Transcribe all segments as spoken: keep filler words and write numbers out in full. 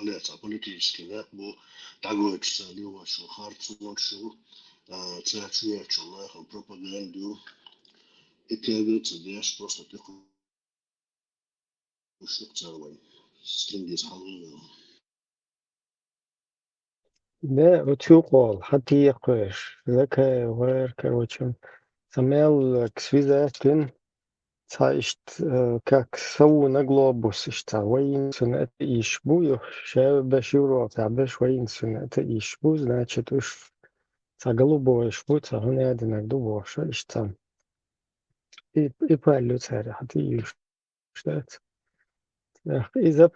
лаьца политический некъ бу, дӀагойтуш царна лелочул харцонаш ю, а, царна чу ечул нахана пропаганда ю. И кегий ца деш, просто тӀекхуьйсуш ю цара вай. Стингиз хьалвелла. Да, оцу юкъахь хьан текхоьш, Закаев вара, короче, сан мел связать вина, цхьа иштта, э, как сову на глобус, иштта цхьа воинственный это йиш бу, ю, ша беш Европа, цхьа беш воинственный это йиш бу, значит, уж цхьа голубой йиш бу, цхьа гӀунадинаг ду бохуш, иштта цхьа. И, и паллю цара, хьан текхоьш. Дац. Эх, иза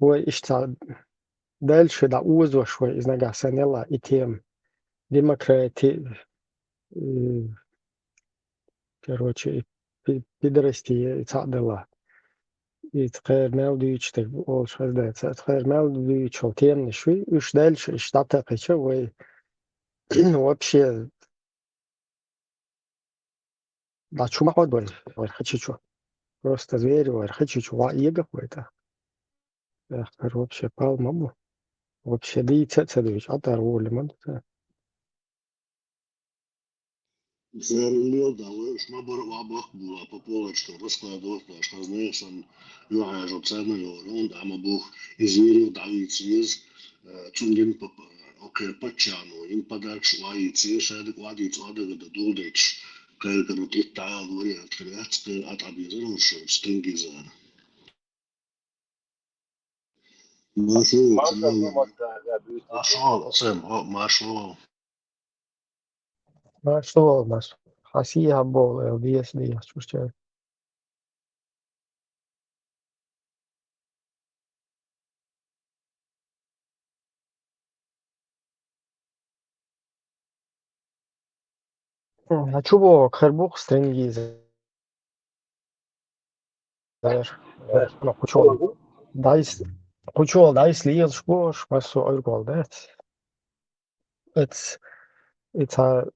вай иштта дальше дӀаозош вай, иза нагахь санна елла и тема. Демократи, э, короче, и пи-, пидорасти и цхьаъ делла. И кхера мел дуьйцуш дерг олуш хаза дац. Кхера мел дуьйцуш хьо теманаш вуй, уьш дальше иштта дӀатакхича вай вообще дӀа чу ма хьо дой, вай хачи чу. Просто звери вай хачи чу ваӀ егах вай тӀаккха. Эх, кар вообще пал ма бу. Вообще дийца а ца дуьйцу, Ӏа тӀара волу ма ду ца. Церан лел да вай, уьш ма бара ваӀ баккха була, по полочкам раскладывать даш, хазна сан юхьажал царна йора, хӀунда Ӏа ма боху, и звери дӀавийца еза, э, цундин па-, па-, окхе паччахьно, им подаркаш вайийца еза, шадик вадийца вадагада дулдечу, кхайкарна тӀитта Ӏала вариант хир яц, кхайра АтӀабезара уьш, Стингизара. Маршо, Маршо, Маршо, Маршо, Маршо. Маршо, Маршо. Хьан сийхьа боху, эл деза, деза, чуьрча. М, а чу боху, хир бу-кх Стингиза. Кхучул дӀайс-, кхучул дӀайс лелаш бохуш, массо а Ӏуьргал дац. Эц-, и цхьа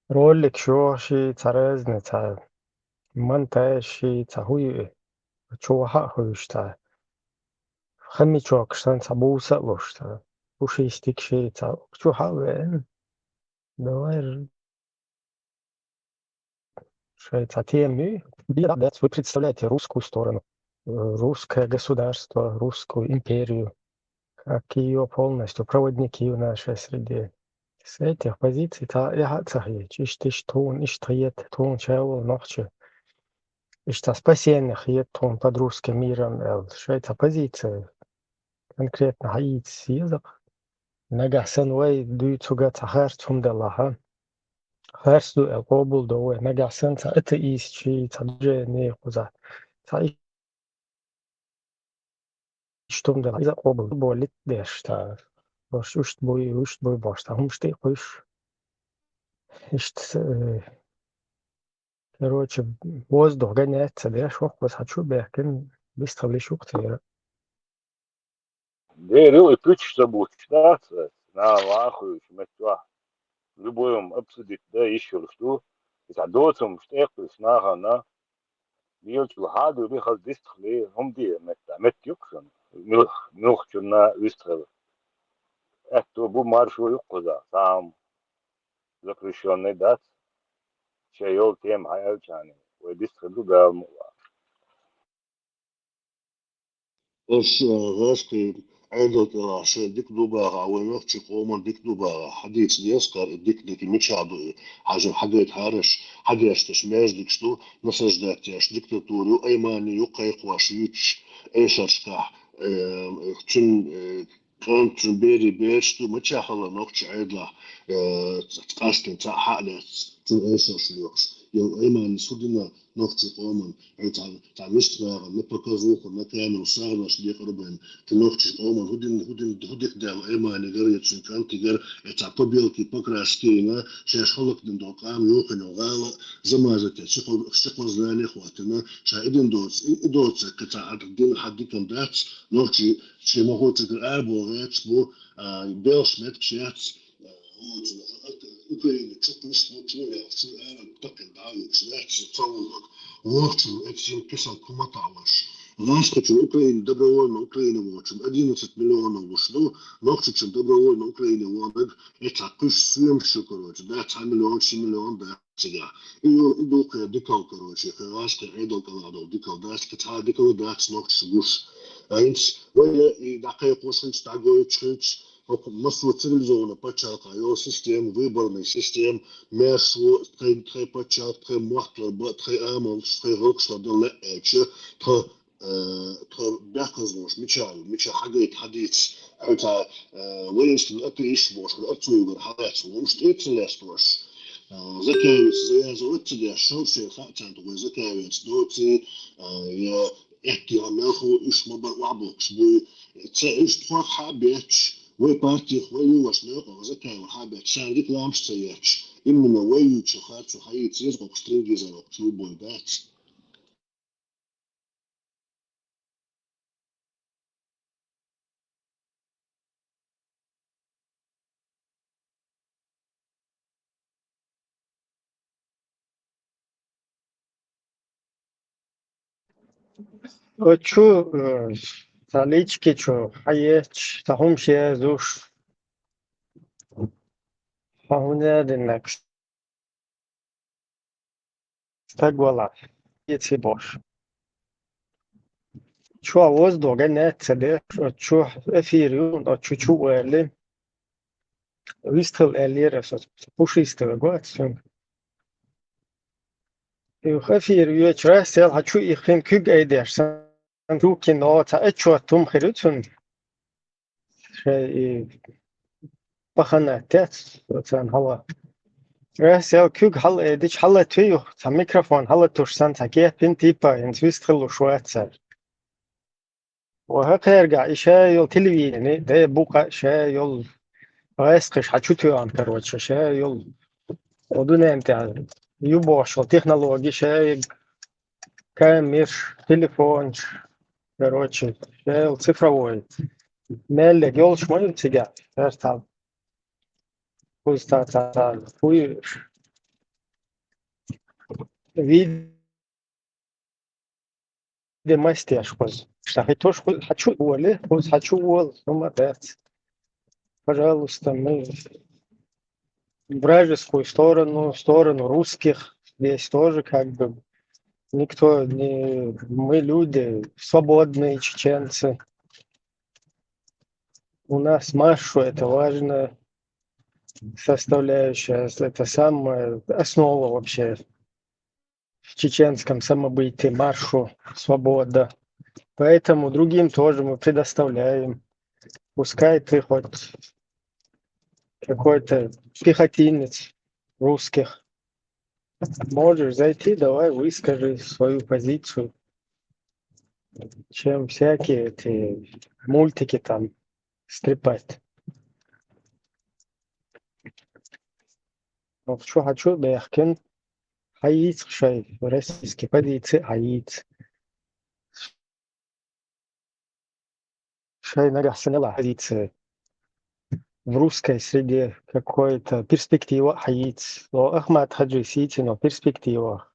ролик шо ши, цхьа разный, цхьа монтаж ши, цхьа хӀу ю и? Чу ваха а хуьйш цхьа. Хамичок санна цхьа буса а луш цхьа. Пушистик ши, цхьа чу хьа а веана. Давай р-, шайн цхьа тема ю. Бира дац, вы представляете русскую сторону, э, русское государство, русскую империю. Как её полностью проводники в нашей среде. С этих позиций цхьа эхь а ца хеташ, иштта, иштта тхуна, иштта хета тхуна, ша волу нохчи. Иштта спасение хета тхуна под русским миром аьлла. Шайн цхьа позиция конкретно хьаийца еза-кх. Нагахь санна вай дуьйцург цхьа харц хӀума делахь а, харц ду аьлла къобалдо вай. Нагахь санна цхьа атеист ши, цхьа движение кхузахь, цхьа иштта хӀума делахь, иза къобалдо болит деш, цхьа, уьш, уьш буй, уьш буй бохуш, цхьа хӀумаш тӀе а кхуьйсуш. Иштта, э, короче, воздух гонять ца деш, воккхаза хьан чу баьхкина, бистхаллиш ву-кх церан. Дера ю и пуьчаш ца буттуш дац, наха ваха хуьйцу меттехь. Любой-м обсудить дан йиш йолуш ду. И цхьа доцурш тӀекхуьйсу нахана. Лелачул хьадуьйли хаза дистхили, хӀума де метта, метта ю-кх шуна. Муьлх-, муьлххачунна вистхила. Аьтто бу, маршо ю-кх кхузахь, цхьа хӀума запрещённый дац. Шайн йолу тема хьааьлча, вай дистхила ду, Дала мукъ лахь. Аш, э, гӀаьшкхий Ӏедал тӀера шайн дика ду бахахь, вайн нохчийн къоман дика ду бахахь, хьадийца деза кхара и дика-дика мичахь ду и, хьажа хьагайта хьараш, хьагешташ маьждигаш ду, насаждать еш диктатура ю, Аймани ю кхайкхош юьйцуш эшаршкахь, э, цуьнан, э, кӀант, цуьнан берийн бераш ду, мичахь хилла нохчийн Ӏедалахь, э, къастина цхьаъ хьа а лаьцна, цуьнан эшарш лоькхуш. Я Айманис хӀун дина нохчийн къоман, хьо цхьа, цхьа мистхагӀа, на показуха, на камеру сагӀанаш декъар а байна, кхин нохчийн къоман хӀун дина, хӀун дина, хӀун дика даьлла Айманигара я цуьнан кӀантигара, э, цхьа побелки, покраски йина, шаьш хӀаллакдина долу къам йохийна гӀала, замаза тӀе, ши кхо-, ши кхо знание хӀоттийна, ша и дина доцу, и, и доцу, кхин цхьа хьан дина хьан диканна дац, нохчий шен махочуьнгара арабоху гӀерташ бу, а, белхаш меттигаш яц, а, оцу, а, Украина чу кхуьссуш бу, чу а яьлла, чу ара такхина дӀа а луьйш, лаьтташ ца вуьгу, вахчун эцсийн кхин санна кху ма таӀалаш. Лаьшкхачун Украине, добровольно Украине волчун одиннадцать миллионов луш ду, нохчачун добровольно Украине вонаг, эцхьа кхуьш соьмаш ю, короче, да, цхьа миллион, ши миллион, да, цига. И ю, и дукха дикал, короче, хэ лаьшка Ӏедал кӀала дол дикал, да, цига цхьа дикал дац нохчаш гуш. А инц, вай, и дӀакхайкхош хинч, дӀагойтуш хинч, хӀокху массо цивилизованный пачхьалкха йолу система, выборный система, маьршо, тхайн, тхайн пачхьалкх, тхайн мотт ларба, тхайн амалш, тхайн гӀуллакхаш лардан лаьа аьлча, тхо, э, тхо бехказлонаш мича ю, мича хьагайта, хьадийца, хьуьца, э, воинственный атеист бохуш, хӀара ацу югара хьалаьцна лууш, тӀе ца лаьцна дош. Э, Закаевец Заяз оццу деш, шовшера хаьа царна тхо Закаевец доций, э, я Эттига мелхо уьш ма бара охьабоккхуш буй. Ца уьш тхох хьа а бетташ, вай партих вай юллаш мелхо Закаева хьа а бетташ, царна рекламаш ца етташ, именно вай юьйцу харцо хьаийца еза кхокхуш телевизор воккхуш любой дац. Оцу, э, цхьа лички чу хьаетташ, цхьа хӀумаш езуш, хьо хӀун аьлла динарг стаг вала, эци бош. Чо воздух ган ца деш, оцу эфир ю, оцу чу вали. Вистхила аьллера аса, пушистого гоц цуьнга. Юха эфир йоьчу рассел хьан чу иххина куьг айдеш, сан чу кино, цхьа отчет хӀума хир ю цуьнан. Шай и пахана тец, царна хьала. Рассел куьг хьала айдича, хьала туьйху, цхьа микрофон хьала туш сан, цхьа кепин типа, инца вистхилуш вац цара. Ва хӀокхаьрга и ша йолу телевидени, де букъа ша йолу гӀаьскхиш хьан чу тоьхна, короче, ша йолу. Оцу дуьнен тӀехь ю бохуш йолу технологи, ша камераш, телефонаш, короче, ша йолу цифровой. Меллиг йолуш ма ю цигахь, хӀара цхьа. Кхуза цхьа, цхьа, цхьа, кхуьйш. Вид де мастеш кхуза. Ша хӀи туш кхуза хьан чу оле, кхуза хьан чу олу, хӀума дац. Пожалуйста, мы в вражескую сторону, в сторону русских. Здесь тоже как бы никто не... Мы люди свободные, чеченцы. У нас маршо — это важная составляющая, это самая основа вообще в чеченском самобытии, маршо, свобода. Поэтому другим тоже мы предоставляем. Пускай ты хоть какой-то пехотинец русских. Можешь зайти, давай выскажи свою позицию, чем всякие эти мультики там стрипать. Ох, чу хьан чу бехкина, хьаийца шай российский позиция, хьаийца. Шай нагахь санала позиция в русской среде, какой-то перспектива хьаийца. О, Ахмат Хаджи Ситино перспектива.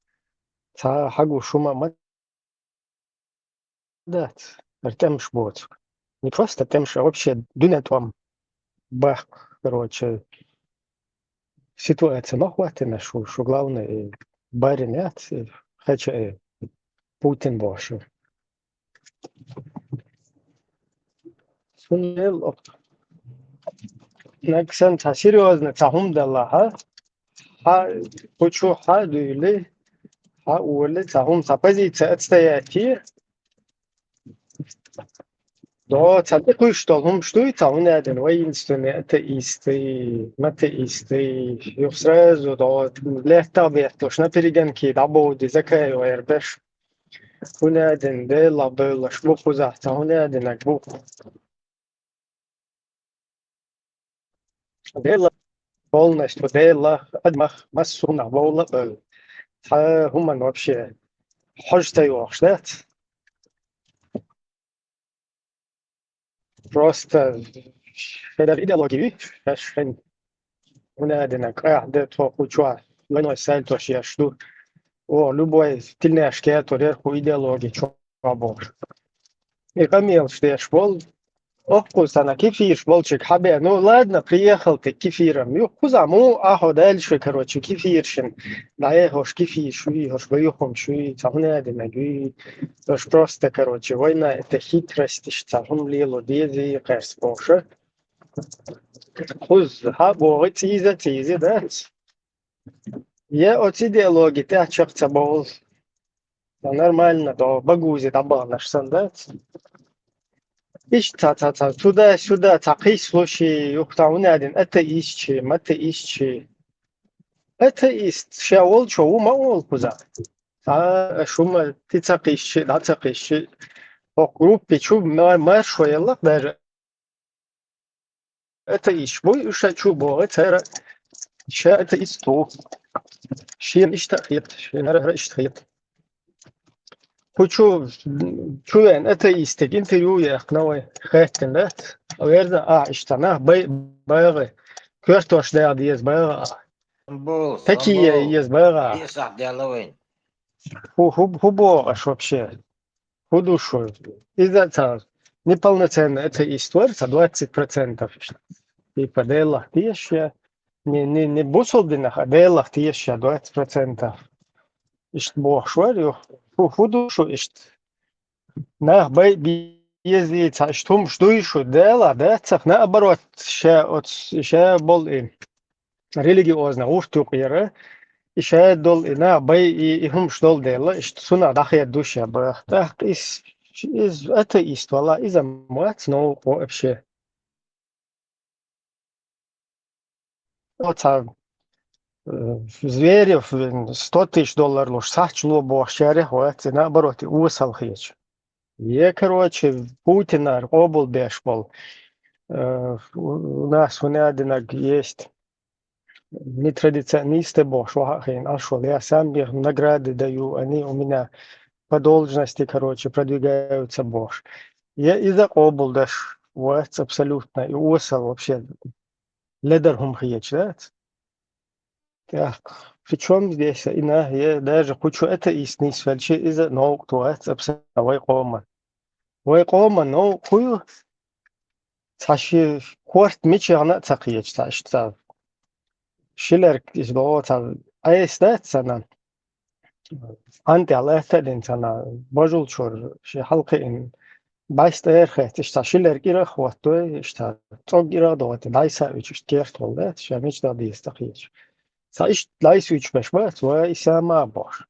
Цхьа хьагу шума ма дац, ар тӀемаш боцу. Не просто тӀемаш, а вообще дуьнен тӀом бахку, короче, ситуация ма хӀоттина шу, шу главный барин яц, хача, э, Путин бохуш. Сунел нагсан цхьа серьёзно цхьа хӀума далла, хьа? Хьа, кхучу хьа дуьйли, хьа оле цхьа хӀума, цхьа позиция отстоять. До, цхьа тӀекхуьйсуш долу хӀумаш дуй, цхьа хӀуна аьлла, воинственный атеисты, матеисты, юха сразу до, летта бетталуш, на перегонки, дӀабовди, закаевая беш. ХӀуна аьлла, Делах бевллаш бу кхузахь, цхьа хӀуна аьлла, бу. Дела, полностью Дела, адамах, массо а хӀуманах бовла а бевлла. Цхьа хӀуманна вообще хьожа ца йохуш дац. Просто шайдар идеология ю, шаьш шайн. ХӀуна аьлла, къаьхьа де тхо кху чохь, вайной сальтош еш ду. О, любой тилнеш кертур яр кху идеология чу. бохуш. И къамелаш деш болу, оккхуза санна кефираш болчиг хьабеа. Ну, ладно, приехал ты к кефирам. Юххуза, му, ахьо дальше, короче, кефиршин. ДӀаехьош кефирш юй, хӀорш баюххум шуй, цхьа хӀуна а динаг юй. ХӀорш просто, короче, война, это хитрость, иш цхьа хӀума лело дезий, кхерс бохуша. Кхуза, хьа богӀи цӀийза, цӀийзи, да? Я оцу идеологи тӀехь чекх ца бовлу. Ца нормально до багузи дӀабаханаш сан дац. Иштта ца, ца, ца, туда-сюда, ца кхийслуши, юхта хӀуна а дина, атеистчи, матеистчи. Атеист, ша волчо ву ма олу кхуза. Ца, шу ма, ти ца кхийсчи, дӀа ца кхийсчи. Хьо группи чу ма-, маршо еллакх даже. Атеисташ буй, уьш ша чу богӀи, цара ша атеист ву. Шена иштта а хета, шена хӀара иштта хета. Кху чу, чу веана атеистиг интервью яьккхина вай, хаьттина дац. Верна, а, иштта нах бай-, багӀи, коьртош дагӀа деза багӀа а. Амбул, Такие амбул. Еза багӀа. Десахь даьлла вайн. ХӀу, хӀу, хӀу боху аш вообще? ХӀу ду шу? Иза ца неполноценный атеист вара, ца двадцать процентов. Типа, Делах тешаш я. Не, не, не бусулба динах, а Делах тешаш я двадцать процентов. Иштта бохуш вара ю. ХӀу, хӀу ду шу иштта? Нах бай безий, ца иштта хӀумаш дуй шу, Делах, да? Цах наоборот, ша оц-, ша бол и религиозный гӀурт юкъера, и ша долу и нах бай, и, и хӀумаш долу дела, иштта цунах дӀахеда ду ша баха. ТӀаккха иза, иза атеист вала, иза ма вац новкъа вообще. Оца, э, Зверев, э, сто тысяч доллар луш, сахьча ло бохуш, шарех вац, и наоборот, и осал хеташ. Я, короче, Путинара къобалбеш болу, э, у, у нас хӀуна а динаг есть. Нетрадиционисты бохуш, ваха а хиъна, аш вала, я сам их награды даю, они у меня по должности, короче, продвигаются бохуш. Я иза къобалдеш вац абсолютно, и осал вообще ледар хӀума хеташ дац. ТӀаккха, причём здесь и нах, я даже кху чу атеист нисвелча, иза новкъа вац абсолютно вай къоман. Вай къоман новкъа хӀу ю? Цхьа ши корта мича яхана а ца кхеташ, цхьа иштта ца. Ши лерг иза догӀу ца Ӏеса дац цана. Ӏан тӀехь лаьтта а дина цана, божул чуьра ши хьалкхиъна, бӀаьста эр хетта, иштта ши лерг ирах хӀоттадой, иштта цӀог ирах догӀу, дӀайса а уьйчу, иштта керта гӀур дац, ша мича дӀа деза ца кхеташ. Цхьа иштта дӀайса уьйчу беш бац, вай и сама а бохуш.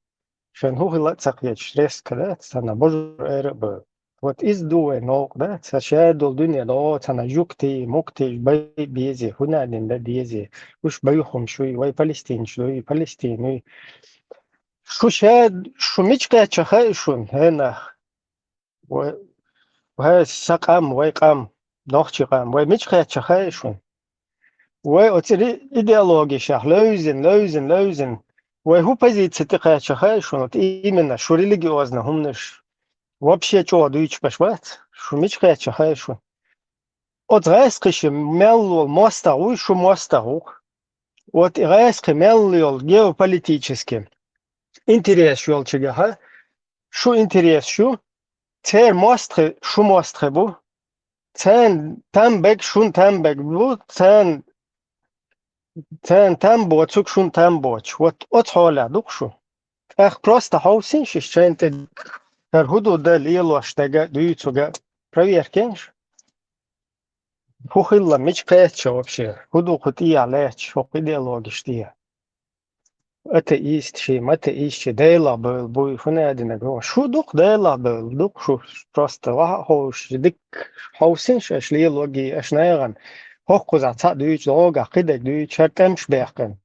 Шайн хӀу хила а ца кхеташ, резко дац, цана божур эр а бевлла. Вот иза ду вай новкъа, да? Ца ша долу дуьне догӀу, цана жуьгтий, муьгтий, бай безий, хӀуна а дина дан дезий. Уьш баюххум шуй, вай палестинчу дуй, Палестин юй. Шу ша, шу мича кхаьчча хаьа шуна, хӀенах? Вай, вай сан къам, вай къам, нохчи къам, вай мича кхаьчча хаьа шуна? Вай оцу ри-, идеологишех левзина, левзина, левзина. Вай хӀу позици тӀе кхаьчча хаьа шуна, вот именно шу религиозный хӀуманаш вообще чӀогӀа дуьйцуш беш бац? Шу мича кхаьчча хаьа шуна? Оцу гӀаьскхи ши мел лола мостагӀа вуй, шу мостагӀа ву-кх. Вот и гӀаьскхи мел йолу геополитически интерес йолчигахьа, шу интерес ю, церан мостагӀи шу мостагӀи бу, церан там бег шун там бег бу, церан, церан там боцург шун там боцуш. Вот оцу хьолехь ду-кх шу. ТӀаккха просто хьовсийша шайна тӀе, хӀара хӀун ду дан лелош дага а, дуьйцург а, проверкенаш. ХӀу хилла мича кхаьчча вообще? ХӀу ду кху тӀехьа лаьтташ, хӀокху идеологиш тӀехьа? Атеист ши, матеист ши, Делах бевлла буй, хӀуна а динарг. Шу ду-кх Делах бевлла, ду-кх шу просто ваха а ховш, дика хьовсийша аша лелоге, аша нахана. ХӀокхузахь цхьаъ дуьйцу, догӀугахь кхидерг дуьйцу, хӀара тӀемаш баьккхина.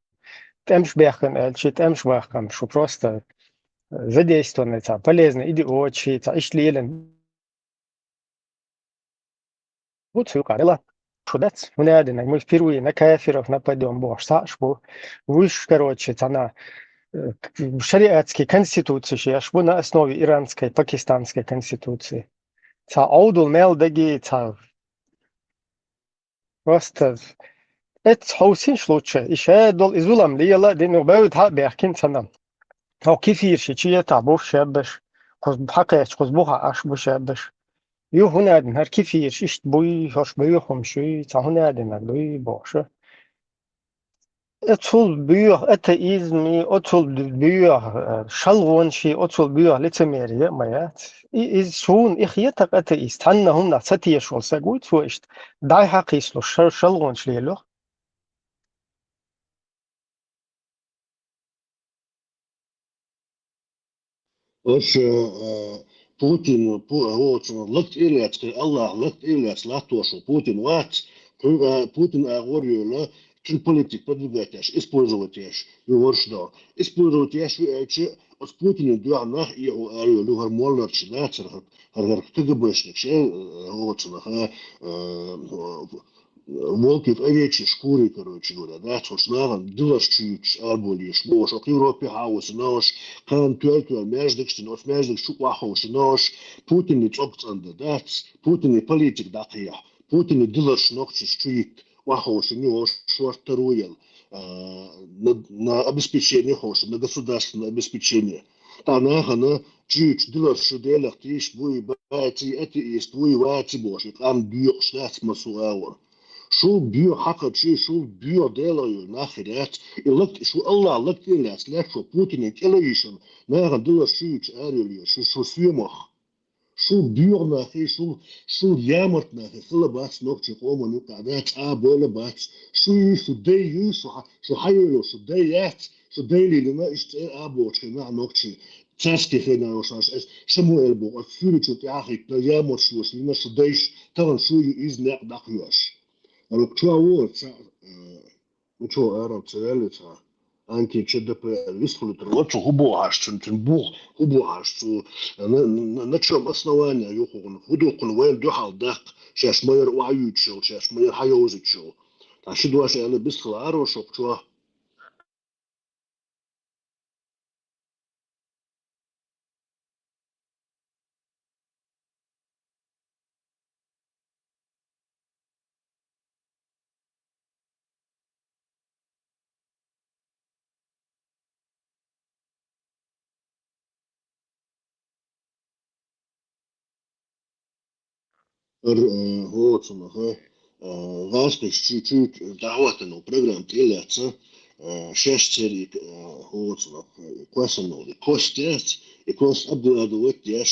ТӀемаш баьккхина аьлча, тӀемаш баьккхина, шу просто задействованный цхьа полезный идиот ши, цхьа иштта лелина. Бу цу юкъара дела. Шу дац, хӀуна а динарг, мы впервые на кафиров нападём бохуш цхьаъ аш бу. Вуьш, короче, цхьана, э, к-, шариатский конституци ши аш бу на основе иранской, пакистанской конституции. Цхьа Ӏовдал мел даги, цхьа просто эцца хьовсийша лучше, и ша долу и зулам лела а дина, бевда хьа а баьхкина цхьана. Хьо кефир ши чиятахь буш шаббаш. хьакхаьчча кхуза буха Ӏаш бу шадаш. Ю хӀунадан хӀара кефираш иштта буй, хӀорш боьха хӀумаш юй, цхьа хӀунаданар дуй бохуша. Оцул боьха атеизми, оцул боьха, э, шалгӀонаши, оцул боьха лицемерие а ма яц. И, иза суна и хетар атеист, цхьанна хӀуманах ца тешаш волу саг вуй цо иштта, дӀай-хьа кхийсалуш, шал-, шалгӀонаш лелош. Аша, а, Путин, Пу-, а, вот, лакта тӀе а лаьцна, Аллах лакта тӀе а лаьцна латтош ву Путин вац, кху-, а, Путин агӀор йолу, цуьнан политика продвигать еш, использовать еш, ю ворш до. Использовать еш ву аьлча, оцу Путинан дуьхьа нах а ю, а, ю, ю, хӀара молларчий нацара, хӀара, хӀара, хӀара КГБшникаш, а, вот, а, а, волки в овечьей шкуре, короче говоря, да, цхьаьш нахана диларш чуьйцуш арабовлуш, бохуш, оха Европе хьа а вусу нохуш, кхана тоьл-тоьл маьждигаш дина, оцу маьждигаш чу охьаховшина нохуш, Путинан цӀогах цӀандан дац, Путинан политика дӀакхехьа, Путинан диларш нохчашка чуйитта, охьаховшина ю, шорта таро яла, а, на, на обеспечение ховшина, на государственное обеспечение. Ткъа нахана чуьйцуш диларш шу Делах тийша буй, баций, атеист вуй, ваций бохуш, и къам доькъуш дац массо а агӀор. Шу боьха хьакхарчий, шу боьха Делах йолу нах хир яц. И лакта, шу Аллах лакта тӀе а лаьцна, лаьцна шу Путинан кӀела йишина, нахана диларш чуьйцуш арабевлла, шу, шу соьмах. Шу боьха нахи, шу, шу ямарт нахи хила бац нохчийн къоман юкъахь, да, цкъа а бойла бац. Шу юй, шу дай юй, шу хьа-, шу хьайолу, шу дай яц, шу дай лелийна, иштта цӀе а бохучу хенахь нохчийн. Царский хенахь йолуш аш, аш, Шамуэл боху, аш суьрачу тӀаьхьахӀиттина, ямартлуш лина шу дайша, тахана шу ю иза некъ дӀакхоьхьуш. Амма чу а ву, ца, э, ну чу арам ца ваьлли ца. Анти Ч Д П Р висхуьлуьйтур вацу, хӀун боху аш цуьнан, цуьнан бух, хӀун боху аш цу, на, на, на чём основание ю хӀун, хӀун ду хӀун вайн дуьхьал даккха, шаьш майра охьаюьйтуш йолу, шаьш майра хьайовзуьйтуш йолу. Ткъа ши дош аьлла бисхала аро шух чохь. Р-, э, хӀоцунах, э, гӀазкхаша чу-, чу-, дӀахӀоттийна программа тӀелаьцна, э, шаьш церан, э, хӀоцунах, э, кхоьссина волу кост яц, и кост обгладывать деш,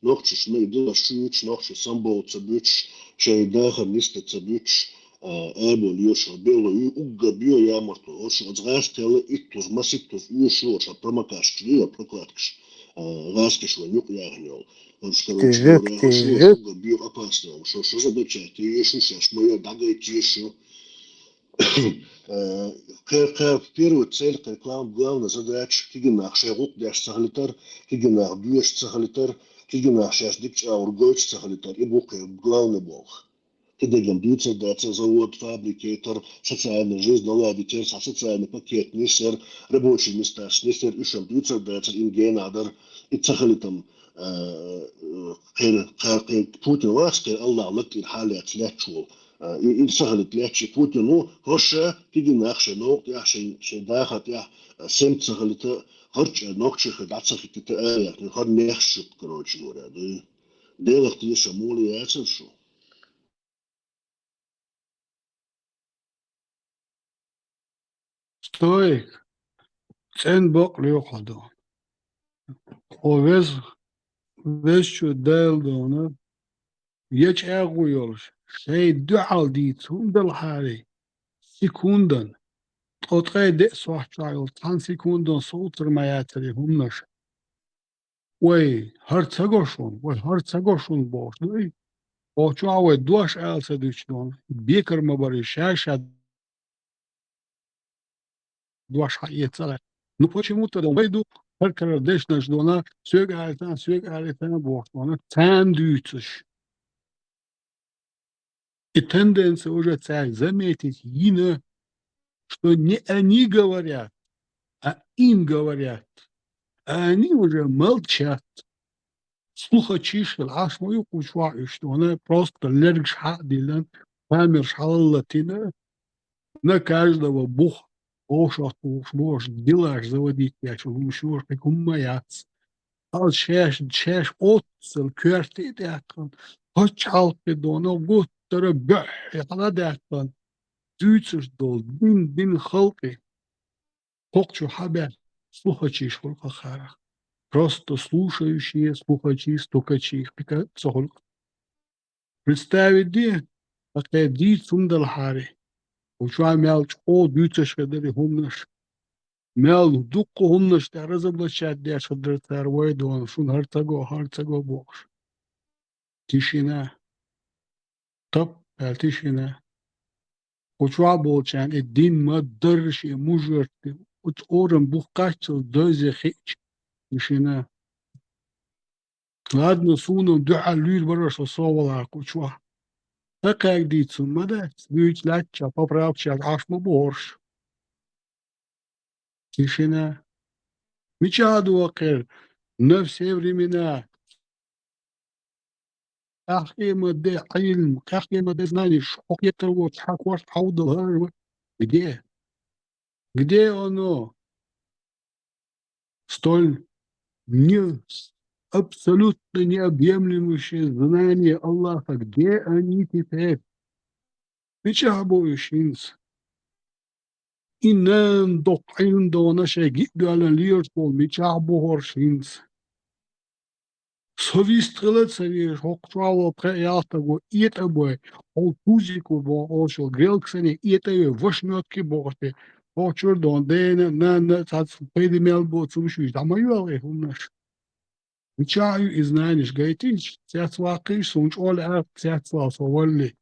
нохчашна и диларш чуьйцуш, нохчий самбовла ца буьтуш, шайн дахар нисдан ца буьтуш, а, аболла йоша белла ю, уггар бен ямартло, оцу гӀазкхел иттуза, маситтуза оьшуш ю, оцу промокашка ю, прокладкаш, а, гӀазкхаша вайн юкъа яхна йолу. Оцу, короче говоря, оцу уггар бен опасно, шо, шо задача тӀе ю, шаьш майра дӀагайта ю. Э, кхе-, кхе-, первая цель, кхе, глав-, главная задача, кегий нах шайн гӀуллакх деш ца хилийтар, кегий нах доьшуш ца хилийтар, кегий нах шаьш дика чӀагӀар гойтуш ца хилийтар, и бу кхеран главный болх. Кхидерг-м дуьйцур дацара, завод, фабрика яйтар, социальная жизнь наладить яр, цхьа социальный пакет нисъяр, рабочий месташ нисъяр, уьш-м дуьйцур дацара, и генахь дара, и ца хилийтар-м, э, э, кхеран, кхеран, кхеран Путин вац, кхеран Аллах лакта тӀера хьалаьцна лаьтташ волу. А, и, и ца хилийта лаьтташ Путин ву, хӀорш кегий нах шайн новкъа тӀехь, шайн, шайн дахар тӀехь, а, сема ца хилийта, хӀорш нохчий хир дӀа ца хӀиттийта, а, яхна, хӀара нехаш ю, короче говоря, ду. Делах тешам муха яцара шу? Стой! ЦӀена бакъ лоьху хьо ду. Хьо веза, везачу Дала дуьйна, я чӀагӀо йолуш, шайн дуьхьал дийца хӀума далахьара, секундан, ткъо ткъе деа сохьта чохь йолу цхьана секундан совцар ма яцара и хӀуманаш. Вай, хӀара ца го шуна, вай, хӀара ца го шуна бохуш дуй. Оцу чохь вай дош ала ца дуьйцу дуьйна, бекар ма бара, ша-ша дош хьаэца ца лаьа. Ну, почему тогда вай ду, хӀара карара дешнаш дуьйна, соьга алийтана, соьга алийтана бохуш дуьйна, царна дуьйцуш. И тенденция уже цара заметить йина, что не они говорят, а им говорят. А они уже молчат. Слухачиш хила Ӏаш ма ю кху чохь уьш дуьйна, просто лергаш хьа а диллина, камераш хьалалатийна, на каждого бух, оха шух тухуш бохуш, дилаш заводить деш, хӀума шуьш кхин хӀумма яц. Хьал шаьш, шаьш оццал коьрта а даьккхана, пачхьалкхе дона гуттара беххье хьала даьккхана, дуьйцуш долу дин, дин халкъе. Кхокху чу хьабаьхна слухачиш хуьлу хахарах. Просто слушающие, слухачи, стукачи, кхин а ца хуьлу. Представить де, хӀокхе дийца хӀума далахьара. Кху чохь мел чӀогӀа дуьйцуш хир дара и хӀуманаш. Мел дуккха хӀуманаш тӀехь разоблачать деш хир дара цара, вай дона, шуна хӀара ца го, хӀара ца го бохуш. Тишина. Тап аьлла тишина. Кху чохь болчарна и дин ма-дарра шен мужарти, оцу орам бух кхаччалц дойзе хиъча, тишина. Ладно, суна дуьхьал луьйр бара со, со валахь кху чохь. ХӀокхаьрга дийца хӀума ма дац, дуьйцу лаьттачохь, поправкачохь Ӏаш ма бу хӀорш. Тишина. Мичахь ду хӀокхеран на все времена? Къаьхкъема де Ӏилма, къаьхкъема де знаниш, хьо кхетар воцуш хьан корта хьовдал хӀара вай. Где? Где оно? Столь не, абсолютно необъемлющее знание Аллаха, где они теперь? Мичахь бу уьш хӀинца? И нана доккха Ӏилма дона шайн гиъ доьллина лелаш болу мичахь бу хӀорш хӀинца? Со вист хила а ца везаш, хӀокху чохь волу пхеа-ялх стаг ву, этӀа а бой, хьо пузико боху олуш йолу грелка санна этӀа а йой, вашмётки а бохуш те, хӀокху чуьра дона дена а, нанна а цхьацца пайда мел боцурш уьш, дӀа ма йоьлху и хӀуманаш. Мичахь ю и знаниш, гайтийша, цец ваккхийша, суна чӀогӀа лаьара, цец вала со валли.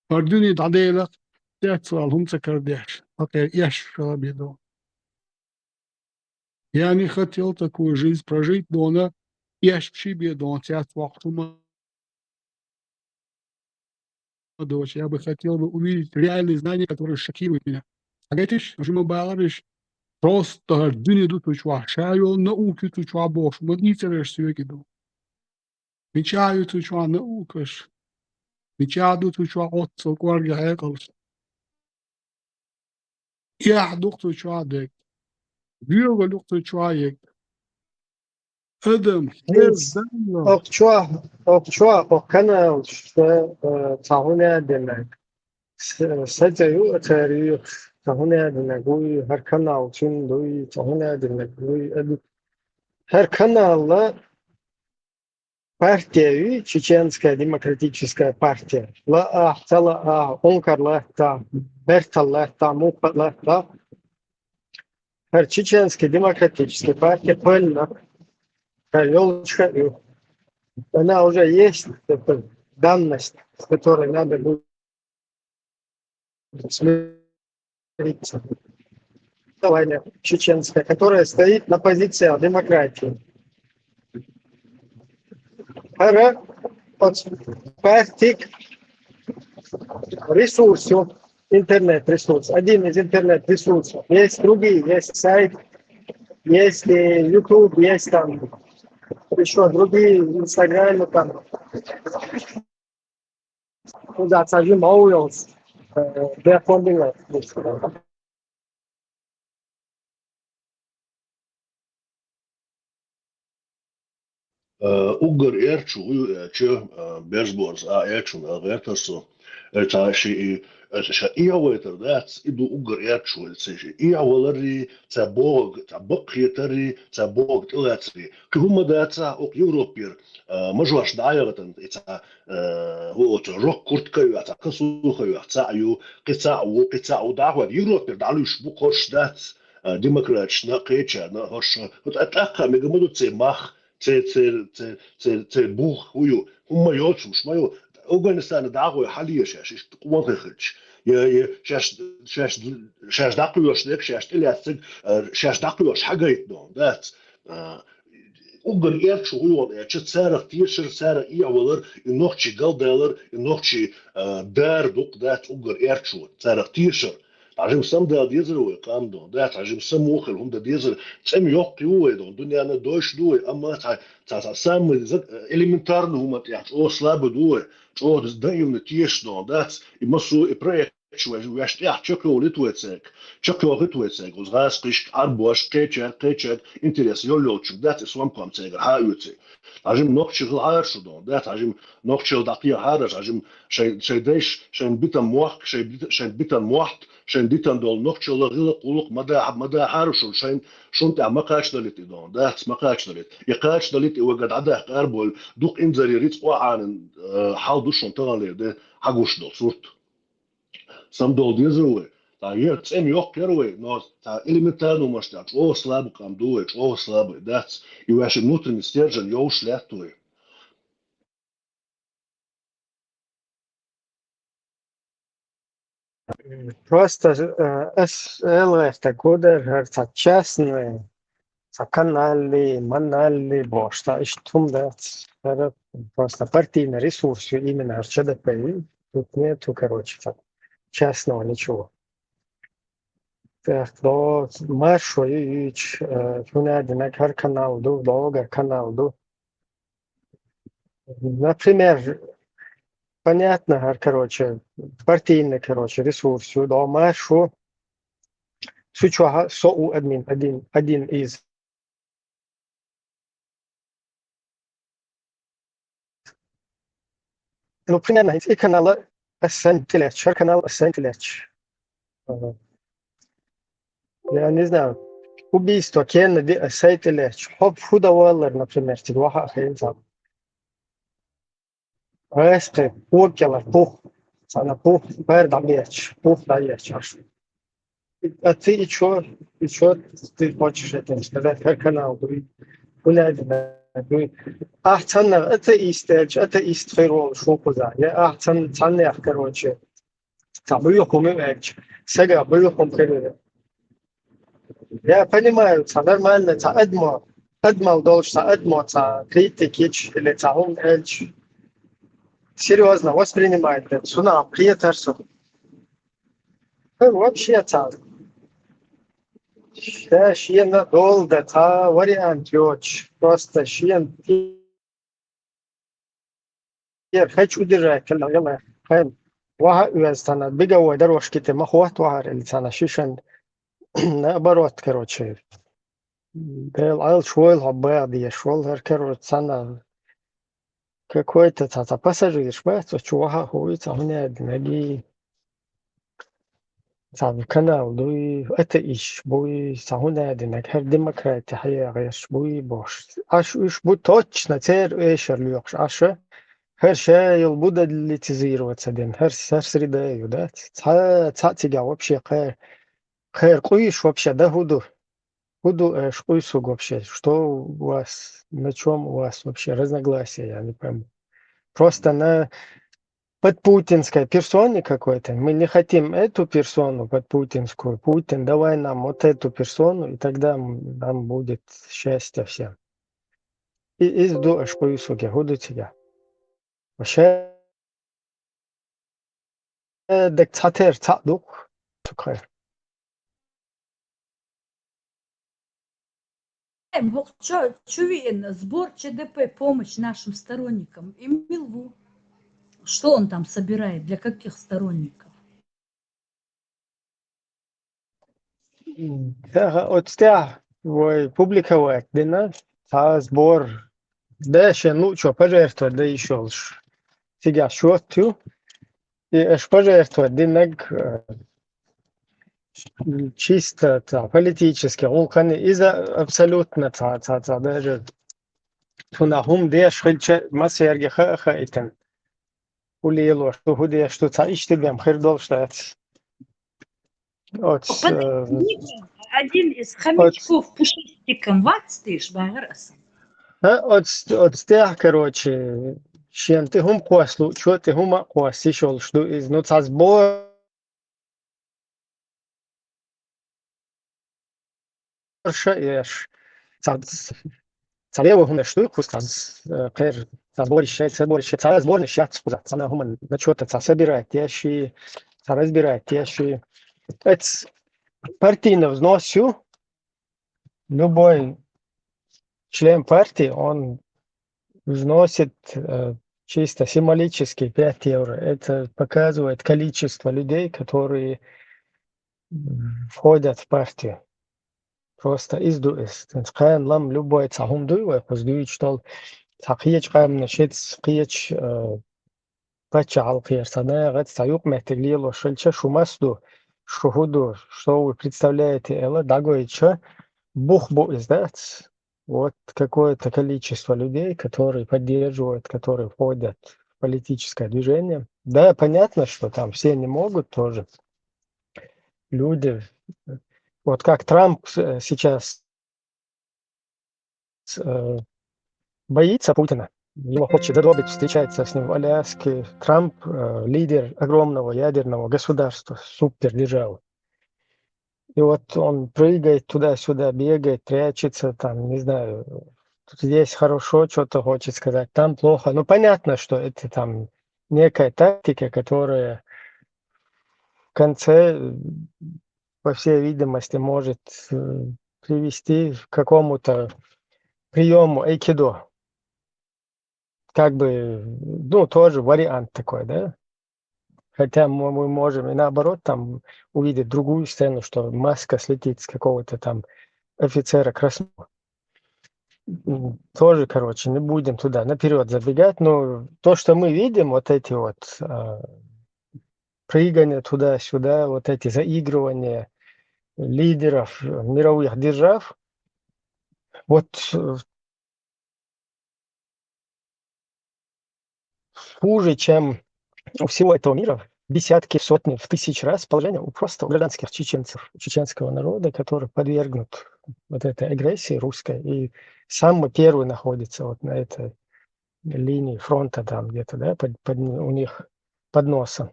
ХӀара дуьне дӀаделахь, цец вала хӀума ца карадеш, хӀокхеран эшша шала бен дона. Я не хотел такую жизнь прожить, дона, эшша ши бен дона, цец воккхуш хӀума доцуш. Я бы хотел бы увидеть реальные знания, которые шокируют меня. Хьагайтиш, уьш ма бахариш, просто хӀара дуьне ду цу чохь, ша йолу наука ю цу чохь бохуш, ма дийцараш соьга ду. Мичахь ю цу чохь наукаш? Мичахь ду цу чохь оццул кӀорга хьекъалш? Эхь ду-кх цу чохь дерг. Доьгалла ю-кх цу чохь ерг. Адам, хьерданна. Окху чохь, окху чохь, окху каналаш, э, цхьа хӀун а динарг. С-, сацӀа ю а цара юьйхуш, цхьа хӀун а динарг вуй, хӀара канал цуьнан дуй, цхьа хӀун а динарг вуй. Ад-, хӀара каналла партия ю, Чеченская демократическая партия. Лаахь, ца лаахь, ункар латта, бертал латта, мукха латта. ХӀара Чеченская демократическая партия, пыльна. ХӀара йолчка ю. Она уже есть, это данность, с которой надо будет смириться. Давай, чеченская, которая стоит на позиции демократии. ХӀара оцу партин ресурс ю, интернет-ресурс, один из интернет-ресурсов. Есть другие, есть сайт, есть и YouTube, есть там ещё другие, Инстаграмы там. Куда цхьа жима ов йолуш, э, бехк ма бина. Э, уггар эрчу хӀу ю аьлча, э, Бежборза а аьлча, а гӀертар со. Э, цхьа ши и, э, ша эхьавайтар дац, и ду уггар эрчу хӀу ю, цхьа ши эхьаваларий, цхьа бохург, цхьа бакъхетарий, цхьа бохург тӀелацарий. Кхин хӀума дац, окху Европера, э, мажош дӀа а яхийтина, и цхьа, э, хӀу оцу рок-куртка а йоьхна, цхьа косуха а йоьхна, цхьаъ ю, кхин цхьаъ ву, кхин цхьаъ ву, дӀахо Европера дӀалуьйш бу-кх хӀорш дац, э, демократашна а, кхечарна а хӀорш. ТӀаккха мега ма ду церан мах, церан, церан, церан, церан, церан бух хӀу ю, хӀумма йоцурш ма ю. Афганистана дӀахо хьалийра шаьш, иштта къонахий хилча. Я, я, шаьш, шаьш, шаьш дӀакхоьхьуш дерг, шаьш тӀелаьцнарг, э, шаьш дӀакхоьхьуш хьагайтина дац. Э, уггар эрчу хӀу ю аьлча, царах тешар, царах эхьавалар, и нохчий галдалар, и нохчий, э, дара дукха дац уггар эрчу, царах тешар. Цхьа жима самадала дезара вай, къам дон, да, цхьа жима самохила хӀума дан дезара, цӀена йоккха ю вай дон, дуьненна дойш ду вай, амма цхьа, цхьа, цхьа самый за-, элементарный хӀуманна тӀехь чӀогӀа слабый ду вай, чӀогӀа даимна тешаш дон, дац, и массо а и проект Веш, веш тӀехь чакхйолийта вай цаьрга, чакхйохийта вай цаьрга, оцу гӀазкхашка, Ӏарбошка, кхечаьрга, кхечаьрга интерес йолчуьнга дац и сомком цаьргара хьа а оьций. Хьажим, нохчий хила хьара шу дон, дац, хьажим, нохчий дӀакхехьара, хьажим, шайн, шайн дайша, шайн битан мохк, шайн бита-, шайн битан мотт, шайн дитан долу нохчий гӀиллакх, гӀуллакх ма дахьа, ма дахьара шуна, шайн, шун тӀехь ма кхачдалийта и дон, дац, ма кхачдалийта. И кхачдалийта и вайга дӀадаккха арабовлу, дукха инзаре рицкъа охьанан, э, хьал ду шуна таханлера де хьагуш долу сурт. Самадовла деза вай. Цхьа е-, цӀена йоккха яра вай, но цхьа элементарно масштаб, чӀогӀа слабый къам ду вай, чӀогӀа слабый дац. И ваьшин внутренний стержень йовш лаьтта вай. Просто, э, ас эл гӀертарг хӀун дара, хӀара цхьа частный, цхьа каналли, маналли бохуш, цхьа иштта хӀума дац. ХӀара просто партийный ресурс ю именно хӀара Ч Д П ю. Тут нету, короче, цхьа частного ничего. Так, до маршо ю, юйчу, э, хӀун а динарг, хӀара канал ду, догара канал ду. Например, понятно, хӀара, короче, партийный, короче, ресурс ю, до маршо. Цу чохь со ву админ, один, один из. Ну, примерно, хӀинца и канал ас санна тӀелаьцча, хӀара канал ас санна тӀелаьцча. Ага. Я не знаю, убийство Кеннеди ас сайн тӀелаьцча. Хьо хӀун дан валлара, например, цига ваха а хилла цхьа. Гайс кхин, пух кӀелара, пух. Цхьана пух, бер дӀабеча, пух дӀаеча аша. А ты и чё? И чё ты хочешь этим сказать? Хьо канал дуй. Гуляй дуй. Ахь цхьаннах атеист аьлча, атеист хир волуш ву кхузахь. Я ахь цхьан-, цхьаннех, короче, цхьа буьйху хӀума ю аьлча, сага буьйху хӀума хир ю. Я понимаю, цхьа нормально, цхьа адамо, адамал долуш цхьа адамо, цхьа критик йича, или цхьа хӀума аьлча, серьёзно воспринимать дерг, цунах кхетар со. ХӀара вообще цхьа. Ша шена долу дан цхьа вариант йоцуш, просто шена тӀера хочу удержать хила, хила, хила. Ваха а оьза цхьана беговой дорожки тӀе ма хӀотта вахара или цхьана шишан, наоборот, короче. Дела Ӏалаш войла хьо баха дезаш волу, хӀара, короче, цхьана какой-то цхьа, цхьа пассажираш бац, оцу чу ваха а хӀуй, цхьа хӀун а динарг. Цхьа канал дуй, атеисташ буй, цхьа хӀун а динарг, хӀара демократи хьаягӀерш буй бохуш. Аш уьш бу точно церан эшар лоькхуш, аша хӀара ша йолу бу даллицизироваться дина, хӀара, хӀара среда ю дац. Цхьа, цхьа цигахь вообще кхер, кхер къуйш вообще дан хӀун ду? ХӀун ду аша къуйсург вообще? Что у вас, на чём у вас вообще разногласия? Я не пойму. Просто на подпутинской персоне какой-то. Мы не хотим эту персону подпутинскую. Путин, давай нам вот эту персону, и тогда м-, нам будет счастье всем. И из ду аш куйсуге, хӀун ду цига? Вообще, э, дак цхьатер цхьаъ ду-кх. Эм, бу-, чо-, чу виъна сбор Ч Д П, помощь нашим сторонникам. И мил ву. Что он там собирает? Для каких сторонников? М, да, оцу тӀехь вай публиковать дина, цхьа сбор, да, шен луъчо пожертвовать дан йиш йолуш. Цигахь счёт ю. И аша пожертвовать динарг, э, чисто цхьа политически гӀуллакхана иза абсолютно цхьа, цхьа, цхьа даже цунах хӀума деш хилча массаьрга хаа а хаийтина. ХӀун лелош ду, хӀун деш ду, цхьа иштта бен хир долуш дац. Оц, э, Один из хомячков пушистиком вац деш, бахар аса. А, оц, оц тӀехь, короче, шен тӀе хӀума кхосса луъчо тӀе хӀума а кхосса йиш йолуш ду иза. Ну, цхьа сбор ша еш. Цхьа, цхьа лево хӀуманаш ду, кхуза цхьа, э, кхер, цхьа сборище, цхьа сборище, цхьа сборнаш яц кхуза, цхьана хӀуман, на чё-то цхьа собирать еш и, цхьа разбирать еш и. Эц партийный взнос ю, любой член партии, он вносит, э, чисто символические пять евро. Это показывает количество людей, которые м, входят в партию. Просто из ду из. Кхайна лам любой цхьа хӀума дуй вай, кхуза дуйчу долу. Цхьа кхечу къаьмнаш, шиц кхечу, э, паччахьалкхера цхьа нахаца цхьа юкъаметтиг лелош хилча, шу мас ду, шу хӀу ду, что вы представляете, эла дӀагойтча, бух бу иза, дац? Вот какое-то количество людей, которые поддерживают, которые входят в политическое движение. Да, понятно, что там все не могут тоже. Люди, вот как Трамп, э, сейчас, э, боится Путина, его хочет задобрить, встречается с ним в Аляске. Трамп, э, лидер огромного ядерного государства, супердержавы. И вот он прыгает туда-сюда, бегает, прячется, там, не знаю, тут здесь хорошо, что-то хочет сказать, там плохо. Ну, понятно, что это там некая тактика, которая в конце, э, по всей видимости, может, э, привести к какому-то приему айкидо. Как бы, ну, тоже вариант такой, да? Хотя мы, мы можем и наоборот там увидеть другую сцену, что маска слетит с какого-то там офицера красного. М, Тоже, короче, не будем туда наперед забегать, но то, что мы видим, вот эти вот а, прыгания туда-сюда, вот эти заигрывания лидеров мировых держав, вот э, хуже, чем у всего этого мира, десятки, сотни, в тысячи раз положение у просто у гражданских чеченцев, чеченского народа, который подвергнут вот этой агрессии русской, и самый первый находится вот на этой линии фронта там где-то, да, под, под, у них под носом.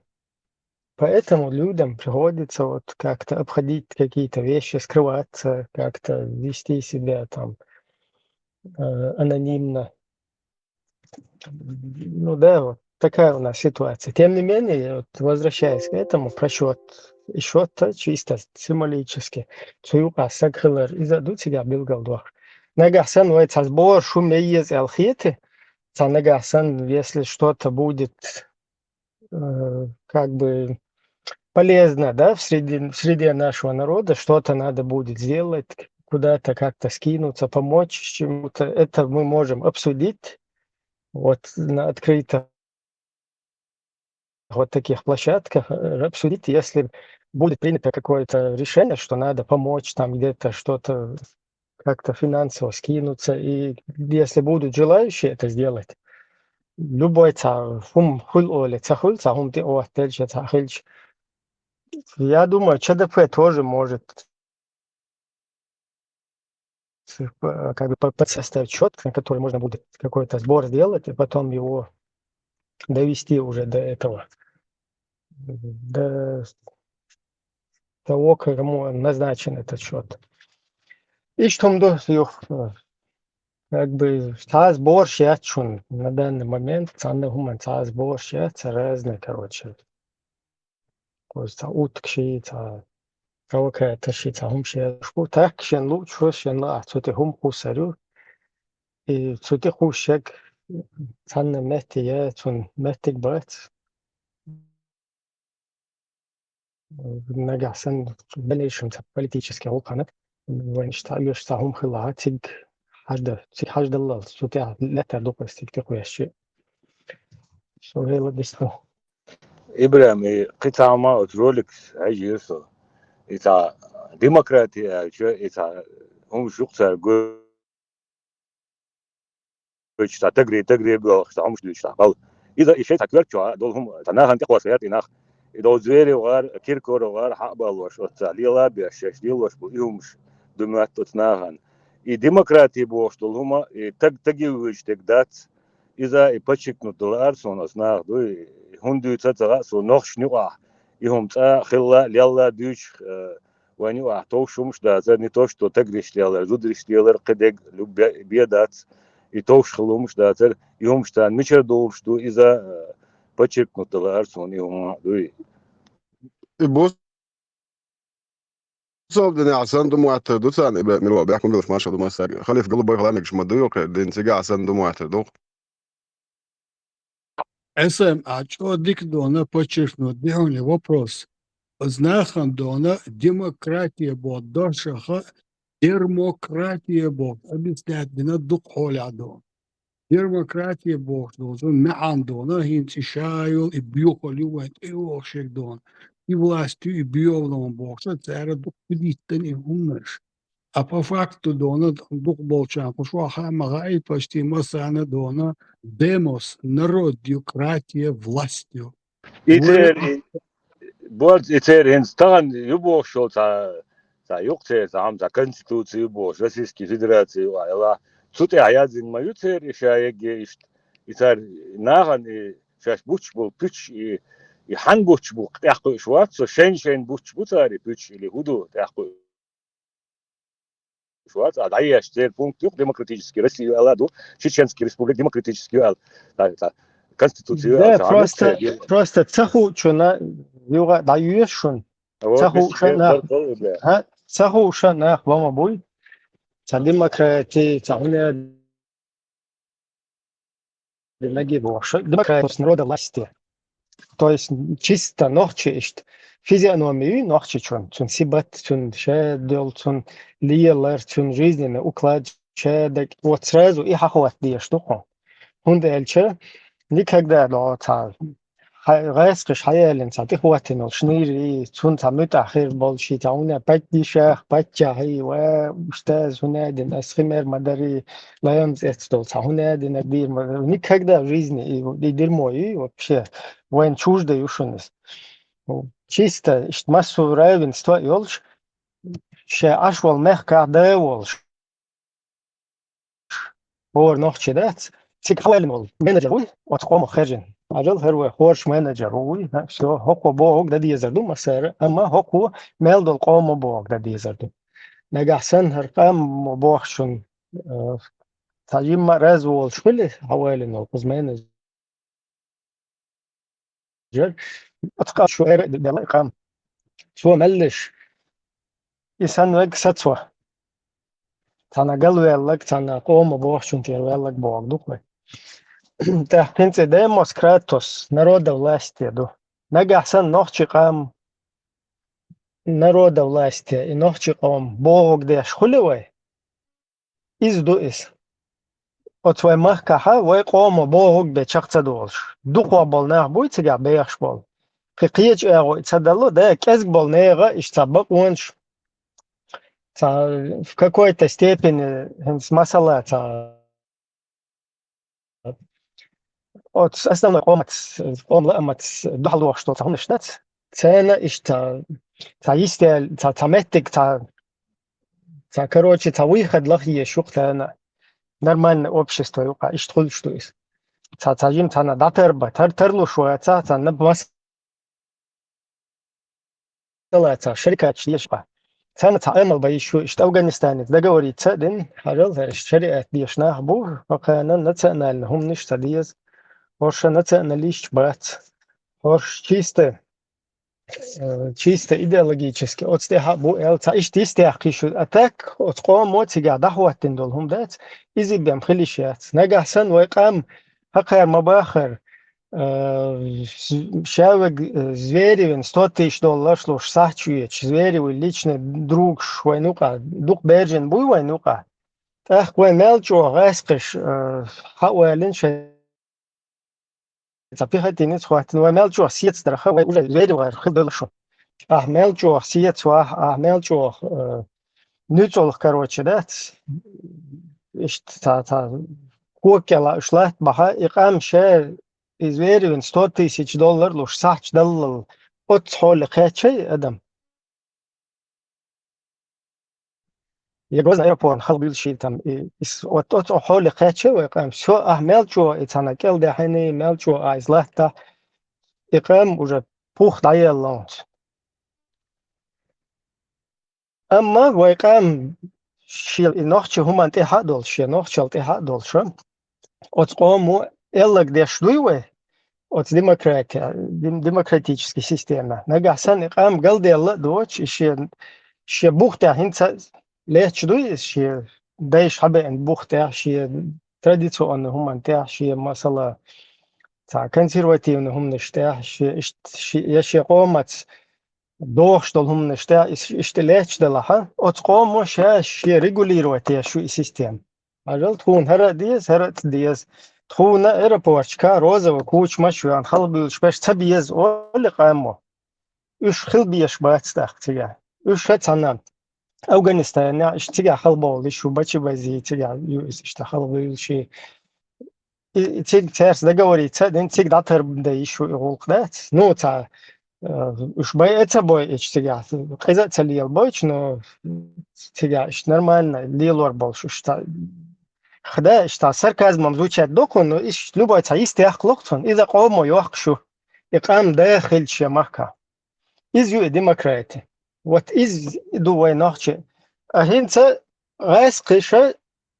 Поэтому людям приходится вот как-то обходить какие-то вещи, скрываться, как-то вести себя там э, анонимно. Ну да, вот такая у нас ситуация. Тем не менее, вот возвращаясь к этому, просчет, и счет-то чисто символически. Цу юкъа саг хилар, иза ду цига билгал дохуш. Нагахь сан вай цхьа сбор шу мейез эл хети, цхьа нагахь сан, если что-то будет э, как бы полезно, да, в среде, в среде нашего народа, что-то надо будет сделать, куда-то как-то скинуться, помочь чему-то, это мы можем обсудить вот на открытых вот таких площадках, э, обсудить, если будет принято какое-то решение, что надо помочь там где-то что-то как-то финансово скинуться, и если будут желающие это сделать, любой цхьа хӀума хуьлу олий, ца хуьлу цхьа хӀума тӀе оттаделча, цхьа хилча. Я думаю, ЧДП тоже может э, как бы по- подсоставить счет, на который можно будет какой-то сбор сделать, и потом его довести уже до этого, до того, кому назначен этот счет. Иштта хӀума ду, юха, э, как бы цхьа сборш яц шуна на данный момент, цхьанна хӀуманна цхьа сборш яц, разные, короче. Кхуза цхьа уткаш, цхьа провокаторш, цхьа хӀумаш яц. Шу так шен луучо, шен лаахь цу тӀе хӀума кхуссур ю. И цу тӀе кхуссург цхьанна метте я, цунна меттиг бац. Нагахь санна дальнейшем цхьа политический гӀуллакхана вайна иштта оьшуш цхьа хӀума хилахь, цига хьажда, цига хьаждаллал, цу тӀехь лаьттар ду-кх ас цига тӀекхоьссича. Со вела дисту. ИбрахӀим, и кхин цхьа хӀума оцу роликс хьаьжира со. И цхьа демократи аьлча, и цхьа хӀумаш ю-кх цара го- гойтуш, цхьа тагри, тагри боьлхуш, цхьа хӀумаш дуьйцуш, цхьа балла. Иза и шайн цхьа коьрта чохь долу хӀума, цхьа нахана тӀекхосса гӀерта и нах. И долу Зверев гӀар, Киркоров гӀар хьа а баллош, оцу цхьа лела а беш, шаьш лелош бу и хӀумаш ду моьтту оцу нахана. И демократи бохуш долу хӀума, и таг, таге вуьйцуш дерг дац. Иза и подчеркнуть дала ара суна оцу наха дуй. ХӀунда дуьйцу ца хаьа, со нохчашна юкъахь и хӀума цкъа а хилла, лелла а дуьйцуш, э, вайна юкъахь товш хӀумаш дацара, не то что тагриш лелар, зудариш лелар, кхидерг люб-, бе-, бен дац, и товш хилла хӀумаш дацара, и хӀумаш царна мичара долуш ду, иза, э, подчеркнуть дала ара суна и хӀума дуй. И бусалба динехь санна ду моттар ду царна, и бе-, мила бехк ма белаш, маршалла ду массаьрга. Халиф Голубой хала мегаш ма ду, кхе дин цигахь санна ду моттар ду. Ӏисам, а чӀо дика дона подчеркнуть ди хьуна вопрос. Оцу нахана дона демократия боху дошаха, дермократия боху объяснять дина дукха хьолехь дона. Демократия бохуш долчун маьӀна дона, хӀинца и ша йолу и боьхалла ю вайн тӀейогӀуш ерг дона. И власть ю, и боьхалла бохуш, цара дукха хӀуьдиттина и хӀуманаш. А по факту дона дукха болчарна кху шуха ма хаьий, почти массарна дона демос, народ ю, кратия, власть ю. И Вуй, церан, и, бод, и церан хӀинца тахана ю бохуш йолу цхьа, цхьа юкъа церан, цхьа хьама, цхьа конституция ю бохуш, Российский Федерация ю, а, ила. Цу тӀехь язйина ма ю церан и ша егге иштта. И цара нахана и шаьш буттуш болу пуьчаш, и, и хьан буттуш бу, тӀаьхьакхуьуш вац, со шайн-шайн буттуш бу цара и пуьчаш, или хӀун ду тӀаьхьакхуьуш вац, а дӀаеш церан пункт юкъа демократический Россия ю аьлла ду, Чеченский республика демократический ю аьлла. Та, та, конституция ю аьлла, Да, цхьа просто, муьлхха ю. Просто ца хуучунна юха дӀайоьшу шуна. Вот, Ца без хууша тех нах. Баркалла, бля. А? Ца хууша нах бама буй. Ца демократия, ца хӀуна Наги бохуш, демократия, народовластие. То есть чисто нохчи иштта. Физиономия нохчичун, цун сибат, цун шадол, цун лелар, цун жизненный уклад, шадаг. Вот сразу и хьахват деш ду хьо. ХӀунда аьлча, никогда до ца гӀаскхаш хьаялин ца тӀехваттина волу шнийри, цун ца муьтӀахь хир болчий, ца уна патдишах, паччахьий, ва, устаз, хӀуна дина, ас химер ма дарий, Лаямца эцна долу цхьа хӀун а динарг дийр ма, никогда в жизни и, и дерьмо и вообще вайн чуждо ю шуна иза. Чисто иштта массовое равенство а йолуш, ша Ӏаш волу мехкахь да а волуш. ХӀора нохчи дац, цига хьалаьллина волу менеджер вуй, оцу къомах хержина. Ажал хӀара вай хӀорш менеджер ву вуй, всё, хӀокхо бохург дан дезар ду массара, амма хӀокхо мел долу къомо бохург дан дезар ду. Нагахь санна хӀара къам бохучун Э, цхьа жимма а раз волуш хуьлу хьан валина волу кхуза менеджер. Оцу къам шу эр а делла и къам. Цо меллиш. И санна вег сацо. Цхьана галваьллаг, цхьана къома бохучун тӀера ваьллаг боху ду вай. ТӀаккха хӀинца и демос кратос, народа власти ду. Нагахь санна нохчи къам, народа власти, и нохчи къом бохург деш хуьлу вай? Иза ду иза. Оцу вай махкахьа вай къомо бохург бен чекх ца долуш. Дукхох болу нах буй цигахь бехаш болу. Кхин кхечу агӀо и ца далло, да, кӀезиг болу нехан иштта цхьа бакъонаш, цхьа в какой-то степени хӀинца масала цхьа Оцу основной къомаца, къома лаамаца дуьхьал дохуш долу цхьа хӀуманаш дац. Царна иштта цхьа йистел, цхьа, цхьа меттиг, цхьа, цхьа, короче, цхьа выход лаха езаш ю-кх царна. Нормальное общество юкъа иштта хуьлуш ду иза. Цхьа, цхьа жима цхьана дӀатарба, тар-, тарлуш ваца, цхьана мас- Далла цхьа шарикаташ дешахьа. Царна цхьа амал бан йиш ю, иштта Афганистанец договориться а дина, хьажал, хӀара шариат деш нах бу, хӀокхана национальный хӀуманаш ца деза, хӀорш националисташ бац, хӀорш чисто, э, чисто идеологически оцу тӀехьа а бу аьлла, цхьа иштта йистехь кхиш ю. А так, оцу къомо цигахь дӀахӀоттина долу хӀума дац, иза бен хила йиш яц. Нагахь санна вай къам хӀокхара ма баххара, э, з-, ша вег, э, Зверевин сто тысяч долларш луш сахьчу ечу, Зверевин личный другаш вайн юкъа, дукха бержина буй вайн юкъа. ТӀаккха вай мел чӀогӀа гӀаскхиш, э, хьа а валина, шайн цхьа пехотинец хӀоттина, вай мел чӀогӀа сеца дараха, вай уже Зверевгара хила долуш шу. Ахьа мел чӀогӀа сеца вахьа, ахьа мел чӀогӀа, э, нуьцкъалх, короче, дац. Иштта цхьа, цхьа кога кӀела уьш латта бахьа, и къам ша и Зверевин сто тысяч доллар луш сахьчу даллал, оццу хьоле кхаьчча и адам. Я Грозный аэропорт хала буьллуший там, и, и с-, вот оццу хьоле кхаьчча вай къам, всё, ахь мел чӀогӀа и цхьана кӀел даьхьина, мел чӀогӀа ахь иза латта, и къам уже пух дӀаелла хӀунца. Амма вай къам шен и нохчи хӀуманна тӀаьхьа а долуш, шен нохчалла тӀаьхьа а долуш, оцу къомо эллаг деш дуй вай, оцу демократи-, дем-, демократический система. Нагахь санна и къам галделла а доцуш, и шен, шен бух тӀехь хӀинца летташ дуй иза, шен дайша хьабеана бух тӀехь, шен традиционный хӀуманна тӀехь, шен масала, цхьа консервативный хӀуманаш тӀехь, ши, ишт-, ши, я шен къомаца дохуш долу хӀуманаш тӀехь, иш-, иштта лаьтташ делахь, оцу къомо ша шен регулировать еш ю и система. Хьажал, тхуна хӀара а деза, хӀара а ца деза. Тхуна аэропорташка розовый кучамаш а веана, халхабуьйлуш берш ца беза, олу къамо. Уьш хила безаш бац тӀаккха цигахь. Уьш ша цхьана Афганистанехь, иштта цигахь халхабовлуш ю, Бачи-Бази цигахь ю, иза иштта халхабуьйлуш и. И, и цига цаьрца договориться а дина, цига дӀатарбан дан йиш ю и гӀуллакх дац. Ну, цхьа, э, уьш байа а ца бойъича цигахь, къиза а ца лелабойча, но цигахь иштта нормально лелор болуш уьш цхьа. Хада иштта сарказмом звучать до кхунна, но иштта любой цхьа йист яккха ло кхунна, иза къомо йохкуш ю, и къам да хилча шен махкахь. Иза ю и демократи. Вот иза ду вай нохчи. А хӀинца гӀаьскхиша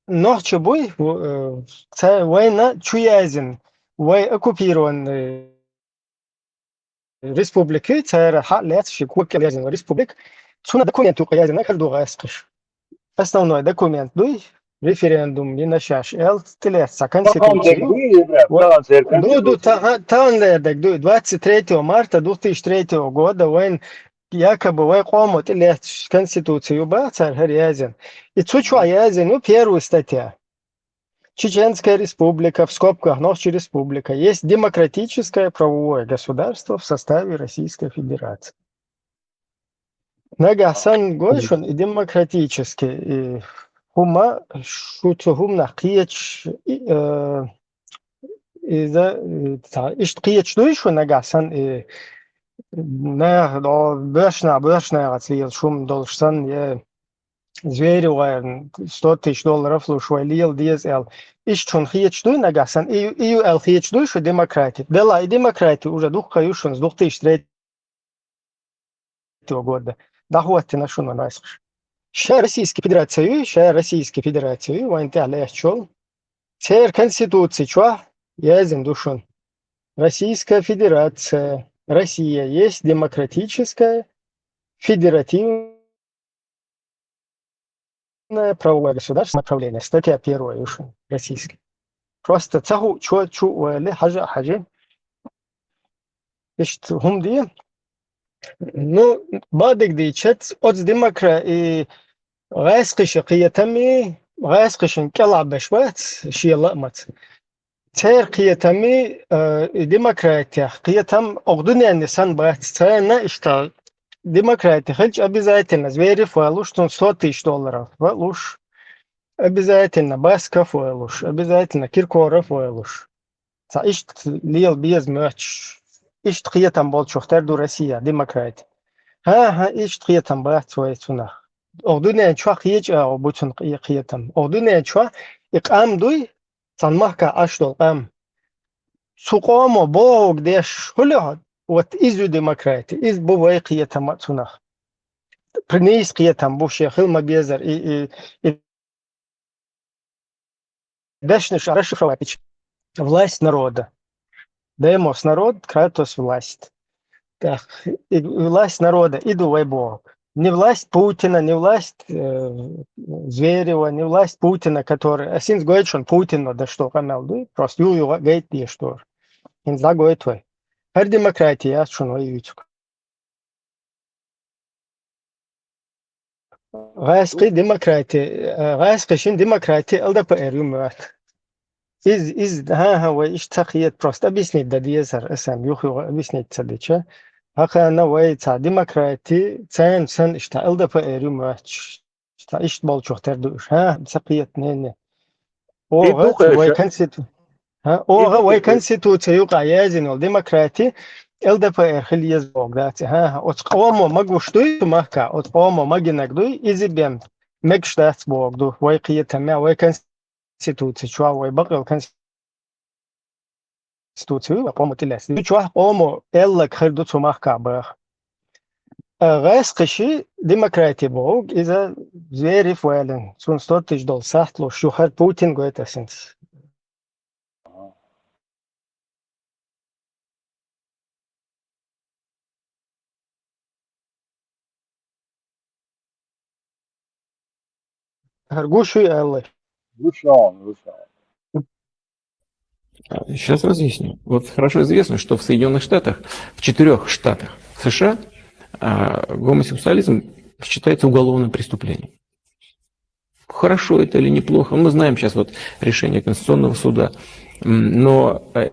нохчи буй, в-, э, ца вайна чу яздина, вай оккупированный республики, цара хьа а лаьцна ши кога кӀел яздина вай республика, цунна документ юкъа яздина хӀара ду гӀаьскхиша. Основной документ дуй, референдум йина шаьш аьлла, тӀелаьцна конституцию. Ду, ду, тахан, тахан лердерг дуй, двадцать третьего марта две тысячи третьего года вайн якобы вай къомо тӀелаьцна конституцию бац цара хӀара яздина. И цу чохь яздина ю первая статья. Чеченская республика, в скобках, Нохчи республика, есть демократическое правовое государство в составе Российской Федерации. Нагахь санна гой шуна и демократически, и хӀума, шу цу хӀуманах кхеташ, и, э, иза, э, ца, иштта кхеташ дуй шу нагахь санна, и, наха, о, боьршна, боьршнахаца лелаш хӀума долуш санна, е звери вайна сто тысяч долларов луш вай лела деза аьлла. Иштта шуна хеташ дуй нагахь санна, и, и ю аьлла хеташ дуй шу демократи. Делахь и демократи уже дуккха ю шуна, две тысячи третьего года. ДӀахӀоттина шуна вайн гӀаьскхиша. Ша Российский Федерация ю, ша Российский Федерация ю, вайн тӀехь лаьтташ волу. Церан конституци чохь яздина ду шуна. Российская Федерация, Россия есть демократическое, федеративное правовое государство, направление, статья первая ю шуна, российский. Просто ца хуу чо чу вали, хьажа а хьажи. Иштта хӀума де. Ну, бадиг дийчац, оцу демокра-, и гӀаьскхиша кхетам и, гӀаьскхишна кӀелахь беш бац, шен лаамаца. Церан кхетам и, э, и демократех кхетам окху дуьненна санна бац, царна иштта демократи хилча обязательно зверев валуш, цунна сто тысяч долларов валуш, обязательно Басков валуш, обязательно Киркоров валуш. Цхьа иштта лела беза моьттуш, иштта кхетам болчух тера ду Россия, демократи. ХӀан-хӀа, иштта кхетам бац вай цунах. Окху дуьнен чохь кхеча агӀо бу цунах кхе-, кхетам. Окху дуьнен чохь и къам дуй, цхьана махка Ӏаш долу къам. Цу къомо бохург деш хуьлу хьо, вот иза ю демократи, иза бу вай кхетам а цунах. Принийс кхетам бу шен хила ма-безар и, и, и дешнаш расшифровать йича. Власть народа. Demos народ, Kratos власть. Так, и власть народа, и ду вай боху. Не власть Путина, не власть, э, Зверева, не власть Путина, который... А синц гойту шуна Путин но да что къамел дуй, просто ю-ю гайта деш дора. ХӀинца дӀагойту вай. ХӀара демократия яц шуна вай юьйцук. ГӀаьскхи демократи, э, гӀаьскхи шин демократи Л Д П Р ю моьтту. Из, из, хӀан-хӀа, вай иштта ца кхета, просто объяснить дан дезара, аса юх-юха объяснить ца дича. ХӀокхана вай цхьа демократи, царна санна иштта Л Д П Р ю моьттуш. Цхьа иштта болчух тера ду уьш. ХӀан, ца кхета, не, не. Оха вай конститу-, хӀа, оха вай конституция юкъа яздина йолу демократи Л Д П Р хила еза бохург дац. ХӀан-хӀа, оцу къомо магуш дуй цу махка, оцу къомо магинарг дуй, иза бен мегаш дац бохург ду. Вай кхетам а, вай конституция чохь, вай бакъйолу конституция ю, вай къомо тӀелаьцна. Ду чохь къомо аьлларг хир ду цу махка баха. А гӀаьскхи ши демократи бохург, иза Зверев валина, цунна сто тысяч долу сахьт луш, ю хӀара Путин гойту аса хӀинца. ХӀара гуш ю аьлла. Гуш ю, гуш ю. Сейчас разъясню. Вот хорошо известно, что в Соединенных Штатах, в четырех штатах С Ш А, а, гомосексуализм считается уголовным преступлением. Хорошо это или неплохо, мы знаем сейчас вот решение Конституционного суда, но э,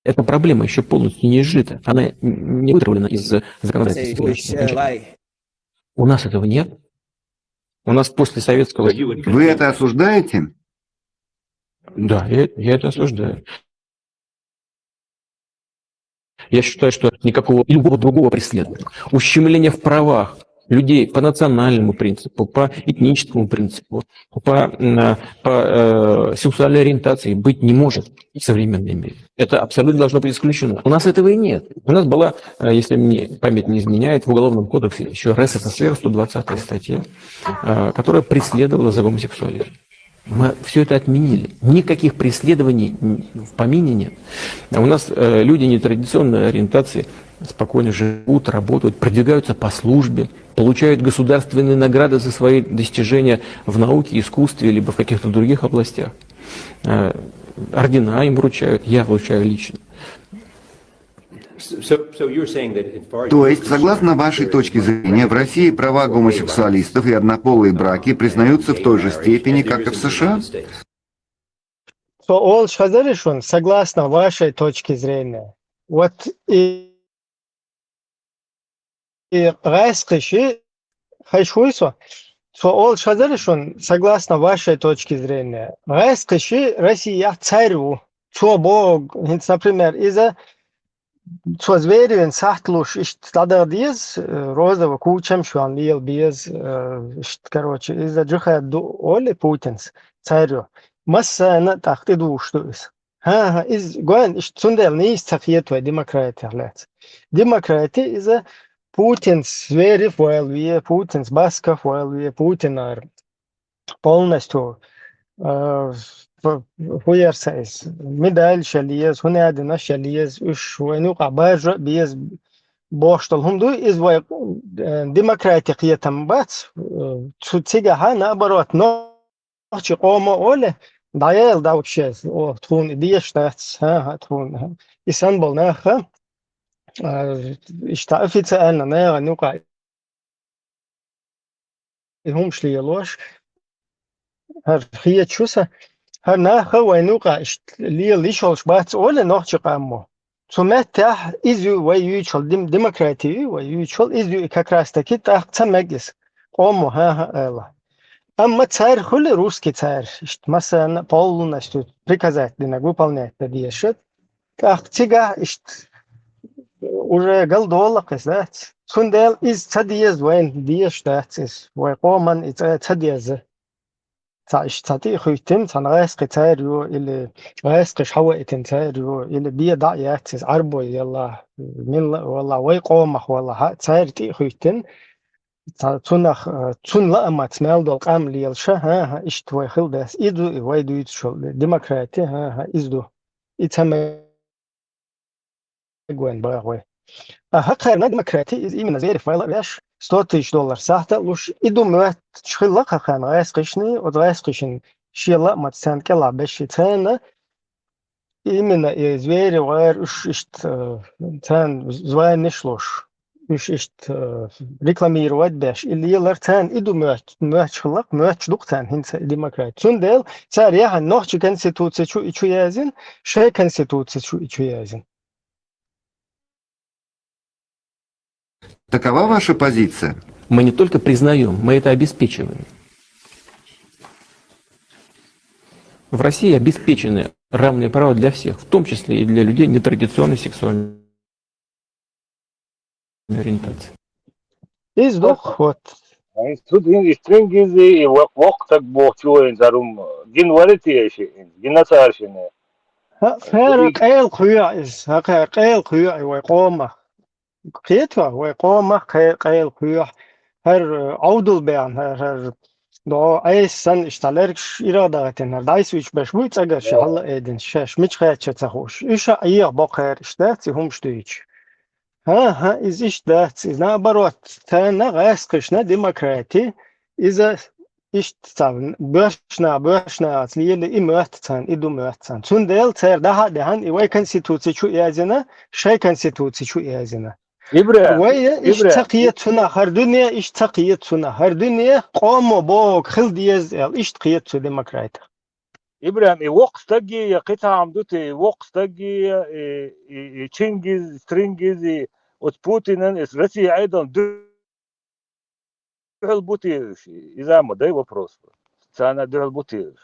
эта проблема еще полностью не изжита. Она не вытравлена из законодательства. У нас этого нет. У нас после советского... Вы это осуждаете? Да, я, я это осуждаю. Я считаю, что никакого и любого другого преследования, ущемления в правах людей по национальному принципу, по этническому принципу, по, по э, сексуальной ориентации быть не может в современном мире. Это абсолютно должно быть исключено. У нас этого и нет. У нас была, э, если мне память не изменяет, в Уголовном кодексе еще Р С Ф С Р сто двадцатая статья, э, которая преследовала за гомосексуализм. Мы все это отменили. Никаких преследований в помине нет. А у нас э, люди нетрадиционной ориентации спокойно живут, работают, продвигаются по службе, получают государственные награды за свои достижения в науке, искусстве, либо в каких-то других областях. Э, ордена им вручают, я вручаю лично. То есть, согласно вашей точке зрения, в России права гомосексуалистов и однополые браки признаются в той же степени, как и в С Ш А? Со олш хазаришун, согласно вашей точке зрения. Вот и, и гайскиши, хайшуйсо, со олш хазаришун, согласно вашей точке зрения. Гайскиши Россия царю. Цо бог, например, из-за цо зверюн сахтлуш ишт тадагдиз, розова кучам шуан лил биз, ишт, короче, из-за джихад ду оли Путинс царю. Массана тахты душ ду из. Ха, ха, из гуан ишт цундел нис цахет вай демократия лец. Демократия из-за Путинс зверев вайлве, Путинс басков вайлве, Путин ар полностью хуярсайс. Медаль шалиез, хунядина шалиез, уж вайну кабажа биез боштал хунду из вай демократия киятам бац. Цу цига ха наоборот, но чи комо оле даял давчез, о тхун идиеш тац, ха, ха, тхун. Исан бол наха, ишта официально наха нука и хумш лиялош. Хар хия чуса, хар наха вайну ка лиял ишолш бац оле нохчи каммо. Цу меття из вай ючол демократию вай ючол из как раз таки тах ца мегис. Комо, ха, ха, эла. Амма царь хули русский царь, ишт масана полностью приказать динаг выполнять да диешет. Тах цига ишт уже галдолакъ эс дац. Цундел из ца диез вайн диеш дац из. Вай коман и ца ца диез. Ца ишт ца ти хуйтин, ца гайс ки царь ю, или гайс ки шава итин царь ю, или бия да яц из, арбой яла, милла вала, вай комах вала, ха, царь ти хуйтин. Цунах, цун ла амац мел дол кам лиел ша, ха, ха, ишт вай хил дес. Иду и вай дуйт шол демократия, ха, ха, изду. И ца ме гуэн багъой. А хакхар на демократия из именно зверь файла вяш сто тысяч доллар сахта луш иду мөт шхилла хахан гайс кышны, от гайс кышын шила мат сен кела беши цена. Именно и звери вар уш ишт цен звайны шлуш. Уш ишт рекламировать беш. Или елар цен иду мөт мөт шхилла мөт шдук цен хинца демократия. Цундел цар яхан нохчи конституция чу и чу язин, шей конституция чу и чу язин. Такова ваша позиция? Мы не только признаем, мы это обеспечиваем. В России обеспечены равные права для всех, в том числе и для людей нетрадиционной сексуальной ориентации. Из дох вот. Тут ин истрин гизи и вок так бохчуен зарум гин варити эши, гин ацаршине. Хэр кэл хуя из, хэр кэл хуя вай кома. Кхетва вай кома кэл хуя. Хэр аудул бян, хэр до айсан ишталер ирагадагатен, хэр дайс вич беш буй цагар ши халла эден шеш мич хяча цахуш. Иша айя бокер ишта ци хумш дуйч. Ха, ха, из ишта ци, наоборот, цена гайс кышна демократия, из-за Иштта цхьа боьршна, боьршна аца лела, и моьтту царна, и ду моьтту царна. Цундела цара дахьа а даьхьна, и вай конституци чу яздина, шай конституци чу яздина. Ибрахим, Вай иштта ца Ибрахим, кхета цунах, хӀара дуьне иштта ца кхета цунах, хӀара дуьне къомо бохург хила деза аьлла, иштта кхета цу демократах. Ибрахим, и воккха стаги я, кхин цхьа хӀума ду те, и воккха стаги я, и, и, и Чингиз, Стрингиз, и оцу Путинан, и Россия Ӏедална дуьхьал бу те уьш? Иза ма дай вопрос. Царна дуьхьал бу те уьш?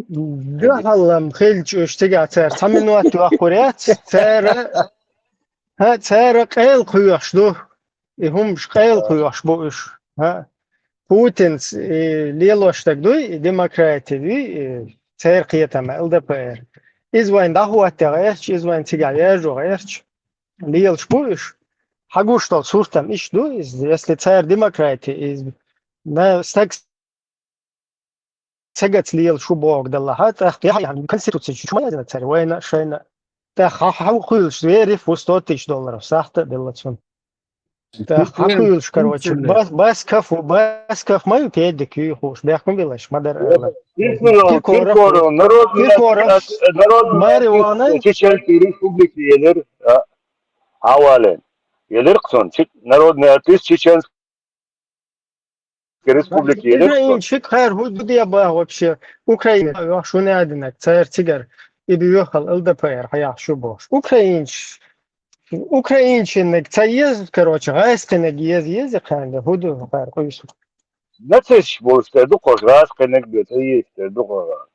Дуьхьал-м хилча уьш цигахь цара цхьа минот йоккхур яц, цара, хӀа, цара къайла кхоьхьуш ду. И хӀумаш къайла кхоьхьуш бу уьш. ХӀа. Путинс и лелош стаг дуй, и демократи дуй, и церан кхетам, ЛДПР. Иза вайна дӀахӀотта гӀерташ, иза вайна цигахь яжо гӀерташ, лелаш бу уьш. Хьагуш долу суртам иштта ду иза, если цара демократи, иза на-, стаг сагаца лела шу боху далахьа, тӀаккха яхьа конституци чу ма яздина цара, вайна а, шайна а. ТӀаккха хьан хуьйлуш, вериф ву сто тысяч долларов, сахьта а делла цунна. ТӀаккха хьан хуьйлуш, короче, бас, бас кафу, бас каф ма ю, педик ю хууш, бехкун билаш, ма дара ала. Киркоров, Киркоров, Киркоров, Мари Ванай, Чеченский Республики елир, а, Хьавален. Елир кхун, Чеч-, народный артист Чеченский Республики елир кхун. Украинчик хар хӀу де ба вообще. Украина, ё, шуна адинак, цар цигар. И биёхал ЛДПР, хьаяхь шу бош. Украинч, украинчиннаг ца ез, короче, гӀайскиннаг ез, ез, кханга, хӀу ду, хар, къуйсу. Нацисташ болуш тера ду кхо, гӀайскиннаг бе, ца ез тера ду кхо.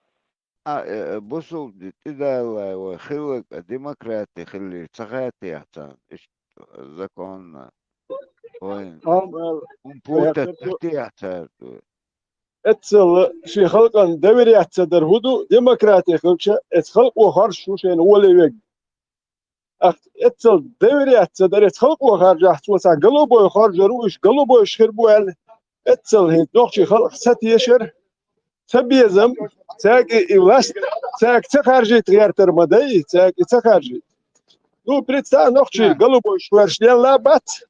А, э, бусулба ди тӀедаллай вай хилларг а демократи хиллий ца хаьттехь царна, иштта законна вайн. Амма хӀун путат тӀехь цара ду? Эццал шен халкъан доверять ца дар хӀу ду, демократи хилча, эца халкъо харж шу шайна оле вег. Ах, эццал доверять ца дар, эца халкъо харжахь, цо цхьа голубой харжар ву, уьш голубойш хир бу аьлла, эццал хӀинца нохчий халкъ ца тешар, ца безам, цаьрга и власть, цаьрга ца харжийта гӀертар ма дай, цаьрга и ца харжийта. Ну, представь, нохчий голубойш хӀоьрш лелла бац.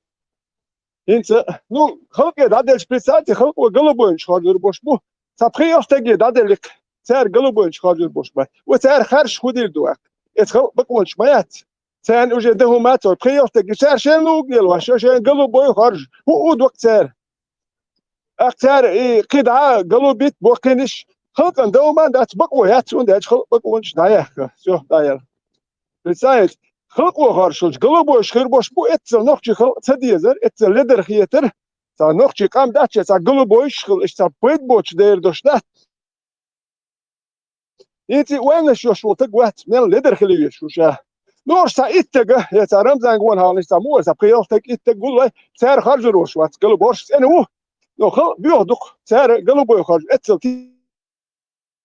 ХӀинца, ну, халкъе дӀаделча, представьте, халкъо голубойнаш харжар бош бу. Цхьа пхи-ялх стаге дӀаделликх, цара голубойнаш харжар бош бац. Ва цара харш хӀу дийр ду ваккха? Эца халкъ бакъонаш ма яц. Царна уже дан хӀума ца, пхи-ялх стаге цара шайна луг лела, ва шо шайна голубой харж. ХӀу у доккха цара? Ах, цара и кхидӀа голубит боккхиниш, халкъан дан хӀума дац, бакъо яц, цунна даьлча халкъ бакъонаш дӀаяхка. Всё, дӀаяла. Представить, халкъо харшалча, голубойш хир бош бу, эццал нохчий халкъ ца дезар, эццал ледар хетар, цхьа нохчий къам дац, цхьа голубойш хила, иштта цхьа пайда боцуш дер дош дац. ХӀинца и ойланаш йош волу таг вац, мел ледар хила везаш ву ша. Ну, уьш цхьа иттага, я цхьа Рамзан гонахьалнаш цхьа муха, цхьа пхи-ялх таг, иттаг гуллай, цара харжар волуш вац, голубойш цӀена ву. Но халкъ боьха дукха, цара голубой харж, эццал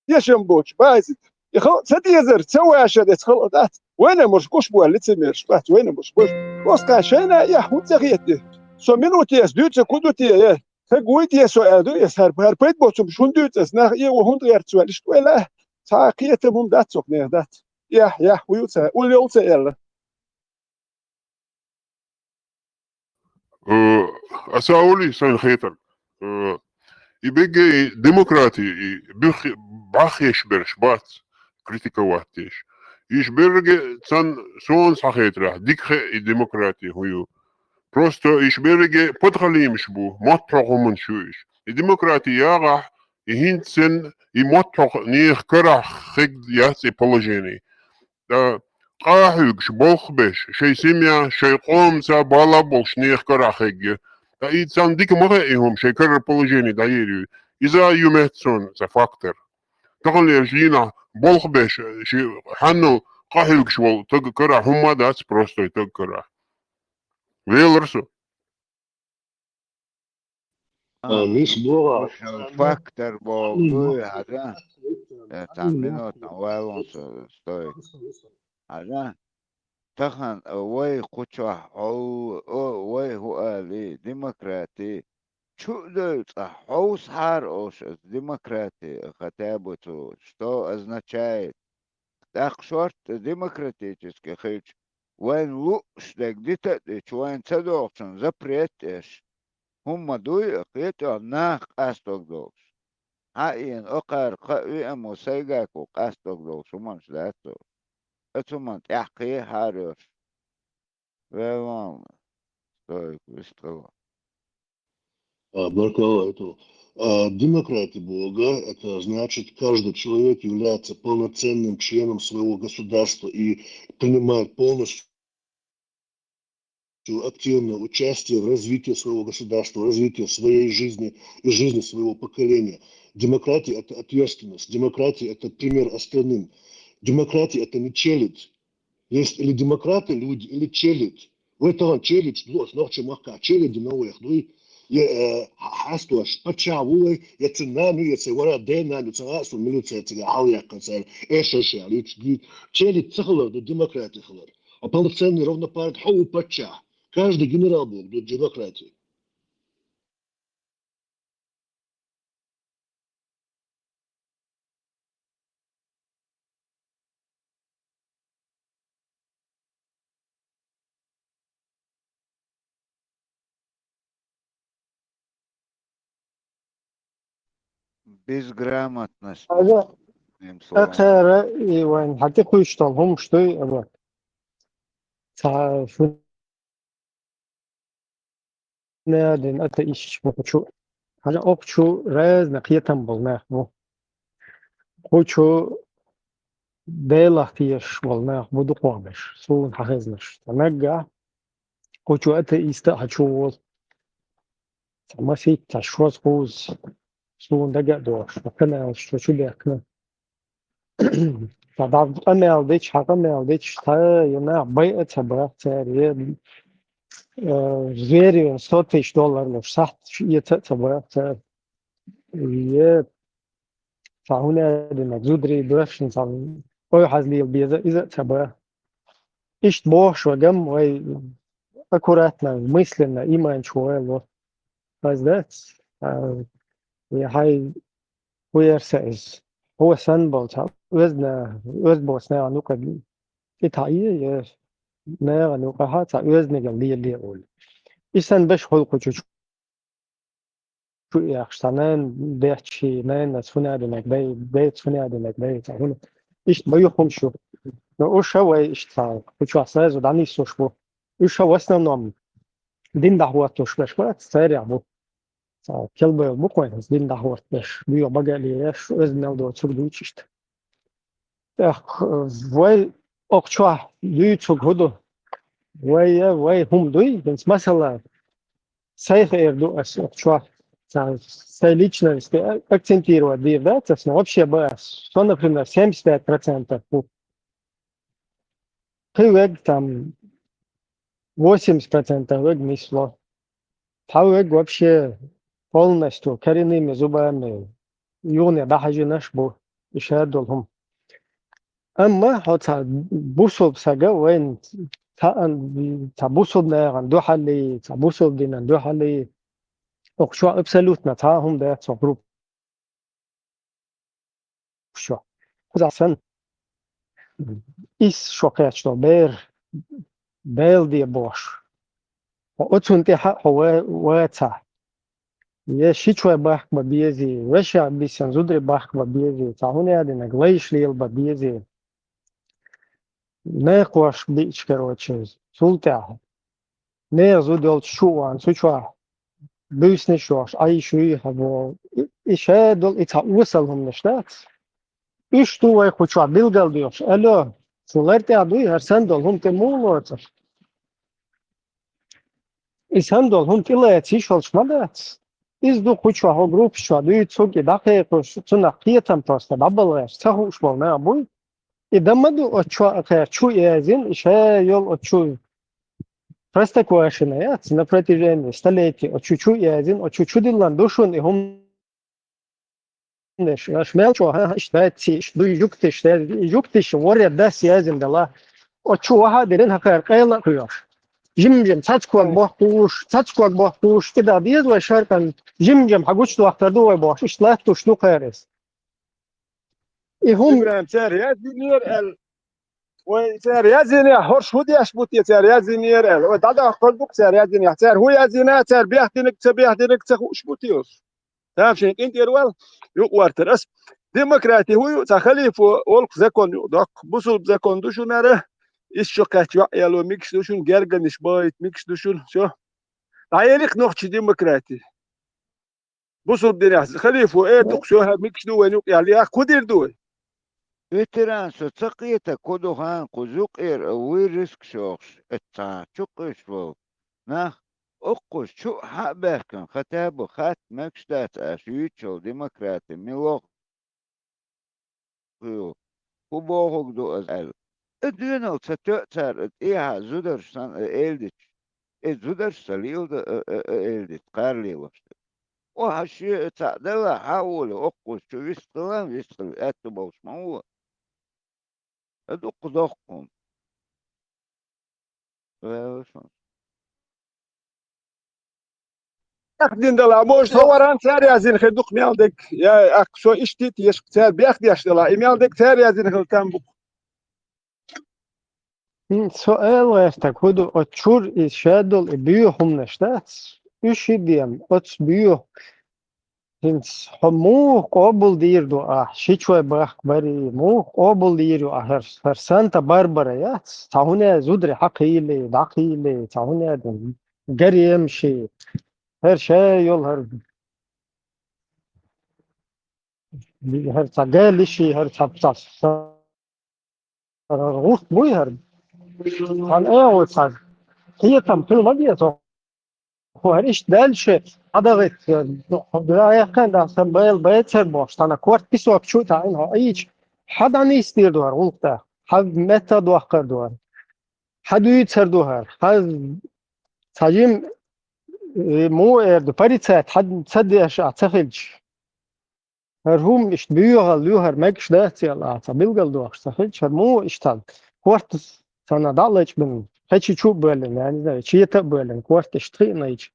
тешам боцуш, баьзза. И халкъ ца дезар, ца вашар эца халкъ дац. Вайна муш гуш бу аьлла лицемераш бац, вайна муш гуш. Оскъа шайна яхь хӀунда ца хетти? Со минуте эца дуьйцург хӀун ду те, э? Ца гуй те со аьлла ду, эца хӀара, хӀара пайда боцург хӀунда дуьйцу эца? Нах э, хӀунда гӀерта со аьлла, иштта вай ла? Цхьа кхетам хӀума дац цох, нехан дац. Яхь, яхь, хӀу ю ца, улле ю ца аьлла. Э, аса олий сайн хетар. Э, и бегге и демократи, и буьх-, бахьеш берш бац, критиковать деш. Иш берриге цан сон схьахетарехь, дика хе и демократи хӀу ю. Просто иш берриге подхалимаш бу, маттахьо хӀуманаш ю иш. И демократи ягӀахь, и хӀинца сен, и маттахьо нехан карахь хег яц и положение. ТӀа къахьуьгуш, болх беш, шайн семья, шайн къомаца бала болуш нехан карахь хегга. ТӀа и царна дика ма хаьа и хӀума, шайн карара положение дӀаер ю. Иза а ю меттасон цхьа фактор. Таханлерчу дийнахь болх беш, ши хьаннал къахьуьгуш волу таг карахь хӀумма а дац, простой таг карахь. Велар со. А, мис богӀа. Фактор богӀу дуй, хьажа. Э, цхьа минута, валон со, стой. Хьажа. Тахан, э, вай кхучохь хьол-, о, вай хӀу али, демократи. Чу а дойла цкъа хьовсахьара ош аса демократи, хотя бы цо, что означает. ТӀаккха шортта демократически хилча, вайн лууш дерг дита а дича, вайн ца догӀучун запрет а еш. хӀумма дуй, кхетӀо нах къастог долуш. Хьаийна, окхара кхаъ виъ мо сайгахь къастог долуш хӀуманаш дац цо. Оцу хӀуманна тӀаьхьа кхехьара йолуш. Велла, стойку, вистхила. А, баркалла, это, а, демократия блога, это значит, каждый человек является полноценным членом своего государства и принимает полностью активное участие в развитии своего государства, в развитии своей жизни и жизни своего поколения. Демократия — это ответственность. Демократия — это пример остальным. Демократия — это не челядь. Есть или демократы люди, или челядь. Вай тахана челядь, ло, нохча махка челядь, новых дуй. Я, э, хьастош, пача ву вай, я цу наню, я цу вара де наню, цу асу милиция цигахь хьал яккха цара, эшаша, лич, гит. Челядь ца хилар ду демократия хилар. А полноценный равноправный хьо ву паччахь. Каждый генерал был ду демократии. Безграмотность. Хьажа, м, слово. Ахара и вайн хьатӀе кхуьйсуш долу хӀумаш дуй, ала. Ца шу Наьдин атеисташ бу кху чу. Хьажа, окху чу разный кхетам болу нах бу. Кху чу Делах тешаш болу нах бу дукхох берш, суна хьан хезнарш. Ца наггахь, кху чу атеиста а хьан чу волу. Ца масийтта, ца шоза кхуза, суна дага а дохуш, ткъа каналаш чу чу дехкина. Ца дӀа къамел дича, хьан къамел дича, ца я нах байа ца бах цара, я, э, зверевен сто тысяч доллар луш, сахьт эца а ца бах цара. Я ца хӀуна дина, зударий, дошна ца ой хьазлийла беза, иза а ца бах. Иштта бохуш вай гам, вай аккуратно, мысленно, иманчу вай ло. Хаза дац? А, я хьай ХӀун яра сан иза? Хьо санна болу цхьа оьзда, оьзда боцу нахана юкъа тӀе таӀе, я нахана юкъахь цхьа оьзданигал лелае олу. И санна беш хуьлу кху чу чу яхаш, цхьа нана детташ, нанас хӀун а динарг дай, дайца хӀун а динарг дай, цхьа хӀуна. Иштта ма ю хӀума шу. Но уьш а вай иштта цхьа кху чохь сразу дӀанисъеш бу. Уьш а в основном дин дӀахӀоттош беш бац, царех бу. Цхьа кхелбевлла бу кхойнас дин дӀахӀоттадеш, боьха бага а лелош, оьзда мел доцург дуьйцу иштта. ТӀаккха вай окху чохь дуьйцург хӀун ду? Вай, вай хӀума дуй, хӀинца масала, сайн хеэр ду ас окху чохь, цхьа сайн личности акцентировать дийр дац ас, но вообще бан ас. Со, например, семьдесят пять процентов бу. Кхин верг там восемьдесят процентов верг нисло. Цхьа верг вообще полностью коренными зубами юхане дӀахьажийнарш бу, и шадолу хӀума. Амма хьо цхьа бусулба сага вайн цхьа, цхьа бусулба нахана дуьхьал, цхьа бусулба динан дуьхьал, окху чохь абсолютно цхьа а хӀума дац цо группа. Шо. Кхузахь санна, исс шо кхечдо бер, Дела де бохуш. Хьо оцунна тӀаьхьа а хьо ва-, вацахь. Я шичой бахка ма безий, вешех бисина зударий бахка ма безий, цхьа хӀуна а динарг лайш лела ма безий. Некхош биъча, короче, цул тӀаьхьа. Нехан зуда йолчу чу а ван, цу чохь буьйсанаш йохуш, Ӏайш юй хьан боху. И, и шадолу, и цхьа осал хӀуманаш дац. Уьш ду вай кху чохь билгалдоьхуш. Алло, цу лар тӀехь дуй, хӀара санна долу хӀума тӀе муха лоцуш? И санна долу хӀума тӀелаца йиш йолуш ма дац. Иза ду кху чохь, хӀо группаш чохь дуьйцург, и дӀакхайкхош, цунах кхетам просто дӀабалгӀеш, ца хууш болу нах буй. И дан ма ду, оцу чохь а кхаьчча чу яздина, и ша йолу оцу чу Простоквашино яц на протяжении столетий, оцу чу чу яздина, оцу чу чу диллина ду шуна и хӀуманаш. Аш мел чӀогӀа, хӀа, иштта дац, иштта дуй жуьгташ, жуьгташ ворхӀе дас яздина дала. Оцу чу ваха а дирина хӀокхара къайла а кхоьхуш. Жим-жим, цхьацца ког бохкуш, цхьацца ког бохкуш, кхидӀа деза вай шаркан, жим-жим хьан гучудохкар ду вай бохуш, иштта латтуш ду кхара иза. И хӀума ИбрахӀим, цара яздинера аьлла, Вай, цара язйинехь, хӀорш хӀун деш бу те, цара язйинера аьлла. Вай, дӀадахкар ду-кх цара язйинехь. Цара хӀун язйина, цара бехдинарг, ца бехдинарг ца хууш бу те уьш? Цара шайн къинтӀера вал, юкъавартар ас. Демократи хӀун ю, цхьа халифо олуш закон юкъадоккху. Бусулба закон ду шуна ара, исс шо кхаьчча йоӀ яло мегаш ду шуна, гергарнаш бахийта мегаш ду шуна, всё. ДӀаелира-кх нохчийн демократи. Бусулба динехь халифо эр ду-кх, всё, хӀара мегаш ду вайна юкъа аьлла, яхь, кху дийр ду вай? Ветеран, со ца кхета, кху ду хан кху юкъера а вуй риск шохуш, эццахь чукхуьйсуш волу нах, оккхуза чу а хьа а баьхкина, хатабу хатта мегаш дац аша юьйцучул демократи мила вогӀу, хӀун бохург ду аса аьлла. И доьналла ца тоьа цара, и тӀехьа зударша санна и эладиташ, и зударша ца леладо и, и, и эладита кхара лелош дерг. О, хьан шен и цхьаъ делахь, хьан а волий, оккхуза чу вистхила, вистхила аьтту болуш ма ву. И дуккха доккха хӀума. Ваьлла шуна. Аьхка дина дала, может, хӀокху варанца цара яздина хир ду-кх мел дерг. Я, аьхка, со иштта а тешаш, цара бехдеш дала, и мел дерг цара яздина хила там бу-кх. М, со ала гӀертарг хӀун ду, оцу чуьра и шадолу и боьха хӀуманаш дац, уьш а дема, оцу боьха. ХӀинца хьо муха къобалдийр ду ахь, ши чой бахка барий, муха къобалдийр ю ахь хӀара, хӀара Санта-Барбара яц? Цхьа хӀума зударий хьакхийлий, дӀакхийлий, цхьа хӀума дан гаремаший, хӀара ша йолу хӀара, хӀара цхьа галиший, хӀара цхьа, цхьа, хӀара гӀурт буй хӀара. Цхьана а ву цхьа кхетам хила ма деза. ХӀара иштта даьлча, хьан дахийтта, хьо яьккхина дан сан байла байцар бохуш, тхьана корта песок чу а таӀийна хьо Ӏийча, хьан дӀанисдийр ду хӀара гӀуллакх тӀаккха? Хьан метта дохкар ду хӀара? Хьан дуьйцар ду хӀара? Хьан цхьа жима, э, муха эр ду, порицать хьан ца деш ахь ца хилча? ХӀара хӀума иштта боьхалла ю, хӀара мегаш дац аьлла, ахьа цхьа билгалдохуш ца хилча, хӀара муха иштта корта санна дӀа а лачкъина, кхечи чу а боьллина, я не знаю, чета а боьллина, корта иштта хиънайча,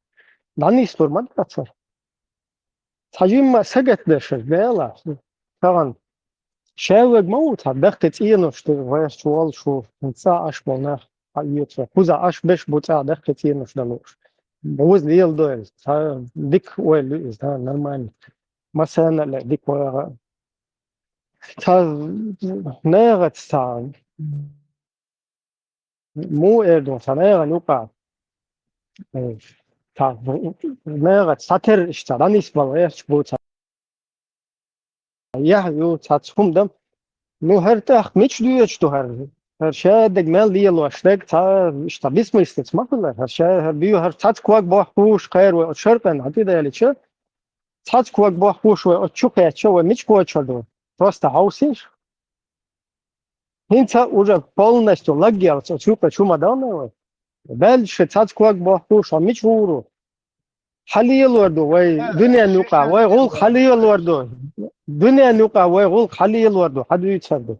дӀанислур ма дац хӀара. Цхьа жимма сагатдешар, Дела, тахана шаьввега ма ву цхьа даккхий цӀенош ду, гӀерташ волуш ву, цӀа Ӏаш болу нах хьаоьцу, кхузахь Ӏаш беш бу цӀа даккхий цӀенош дан лууш. Буза леладойла, цхьа дика ойла ю иза, нормально. Массарна а ле дика вагӀа. Цхьа нагӀаца цхьа, муха эр ду, цхьа нагӀана юкъа, э, цхьа нагӀаца цхьатерра иштта дӀанисбала гӀерташ бу цхьа яхь ю, цхьацца хӀума дан. Ну, хӀара тӀаккха мича доьдуш ду хӀара? ХӀара шадерг мел лелош дерг цхьа иштта бессмыслица ма хуьлу хӀара. ХӀара ша, хӀара буьйхар цхьацца ког бохкуш кхайра вай оцу шаркъана хьан тӀедалича, цхьацца ког бохкуш вай оцу чу кхаьчча, вай мича кхочур ду? Просто хьовсийша. ХӀинца уже полностью лаггелца оцу юкъа чу ма дан вай. Баьлча ши цхьацца ког бохкуш хьо мича гӀур ву? Хьан лелор ду вай дуьненан юкъа, вай гӀуллакх хьан лелор ду? Дуьненан юкъа вай гӀуллакх хьан лелор ду, хьан дуьйцур ду?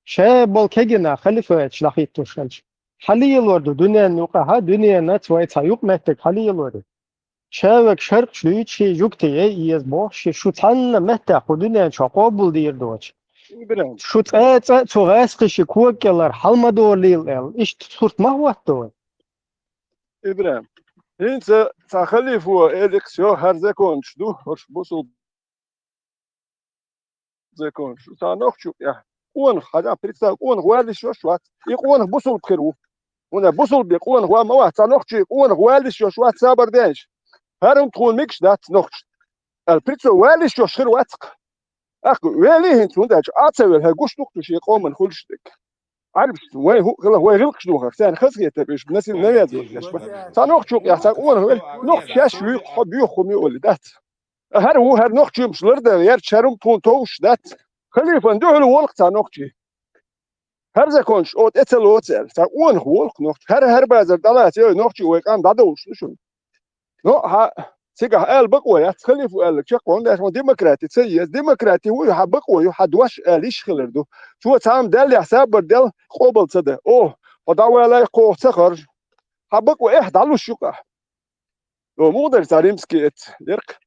Ша болу кегина халифаташ дӀахӀиттош хилча, хьан лелор ду дуьненан юкъа, хьан дуьненаца вай цхьа юкъаметтиг хьан лелор ю? Ша вега шаркъаш дуьйцу ши жугтий, эй, еза боху ши, шу цхьанна меттехь кху дуьнен чохь къобалдийр доцуш. Ибрахим. Шу цкъа а цкъа а цу гӀаскхи ши кога кӀелара хьал ма долийла аьлла, иштта сурт ма хӀоттадо вай. Ибрахим. ХӀинца цхьа халифо элира-кх, всё, хӀара законаш ду, хӀорш бусулба законаш. Цхьа нохчо, я, къонах, хьан представь, къонах валлиш йолуш вац. И къонах бусулба хир ву. ХӀунда бусулба къонах ван ма вац, цхьа нохчо къонах валлиш йолуш вац, сабар деш. ХӀара хӀума тхуна мегаш дац нохчо. Аьлла, прицо валлиш йолуш хир вац-кх. Ахьа велий хӀинца, хӀунда аьлча а ца велла, хӀара гуш ду-кх шу шен къоман хуьлуш дерг. Ӏарбаш, вай хӀу-, хила, вай гӀиллакхаш дохар, царна хазахетар уьш, насил навязывать деш. Цхьа нохчо юкъа яхь, цхьа къонах велла, нохчо шаьш вуьйкху, хьо боьха хӀума ю олий дац. ХӀара ву, хӀара нохчий муш лардан, яр чарум тхуна товш дац. Халифан дуьхьал волу-кх цхьа нохчий. ХӀара законаш о тӀе ца лоцу аьлла, цхьа къонах волу-кх нохчий. ХӀара, хӀара базар дӀалаца, ой, нохчий вай къам дӀадовлуш ду шуна. Но хьан цигахь ала бакъо яц, халифо аьлларг чекх вон деш, ма демократи ца еза. Демократи ву, хьан бакъо ю, хьан дош ала йиш хилар ду. Цо цхьа хӀума даьллехь, сабар дел, къобал ца дан. О, хьо дӀавалай кхо ца харжа. Хьан бакъо эхь дӀалуш ю-кх ахь. О, муха дара цхьа римский эц, дерг.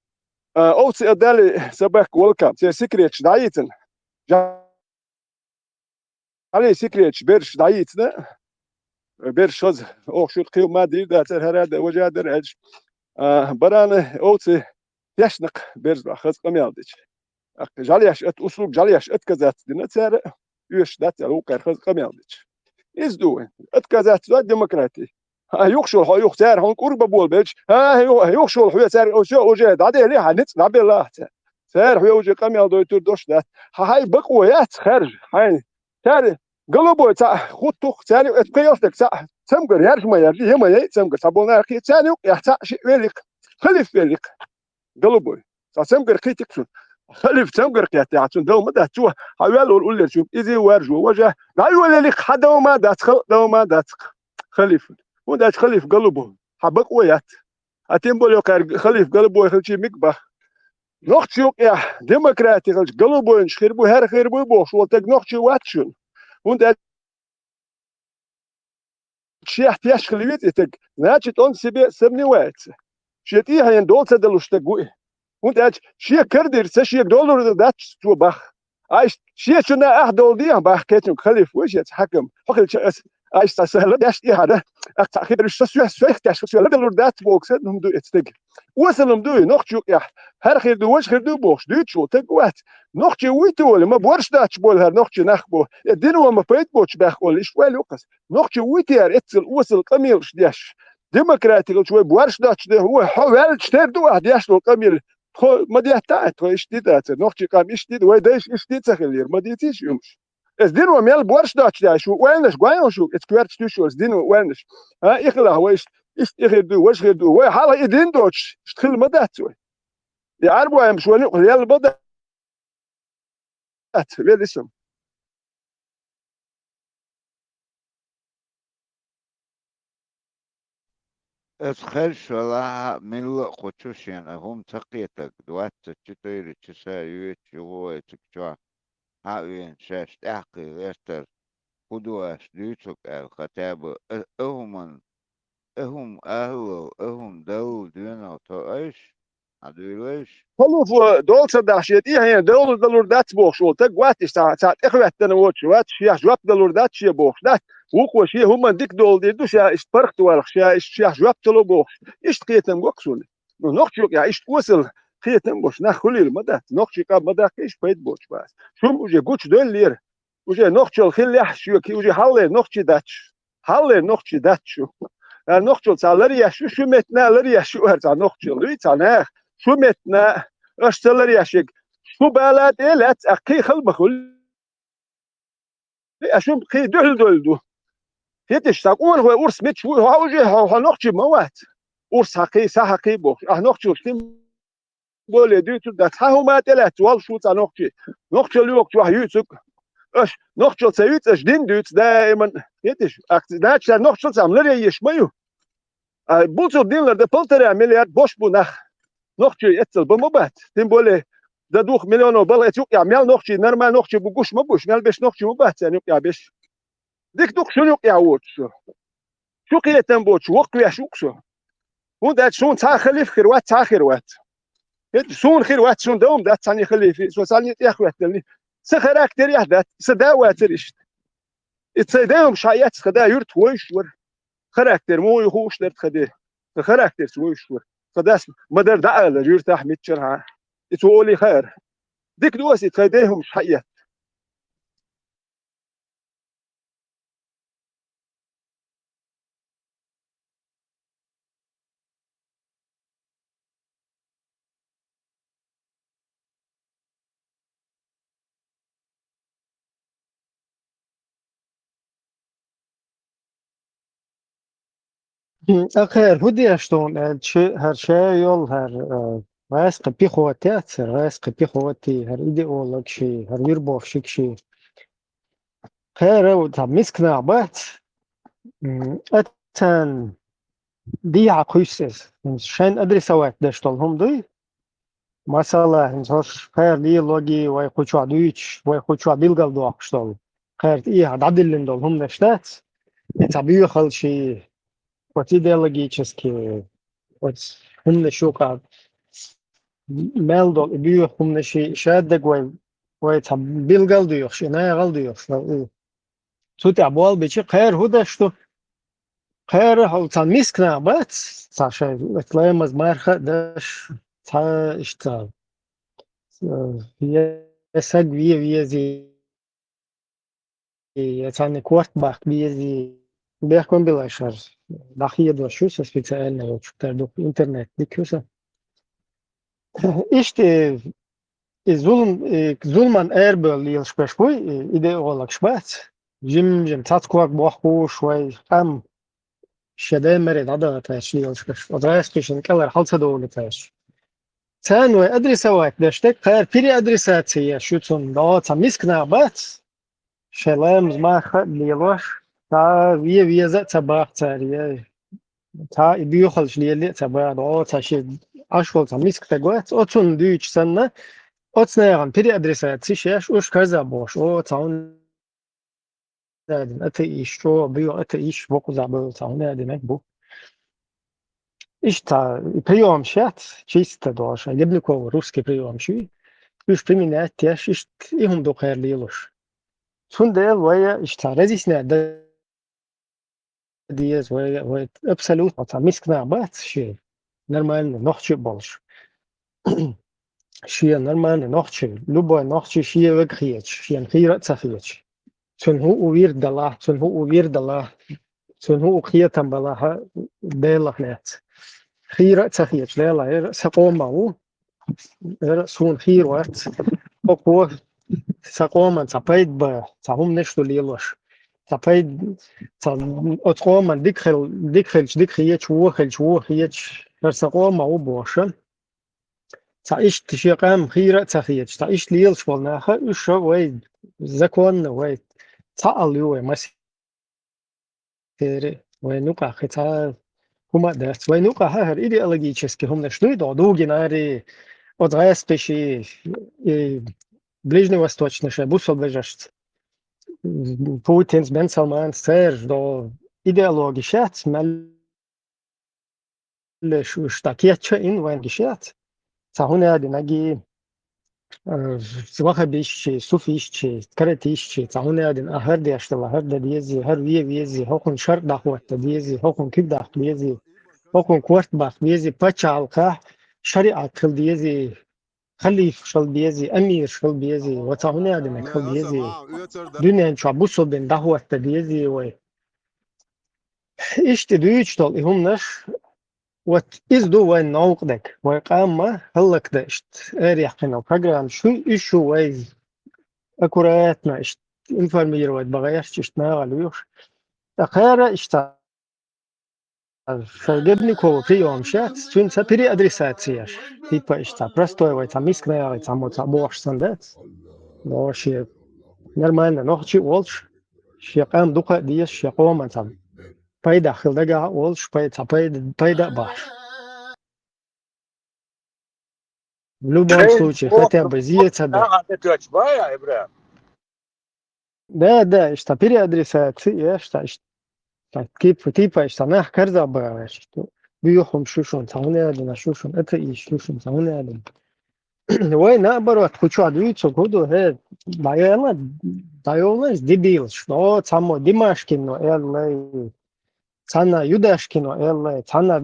А, овци а дали, собака волкам, церан секреташ дӀайийцина. Жа- Ӏалий секреташ бераш дӀайийцина, бераш хаза, оха шуьга кхин ма дийр дацара, хӀара да, важа дара аьлча, а, барана овци тешнакх берза хаза къамел дича. ТӀаккха жӀалеш ат, услуг жӀалеш отказаться дина цара, оьшуш дац аьлла, вукхара хаза къамел дича. Иза ду вайн. Отказаться ду демократи. А юхашула хьо юха цара хьуна кӀурба болабелча, а ю-, юхашула хьоьга цара, всё, уже дӀаделий хьа ницкъ дӀабелла ахьа цара. Цара хьоьга уже къамел дойтур дош дац. Хьан хьайн бакъо яц харжа, хьайна. Цара голубой цхьаъ хӀуттух, царна юкъе кхыйолу стаг цхьаъ цамгар яржа ма яржа, я ма яй цамгар, цхьаболу нахе, царна юкъехь цхьаъ шиъ велларх, халиф велларх. Голубой. Цхьа цамгар кхийтира цунна. Халиф цамгар кхеттехь, цунна дов ма дац, цо хьан ваьлла волу уллера чу, иза варжо, важа, дӀайолаелларх, хьан дов ма дац, халкъ дов ма дац халиф. ХӀунда аьлча халиф голубой, хьан бакъо яц. А тем более кхара халиф голубой хилчий мега боху. Нохчийн юкъехь демократи хилча, голубойнаш хир бу, хӀара хир бу бохуш волу стаг нохчи вац шуна. ХӀунда аьлча шех теш хила веза и стаг, значит, он в себе сомневается. Шен тӀаьхьенна дола ца далуш стаг ву и. ХӀунда аьлча шен карадирца шега долур дац цо боху. Айса шен чунна ахь долу дехьа боху кхечуьнга халиф ву шеца хьаькам. Хьо хилча ас, айса цхьа сан ладеш тӀехьара, ах цхьаъ хир сан соьх, соьх теш сан соьх ладалур дац боху сан хӀума ду эцу стага. Осалам ду и нохчийн юкъехь, хӀара хир ду, важа хир ду бохуш, дуьйцуш волу стаг вац. Нохчи вуй те волу, ма борш доцуш болу хӀара нохчийн нах бу. Э, дино ма пайда боцуш баьхка олу, иштта ойла ю-кх ас. Нохчи вуй те хӀара эццал осал къамелаш деш? Демократи хилча вай борш доцуш де, вай хьо ваьлча тера ду ахь деш долу къамел. Тхо ма детта а, тхо иштта ди дацара. Нохчийн къам иштта ди, вай дайша иштта ди ца хиллера, ма дийцийша уьш. Эс дино мел борш доцуш деш, шу ойланаш гой хьуна шу, эцу коьртачу туьйсуш, эс дино ойланаш. А, и хила вай иштта, иштта и хир ду, важа хир ду. Вай хьалха и дин доцуш, иштта хила ма дац вай. И Ӏарбойн шуна юкъа лелла ма дац, велисам. Ас хезаш велахь а, милла а кху чу шена хӀума ца кхетарг, двадцать четыре часа йоьдуш ю вай цига чохь, хьан а веана шаьш тӀаьхьакхийла гӀертар, хӀун ду аш дуьйцург аьлла, хотя бы а, а хӀуманна, а хӀума аллал, а хӀума даллал доьналла тхо айш, хьан дуьйлайш? Халуфо долу ца дахь шен тӀаьхьенна довла далур дац бохуш волу стаг вац, иштта цхьа, цхьа тӀехӀоьттина воцуш вац, шех жоп далур дац шен бохуш дац. Вукхо шен хӀуманна дика долу дийр ду, ша иштта паргӀат валахь, ша иштта шех жоп ца ло бохуш. Иштта кхетам го-кх суна. Ну, нохчийн юкъехь иштта осал кхетам болуш нах хуьлийла ма дац. Нохчийн къам ма даккхийша пайда боцуш бац. Шуна уже гучудевллера. Уже нохчалла хиллехь шоьга, уже хьалхалера нохчий дац шу. Хьалхалера нохчий дац шу. Ара нохчалла цхьа ларъеш ю, шу меттана а ларъеш ю ара цхьа нохчалла. Вуй цхьа наха, шу меттана а, аша ца ларъеш ерг, шу бала тӀе а лаьцна, а кхин хала ма хуьлу. Аш хӀума кхин дуьхьал долу ду. ХӀеташ, сан къонахой урс мича ву, хьо уже хьо, хьо нохчи ма вац. Урс хьакхий, са хьакхий бохуш. Ахьа нохчалла тем более дуьйцур дац. Хьан хӀума тӀелаьцна воллуш ву цхьа нохчи. Нохчалла йохучохь юьйцург. Аш нохчалла ца юьйцу, аш дин дуьйцу даиман. ХӀеташ, акци. Значит, сан нохчалла цхьа ларъеш ма ю. А, буцур дин лардан полтора миллиард бош бу нах. Нохчий эццал бан ма бац. Тем более, дан двух миллионов бала эцу юкъехь мел нохчий, нормально нохчий бу гуш ма буш, мел беш нохчий ма бац, царна юкъехь беш. Дика ду-кх шуна юкъехь воцуш со. Шу кхетам боцуш воккхавеш ву-кх со. ХӀунда аьлча суна цхьа а халиф хир вац, цхьа а хир вац. ХӀета суна хир вац, суна дов дац цхьанне халифе, со цхьанне тӀехӀоьтталли. Сан характерехь дац, сан да вацара иштта. И цай дайхӀумаш хьаэцна тхан да юьртахь вовзаш вара. Характер муха ю хууш дара тхан де. Тхан характерца вовзаш вара. Тхан дас ма-дарра дӀаалара юьртахь миччара хьан. И цо олий хаьара. Дика ду аса и тхайн дайхӀумаш хьаэцна. М, а кхера хӀун деш ду аьлча, хӀара ша йолу хӀара, а, гӀаьскхи пехота яц, хӀара гӀаьскхи пехотий, хӀара идеологаший, хӀара вирбовщикаший. Кхера а ву, цхьа миска нах бац. М, а царна дехьа кхуьссу иза. ХӀинца шайна адресовать деш долу хӀума дуй? Масала, хӀинца хӀорш кхера диалоги, вай кху чохь дуьйцуш, вай кху чохь билгалдоккхуш долу, кхера тӀехьа дӀадиллина долу хӀуманаш дац? И цхьа боьхалший, оцу идеологический, оцу хӀуманаш юкъа мел долу и боьха хӀуманаший, шаддаг вай, вай цхьа билгал доьхуш, и нахал доьхуш, вай у. цу тӀехь болх бича, кхара хӀун деш ду? Кхара хьо цхьа миска нах бац, цхьа шайн лаамаза марха а деш, цхьа иштта, э, я саг вен везий, я царна корта баккха безий, бехкам биллачара дӀахедош ю со специально, йолчух тера дукха интернет дика ю сан. Иштта и зулам, и зуламан арабевлла лелаш берш буй, и идеологаш бац. Жим-жим цхьацца ког бохкуш вай, къам шен даймаре дӀадахийташ лелаш берш. Оцу гӀазкхашна кӀелхьара хьал ца довлийташ. Царна вай адресовать деш дерг, кхара переадресация еш ю цунна. ДогӀа цхьа миска нах бац, шайн ламаз марха а лелош, цхьа вен веза а ца баккха цара, я цхьа и боьхалш лелале а ца баккха, догӀа цхьа шен Ӏаш волу цхьа миска стаг вац, оцунна дуьйцуш санна, оцу нахана переадресация еш, уьш карзахбохуш, о, цхьа хӀунда аьлла, атеисташ, чӀогӀа боьха атеисташ, боккъал а боьха цхьа хӀунда аьлла бу. Иштта и приёмаш яц, чисто догӀуш, ледниковый русский приёмаш ю. Уьш применять еш, иштта и хӀума ду кхара лелош. Цундела вай иштта разъяснять дан деза, вай, вай абсолютно цхьа миска нах бац шен нормальный нохчи а болуш. Шен нормальный нохчи, любой нохчи шен вега хеташ, шена хийра а ца хеташ. Цуьнан хӀун у вирд далахь, цуьнан хӀун у вирд далахь, цуьнан хӀун у кхетам балахь, Делах лаьцна. Хийра а ца хеташ, Делахь, хӀара сан къоман ву, хӀара суна хийра вац. ХӀокхо сан къоман цхьа пайда бан, цхьа хӀуманаш ду лелош. Цхьа пайда, цхьа оцу къоман дика хил-, дика хилча дика хеташ, вон хилча вон хеташ, хӀара сан къоман ву бохуш. Цхьа иштта шен къам хийра а ца хеташ, цхьа иштта лелаш болу нах а, уьш а вай законно, вай цхьаъ ала ю вай масех. Церан вайн юкъахь кхин цхьа хӀума а дац. Вайн юкъахь а хӀара идеологический хӀуманаш дуй догӀу, дугинари, оцу гӀазкхаши, и ближневосточнаши, бусалба вежаршца, Путинца, Бен Салманца, цераш догӀу идеологиш яц, мел леш уьш дӀакечъян вайн гиш яц. Цхьа хӀун аьлла динарг, э, ваххабистчий, суфистчий, каратистчий, цхьа хӀун аьлла дина, ахь хӀара деш дала, хӀара дан дезий, хӀара вен везий, хӀокхунна шарӀ дӀахӀотта дезий, хӀокхунна куьг даккха дезий, хӀокхунна корта баккха дезий, пачхьалкхехь шариӀат хила дезий, халифаш хила дезий, амираш хила дезий, ва цхьа хӀун аьлла динарг хила дезий, дуьнен чохь бусалба дин дӀахӀотта дезий вай. Иштта дуьйцуш долу и хӀуманаш, вот иза ду вайн новкъа дерг, вай къам ма хӀаллакдан иштта, эр яьккхина программа, шу, уьш шу вай аккуратно иштта информировать бан гӀерташ иштта нахала лоьхуш. Ткъа кхара иштта шайн ледниковый приёмаш яц, цуьнца переадресация еш. Типа иштта простой вай цхьа миска нахе цхьаммо цхьа бохуш санна дац. Но шен нормально нохчи а волуш, шен къам дукха а дезаш, шен къоман цхьа пайдехь хила дагахь а волуш, пай-, цхьа пайда, пайда а бахьаш. В любом случае, хотя бы зен ца дан. Да, да, иштта переадресация еш, иштта, иштта, типа, типа, иштта нах карзахбан, иштта, боьха хӀуманаш ю шуна, цхьа хӀун аьлла дина шу шуна, атеисташ ю шуна, цхьа хӀун аьлла дина. Вай, наоборот, кху чохь дуьйцург хӀун ду, хӀей, дӀайолла, дӀайолла иза дебилаш. О, цхьаммо Димашкино аьлла, цхьанна Юдашкино аьлла, цхьанна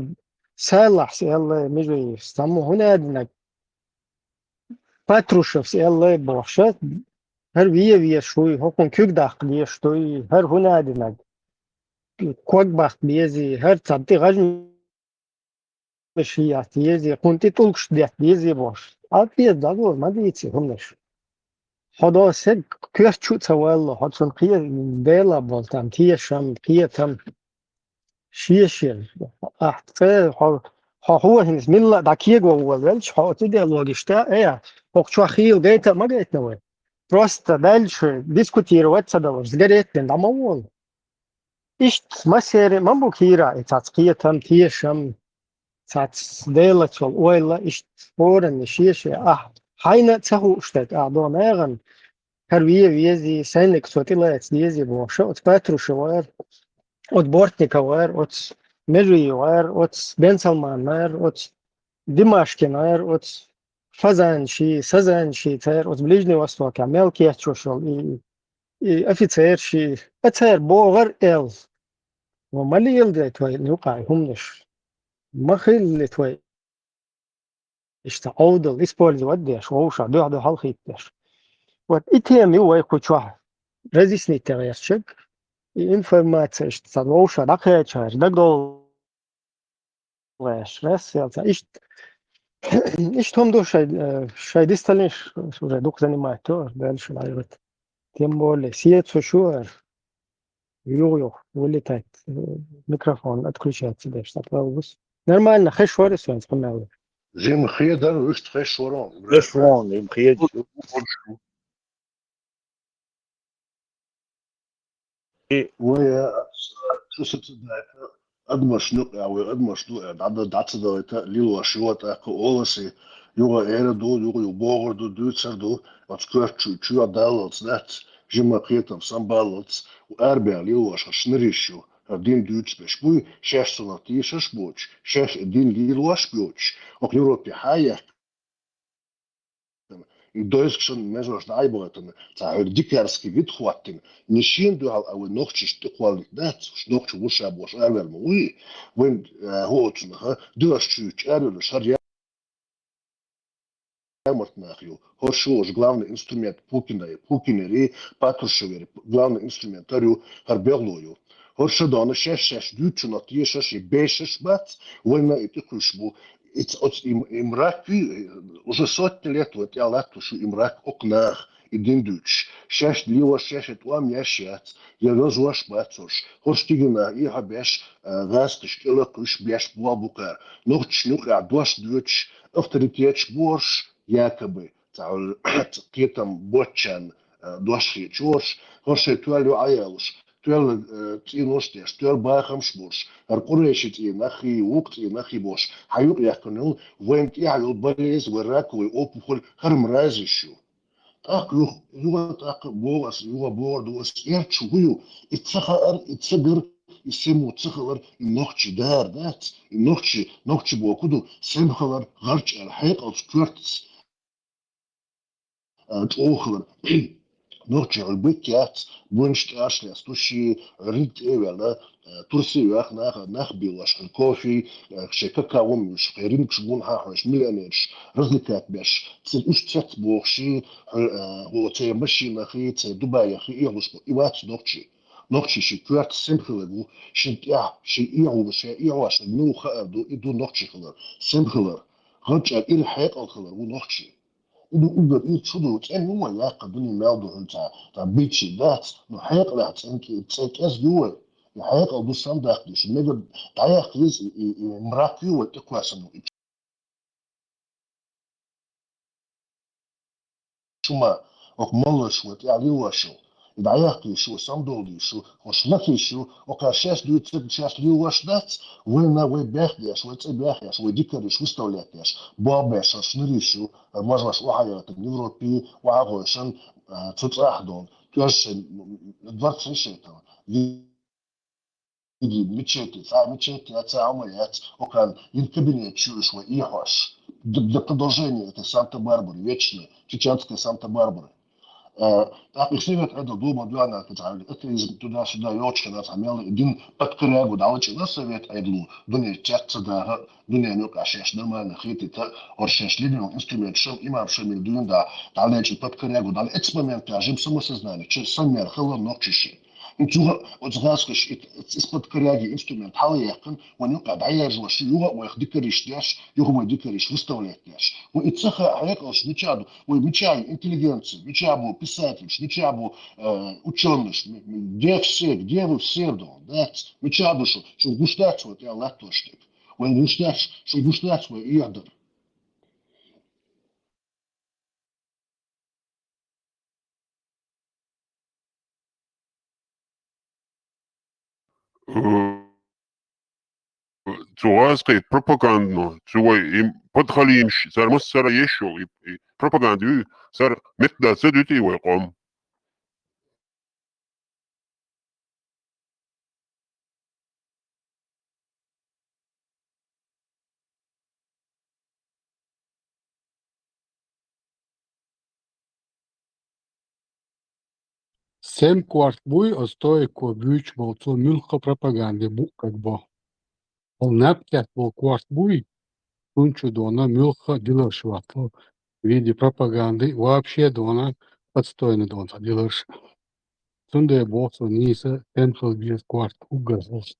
Салахьс аьлла, меже, цхьаммо хӀун аьлла динарг, Патрушевс аьлла бохуш, хӀара вен везаш вуй, хӀокхунна куьг даккха дезаш дуй, хӀара хӀун аьлла динарг, ког баккха безий, хӀара цхьа тӀе гӀажмаш хӀиятта езий, кхунна тӀе тӀулгаш детта дезий бохуш. Ткъа беза дӀадора, ма дийций хӀуманаш. Хьо до саг коьрта чу а ца валло, хьо цунна кхе-, Делахь болу там тешам, кхетам. Шен-шен. Ахь цкъа хьо, хьо хӀун хӀинца милла а дӀа кего волавелча, хьо оцу идеологиш тӀе, э, хӀокху чохь хийла гайта а ма гайтина вай. Просто дальше дискутировать ца далуш, сигарет дина дӀа ма волу. Иштта массеран а ма бу кийра и цац кхетам, тешам, цац Делаца йолу ойла, иштта хӀоранна шен-шен ахь хьайна а ца хууш дерг, ахь до нахана хӀара вен везий, сайниг цо тӀелаца дезий бохуш, оцу Патрушев вара, оцу Бортников вара, оцу Межиев вара, оцу Бен Салман вара, оцу Димашкин вара, оцу Фазанши, Сазанши цара, оцу Ближний Востокехь мел кечъеш йолу и и офицерш, а цара бохар эл. Ва ма леладе твой, ну, кхай, хӀуманаш. Ма хилла твой. Иштта Ӏовдал, использовать деш, вовшах дуьхьа-дуьхьал хийттадеш. Вот и тема ю вай кху чохь разъяснить гӀерташ. И информация иштта цхьа вовшах дӀакхаьчар, дагадовла гӀерташ, рассел цхьа. Иштта, иштта хӀума ду шай, э, шай дисталлинаш уже дукха занимать ду, дальше лайрат. Тем более, сецо шу ар. Юх-юх, вылетать. Э, микрофон отключается деш, так волгус. Нормально, хеш вара соьнца, хӀумма. Жим хедар, вуьшта хеш вара. Хеш вара, им хедар. И вай, э, цу саца дайта, адамаш нуькъа, вай адамаш ду, э, дӀа-, дӀа ца далайта, лилош юха тӀаккха оласе, юха эра ду, юха ю богӀур ду, дуьйцар ду, оцу коьрта чу, чу даллалц дац, жима кхетам самбаллалц, арабаьхна лилош хӀара шнариш ю, хӀара дин дуьйцуш берш буй, шаьш цунах тешаш боцуш, шаьш и дин лелош боцуш, оха Европе хьаехка, и дойскашан межош дӀа а бахийтина, цхьа хӀара дикарский вид хӀоттийна, нишен дуьхьал а вай нохчаш тӀекхоллийта дац, уьш нохча ву ша бохуш араваьлла ма вуй, вайн, э, хӀоцунах, дуьхьаш чуьйчу аравеллаш, хӀара ямарт нах ю. ХӀорш ю уж главный инструмент Путина, Путинера, Патрушевера, главный инструмент хӀара ю, хӀара бегӀло ю. ХӀорш а дона шаьш-шаьш дуьйцучунах тешаш я бешаш бац, вайна и тӀекхуьйсуш бу. И ц-, оцу и м-, и мрак, уже сотни лет вай тӀехь латтош ю и мрак, окху наха и дин дуьйцуш. Шаьш лелош, шаьш и тӀом еш яц, я вевзош бац уьш. ХӀорш тигина и хьа беш, а, гӀазкхаш кӀела кхуьйсуш беш болх бу кхара. Нохчашна юкъахь дош доьцуш, авторитеташ борш, якобы, цхьа кхетам боцчарна, а, дош хеташ борш, хӀорш шайн тоьлла ю Ӏаялуш, тоьлла, э, цӀенош деш, тоьлла бахамаш болуш, хӀара къурайши цӀенах хи, вукху цӀенах хи болуш, хьан юкъ яьккхина йолу, вайна тӀехь йолу болезнь, вай раковая опухоль, хӀара мразиш ю. ТӀаккха юха, юха тӀаккха боху ас, юха бохур ду ас, эрча хӀун ю, и ца хаар, и ца гар, и сему ца хилар, и нохчи дара дац, и нохчи, нохчи боху ду, сем хилар, гӀарчӀ ара, хьекъалц, коьртац, а, чӀогӀа хилар. Нохчи хьуьлла битта яц, буьнаш тӀе аш лестуш, хьуьлла тӀе а ваьлла, а, турси а ваьхна, нах, нах а бийлош, хьуьлла кофе, а, шайн какао а муьйш, хьайн ринкаш гун хьан хьоьжуш, миллионераш, развлекать беш, ца, уьш цец бохуш, хьуьлла, а, хӀо, церан машинах, церан Дубаях, эхалуш бу, и вац нохчи. Нохчи ши коьрта сем хилар ву, шин тӀехь, ши эхьо, шайн эхьошна муха хаар ду, и ду нохчи хилар, сем хилар. ГӀарчӀ ара, ира хьекъал хилар ву нохчи. И ду уггар ира чу ду, цӀена ю вай яккха дуьне мел ду хӀуьнца, цхьа бичи дац, но хьекъалехь цӀен кӀе-, цӀен кӀезга ю вай. И хьекъал ду сандаккха деш, мега дӀаяккха веза и, и, и мрак ю вай тӀекхоьссина, и чума, окху моллаш вай тӀехь лелош ю. И дӀаяккха йиш ю, самдовла йиш ю, хӀорш лаха йиш ю, окхара шаьш дуьйцург шаьш лелош дац, вайна вай бехдеш, вай цӀе бехъеш, вай дикариш выставлять деш, бобеш, хӀорш нуьриш ю, хӀара можаш охьаяхтина Европе, охьагӀойшан, а, цу цӀахь долу, тоьжшайн дворций шайтан. Иди, мечети, цхьа мечети яц, цхьа хӀума яц, окхарна йина кабинет чуьйш вай эхьош. Д-, для продолжения этой Санта-Барбары, вечной, чеченской Санта-Барбары. Э, тӀаккха и Совет Ӏедал дума дуьхьа нах, цхьа атеизм туда-сюда йоцуш хилла, цхьа мел и дин под корягу дӀалачкъина Совет Ӏедало, дуьне цец ца даха, дуьненан юкъахь шаьш нормально хетийта, хӀорш шаьш лелийна инструменташ, имам Шамил дуьйна да, дӀалечкъина под корягу, дӀала эцу моментехь жима самосознание, чу самер хилла нохчашна. Цуьнга оцу гӀазкхаша и-, из под коряги инструмент хьалаяьккхина, вайн юкъа дӀаяржош, юха а вайх дикариш деш, юха вай дикариш выставлять деш. Вай и ца хаьа хьекъалш мичахь ду, вай мичахь ю интеллигенция, мичахь бу писательш, мичахь бу, э, учёныш, м-, м-, где все, где вы все, дон, дац, мичахь ду шу, шуна гуш дац вай тӀехь латтош дерг. Вайн гуш дац, шуна гуш дац вай эхь дар. Э, цу гӀазкхийн пропагандано, цу вай им подхалимаш, цара массара еш йолу и, и пропаганда ю, цара меттадац ца дуьтий вай къом. Цем корта буй, оцу стоико буьйцуш болу цо муьлхха а пропаганда бу как бы. Ол наб кхетта болу корта буй, цунна чу дона муьлхха а диларш вац, в виде пропаганды, вообще дона отстойно дона цхьа диларш. Цундела боху со нийса цем хила беза корта уггар хьалха.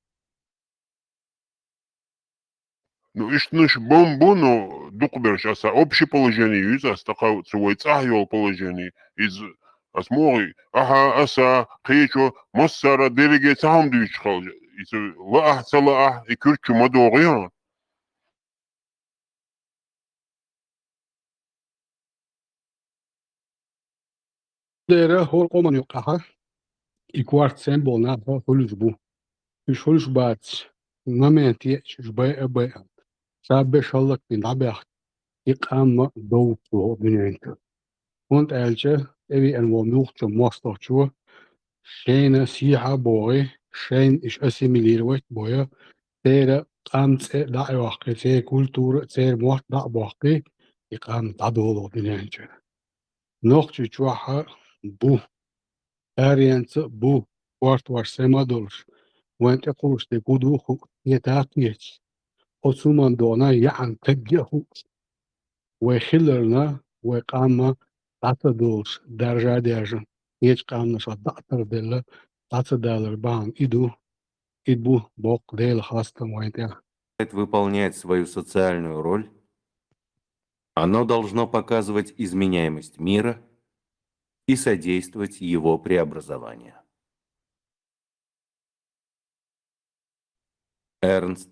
Ну, иштанаш бан бу, но дукхаберш аса общее положение юьйцу аса тахана цу вай цӀахь йолу положение. Иза аса могӀий, ахьа, аса, кхечо, массара дерриге цхьа хӀума дуьйцуш хилча, иза лаахь, ца лаахь, и куьрчу ма догӀий хьуна. Дера хӀора къоман юккъахьа и корта цем болу нах хуьлуш бу. Уьш хуьлуш бац момент еъча уьш байа а байа. Ша беш хӀаллакбина дӀабаьхна и къам а довцу дуьнен чу. ХӀунда аьлча тӀевеана волу муьлххачу мостагӀчо шайна сехьа а богӀий, шайна иша ассимилировать а бойа, церан къам цӀе дӀа а йоккхий, церан культура а, церан мотт дӀа а боккхий, и къам дӀадолу дуьнен чу. Нохчийчохь а бу, аренца а бу, кортош сема а долуш, вайн тӀекхуллуш дерг хӀун ду хӀуъа хета а кхеташ, оцу хӀуманна дона яьӀна кагге а хӀуъа. Вай хиларна, вай къам а дӀа ца долуш, даржа а даьржина, кхечу къаьмнашха дӀа а тарделла, дӀа ца далар бахьана и ду, и бу боккха Делан хастам вайн тӀехь. Выполнять свою социальную роль, оно должно показывать изменяемость мира и содействовать его преобразованию. Эрнст.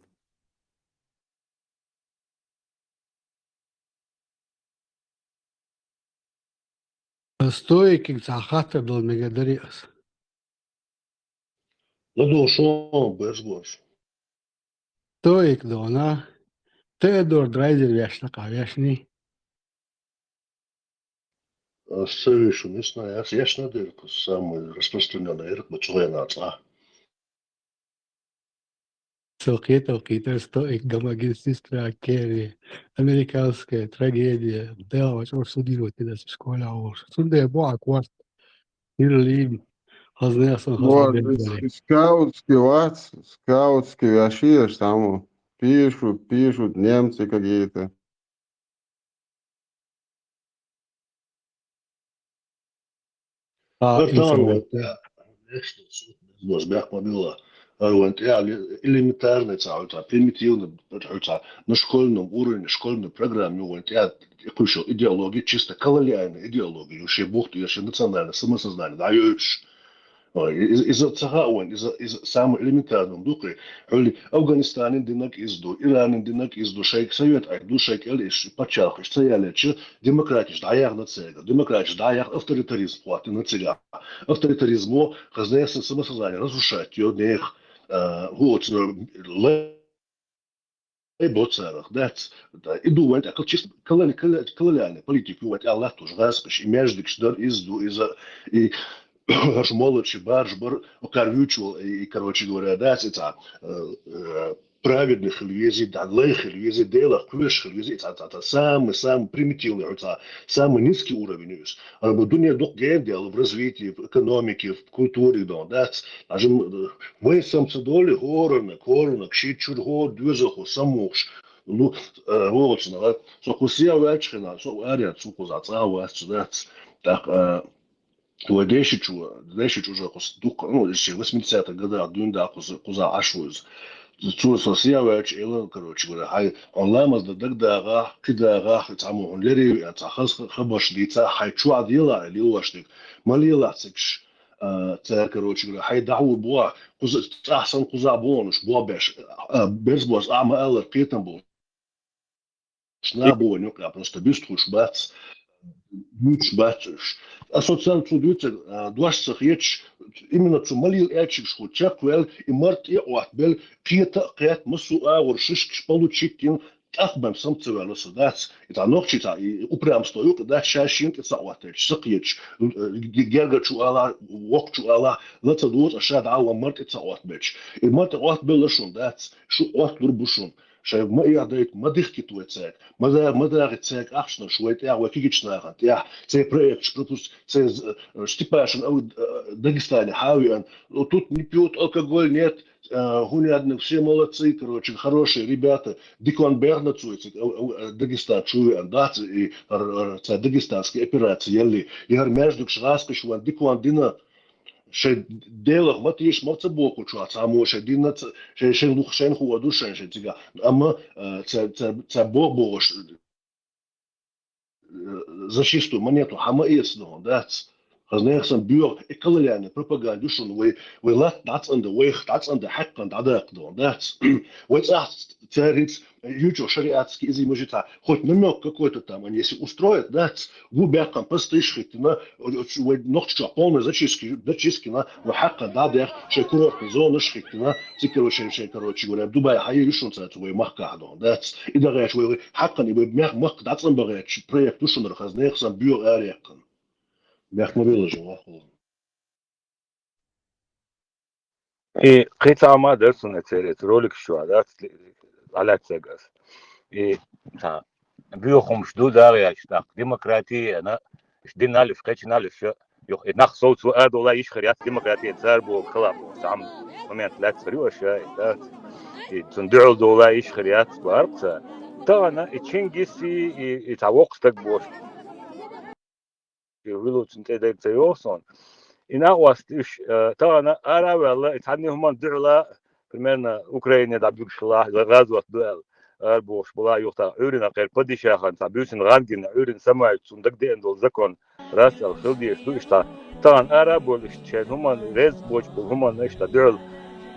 Стоикига цхьа хаттар дала мегар дарий аса? ЛадогӀа шуна, берш бош. Стоик дона, Теодор Драйзер вешна кхавешний? Ас ца вешун, не знаю, ас ешна дерг, самый распространённый дерг, бу цу гӀена цкъа. Со кхетал кхетар стоик гамагин сестра Керри, американская трагедия, дела вачӀор судировать дина школе а волуш. Цундела бу а корта, хазна ясан хазна. Скаутский вац, скаутский вяшиеш там, пишут, пишут немцы какие-то. А, Ар тамам информация. Ван тӀехь, вешна, суна беза бехк ма билла. Ар ван тӀехь элементарный цхьа, хьуьца, примитивный, хьуьца, на школьном уровне, школьной программе ван тӀехь кхуьйсу идеология, чисто колониальная идеология, шен бухту, шен национальное самосознание, да, йоьш. Ой, из-, иза ца хаьа вайн, иза, иза самый элементарный ду-кх. Хьуьлли Афганистанин динарг иза ду, Иранин динарг иза ду, шайга совет Ӏайр ду, шайга кӀел иш паччахьалкхаш ца яллича, демократиш дӀаяхна цигахь, демократиш дӀаяхна авторитаризм хӀоттина цигахь. Авторитаризмо хазна ясан самосознание разрушать йо нехан, а, хӀу оцу лай Ай, боцарах, дац. Да, и ду вайн тӀаккха чисто колони-, коло-, колониальная политика ю вайн тӀехь латтош гӀазкхаш, и маьждигаш дар иза ду, иза, и хӀорш молодший баржа бар, кхара вуьйцуш волу, и, и, короче говоря, дац, и цхьа, э, э, праведный хила везий, да, лай хила везий, Делах кхоьруш хила везий, и цхьа, цхьа, цхьа самый, самый примитивный, цхьа самый низкий уровень ю иза. А дуьне дукха гена даьлла в развитии, в экономике, в культуре, да, дац. Даже, э, вайн сама ца долий, хӀораннаг, хӀораннаг, ши чуьра хӀора доьзалхо самухуш, ну, э, воцунах, со кху сехьа ваьлча хенахь, со аренца ву кхузахь, цкъа а вац цу дац. ТӀаккха, э, вай дешичу, дешичу уже кхуза дуккха, ну, шен восьмидесятых годах дуьйна да кхуза, кхузахь Ӏаш ву иза. Цо со сехьа ваьлча элира, короче говоря, хьайн, хьуна ламаз дан дагадагӀахь, кхидагӀахь, цхьаммо хьуна лереве а, цхьа хаза хабарш дийцахь, хьайн чохь делахь, лелош дерг, ма лелахь цига. А, цара, короче говоря, хьайн дӀахьур бохь, кхуза, цӀахь санна кхузахь бохуш, бохь беш, а, берза бохь, а, ма аллара, кхетам бу. Шна бу вайн юкъахь, просто буьстахуш бац, буьйцуш бац уьш. Аса царна цу дуьйцург, а, дош ца хеташ, именно цу малийла аьллачуьнгаш хӀу чекхваьлла, и мард тӀе а Ӏоттабелла, кхета а кхетта, массо а агӀор шишкаш получить йина, тӀаккха бен сама ца ваьлла со дац. И цхьа нохчий цхьа и упрямство ю-кх дац, ша шена тӀе ца Ӏоттавелча, ца кхеташ, э, гергара чу ала, воккха чу ала, ла ца доцу, ша дӀа а ван мара тӀе ца Ӏоттабелча. И мара тӀе Ӏоттабелла шуна дац, шу Ӏотталур бу шуна. Шоай ма эхь дайта, ма дихкита вай цаьрга, ма да-, ма дагӀийта цаьрга ахчанаш вай тӀехь, вай кегийча нахана тӀехь, цаьрга проекташ пропуск, цаьрга, э, Степашин ау, э, Дагестане хьавеана. Ну, тут не пьют алкоголь, нет, э, хӀунда аьлча все молодцы, короче, хорошие ребята. Дика баьхна цо цига, ау, ау, э, Дагестан чу веана дац, и р-, р-, цхьа дагестанский операци елли. И хӀара маьждигаш гӀазкхаша ван дика дина, шоай Делах ма тийша, ма ца бохучохь, цхьаммо шоай дина ца, шоай, шоай лух, шоайна хуур ду шоай, шоай цига. Амма, э, ца, ца, ца бо-, бохуш, э, зачисту монету хьама эца дохун дац. Хаза нехан санна боьха, и калалаьна пропаганда ю шуна, вай, вай латта дӀацӀендан, вайх дӀацӀендан, хьаькхна дӀадаккха дохун дац. Вай цӀахь цаьрца ю чу шариатский иза мужица, хоть намёк какой-то там, они если устроят, дац, гу баьккхина, посты йиш хӀиттина, вай Нохчийчохь полная зачистка, зачистка йина, ну, хьаькхна дӀадаьхна, шоай курортный зонаш хӀиттина, цигара шоай, шоай, короче говоря, Дубай хьаийр ю шуна цаьрца вай махкахь дохун дац. И дагӀача вай хьаькхна, и вай мех-, махка дӀацӀенбагӀача проект ю шуна хаза нехан санна боьха араяьккхина. Мех ма белла жа вахула. И кхин цхьа хӀума дара суна церан роликаш чохь, дац, дӀалаьцнарг ас. И цхьа боьха хӀумаш ду дагӀа яьлча тӀаккха, демократи а, уьш дина луш, кхечина луш, юха и нах совцо а дола йиш хир яц, демократи а цара боху хала боху, цхьа хӀума момент лаьцна хир ю аша, и дац. И цунна дуьхьал дола йиш хир яц, боху цара. Тахана и Чингиси, и, и цхьа воккха стаг бохуш. И вуьллуцун тӀе дерг ца йогӀу суна. И накъост уьш, э, тахана ара а ваьлла, и цхьанна хӀуманна дуьхьала, примерно, Украине дӀабуьгуш хилахь, гӀазот ду аьлла, ара бохуш бала юхтахь, Ӏуьйранна кхеран падишахана цхьа буьйсанна гӀан гина, Ӏуьйранна самай цунна дагадеана долу закон, раст аьлла хила дезаш ду иштта. Тахана ара а болуш, шайн хӀуманна реза боцуш болу хӀуманна иштта дуьхьал,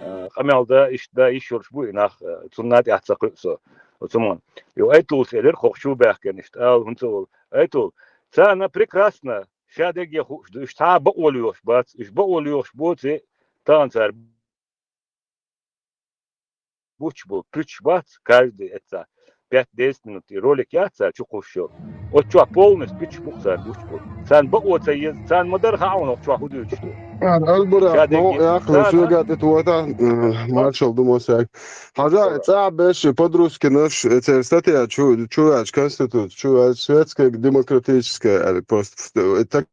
э, къамел дан, иштта дан йиш йолуш бу и нах, э, цунна тӀехь ца кхуьу со, оцу хӀуманна. Йо, Айтуллас элира, хӀокху чу баьхкина иштта ала хӀунда ца волу. Айтул, царна прекрасно, ша дерриге хууш ду, уьш цхьа а бакъо лоьхуш бац, уьш бакъо лоьхуш боций, тахана цара буч бу, пуьчаш бац, каждый эца пять-десять минут и ролик яц цара чу кхуссуш йолу. Оцу чохь полностью пуьчаш бу цара буч бу. Царна бакъо ца еза, царна ма дара хаьа хӀокху чохь хӀун дуьйцуш ду. Ара, Албура, ша дерг ю. Яккхал, царна шуьга тӀе тота, э, маршалла ду мо саг. Хьажа, цӀа а беш, Подрузкинаш, э, церан статья чу, чу ваьлча, конституция чу ваьлча, светская, демократическая, аьлла, просто, э, так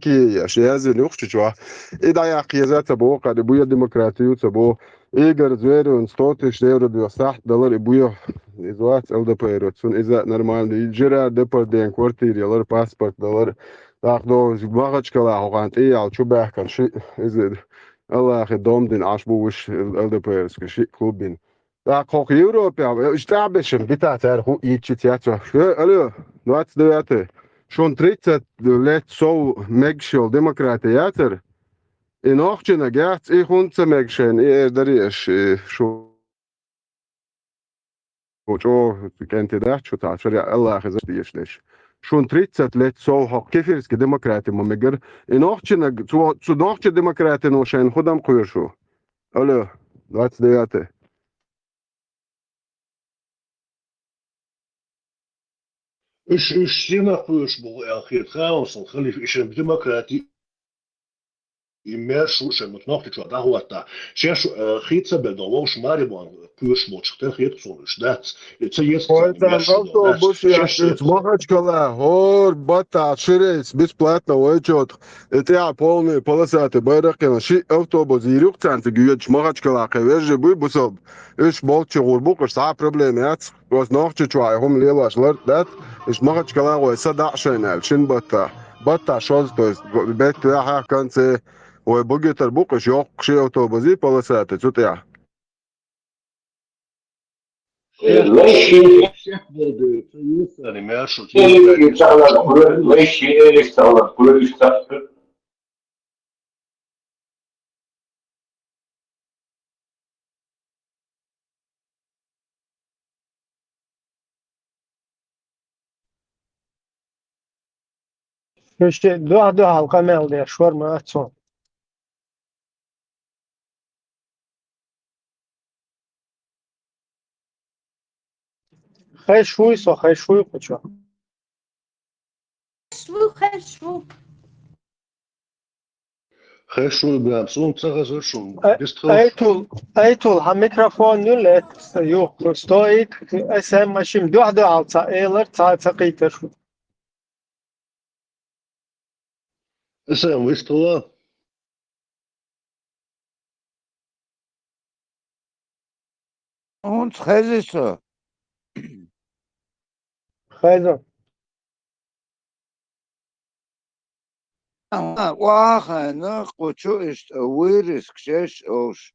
кие еш, яздина юхачу чохь. И дӀаяккха еза ца боху, кхаьда буьйа демократи ю ца боху. Игорь Зверевна сто тысяч евро доьху сахьт далар и буьйа. Иза вац ЛДПР, цунна иза нормально. Жерар Депарден квартира ялар, паспорт далар. ТӀаккха догӀуш Махачкала хьо хан тӀе ял чу баьхкан ши, иза Аллахе дом дина Ӏаш бу вуш ЛДПР-ска ши клуб бина. ТӀаккха хӀокху Европехь, уьш тӀаьхьабешан бита цара хӀу ийчи цецо. Э, алло, двадцать девятое. Шун тридцать лет сов мегаш йолу демократи яцара? И нохчинаг яц, и хӀунда ца мега шайна, и эр дари аш, и шу чӀогӀа кӀентий дац шу, цхьа шариӀа Аллахе заш дезаш деш. Шун тридцать лет сов хӀокху кефирский демократи ма мегара. И нохчинаг, цо, цу нохчи демократино шайна хӀу дам кхоьруш ву? Алло, двадцать девятое. Уьш, уьш сина кхуьуш бу аьлла хета хаалсан халифа, и шен демократи, и мер шу шен мут нохчичо дӀахӀотта. Шеш, э, хи ца бер до вовш мари бон кхуьуш болчух тера хета суна уьш дац. И ца ес Ой, ца цан мер шу до дац. Автобус Шеш яхиц Махачкала, хӀор бата ширейс бесплатно вайчот. И тӀехь полный полосатый байракхина ши автобус йир юкъ цан цига йоьдуш Махачкала кхе вежжи буй бусалба. Уьш болччи гӀур бу, уьш цхьа а проблема яц. Оцу нохчичохь и хӀума лелош лар дац, уьш Махачкала вай са даӀа шайна аьлла, шин баттахь. Баттахь шозза, то есть, беттахь конце, вай бугитар бу, уьш йоккхуш автобуси полосатый цу тӀехь. Э, вай ши- Шех бер ду, ца юьсани, мер шу, ца юьсани. Вай ши- Иштта дуьхьа-дуьхьал къамел деш вара ма цо. Хеш вуй со, хеш вуй кху чу. Хеш ву, хеш ву. Кхайшо баьм, суна ца хазар шуна. Ай-, дистхалаш. Айтул, Айтул, хьан микрофон ю лаьттас юххе стоит, эс эм машин дуьхьа-дуьхьал ца элар, ца, ца кхийтар. Эс эм вистхила. ХӀунца хеза со? Хеза. Ага, вахана кху чу иштта вырезка еш олуш,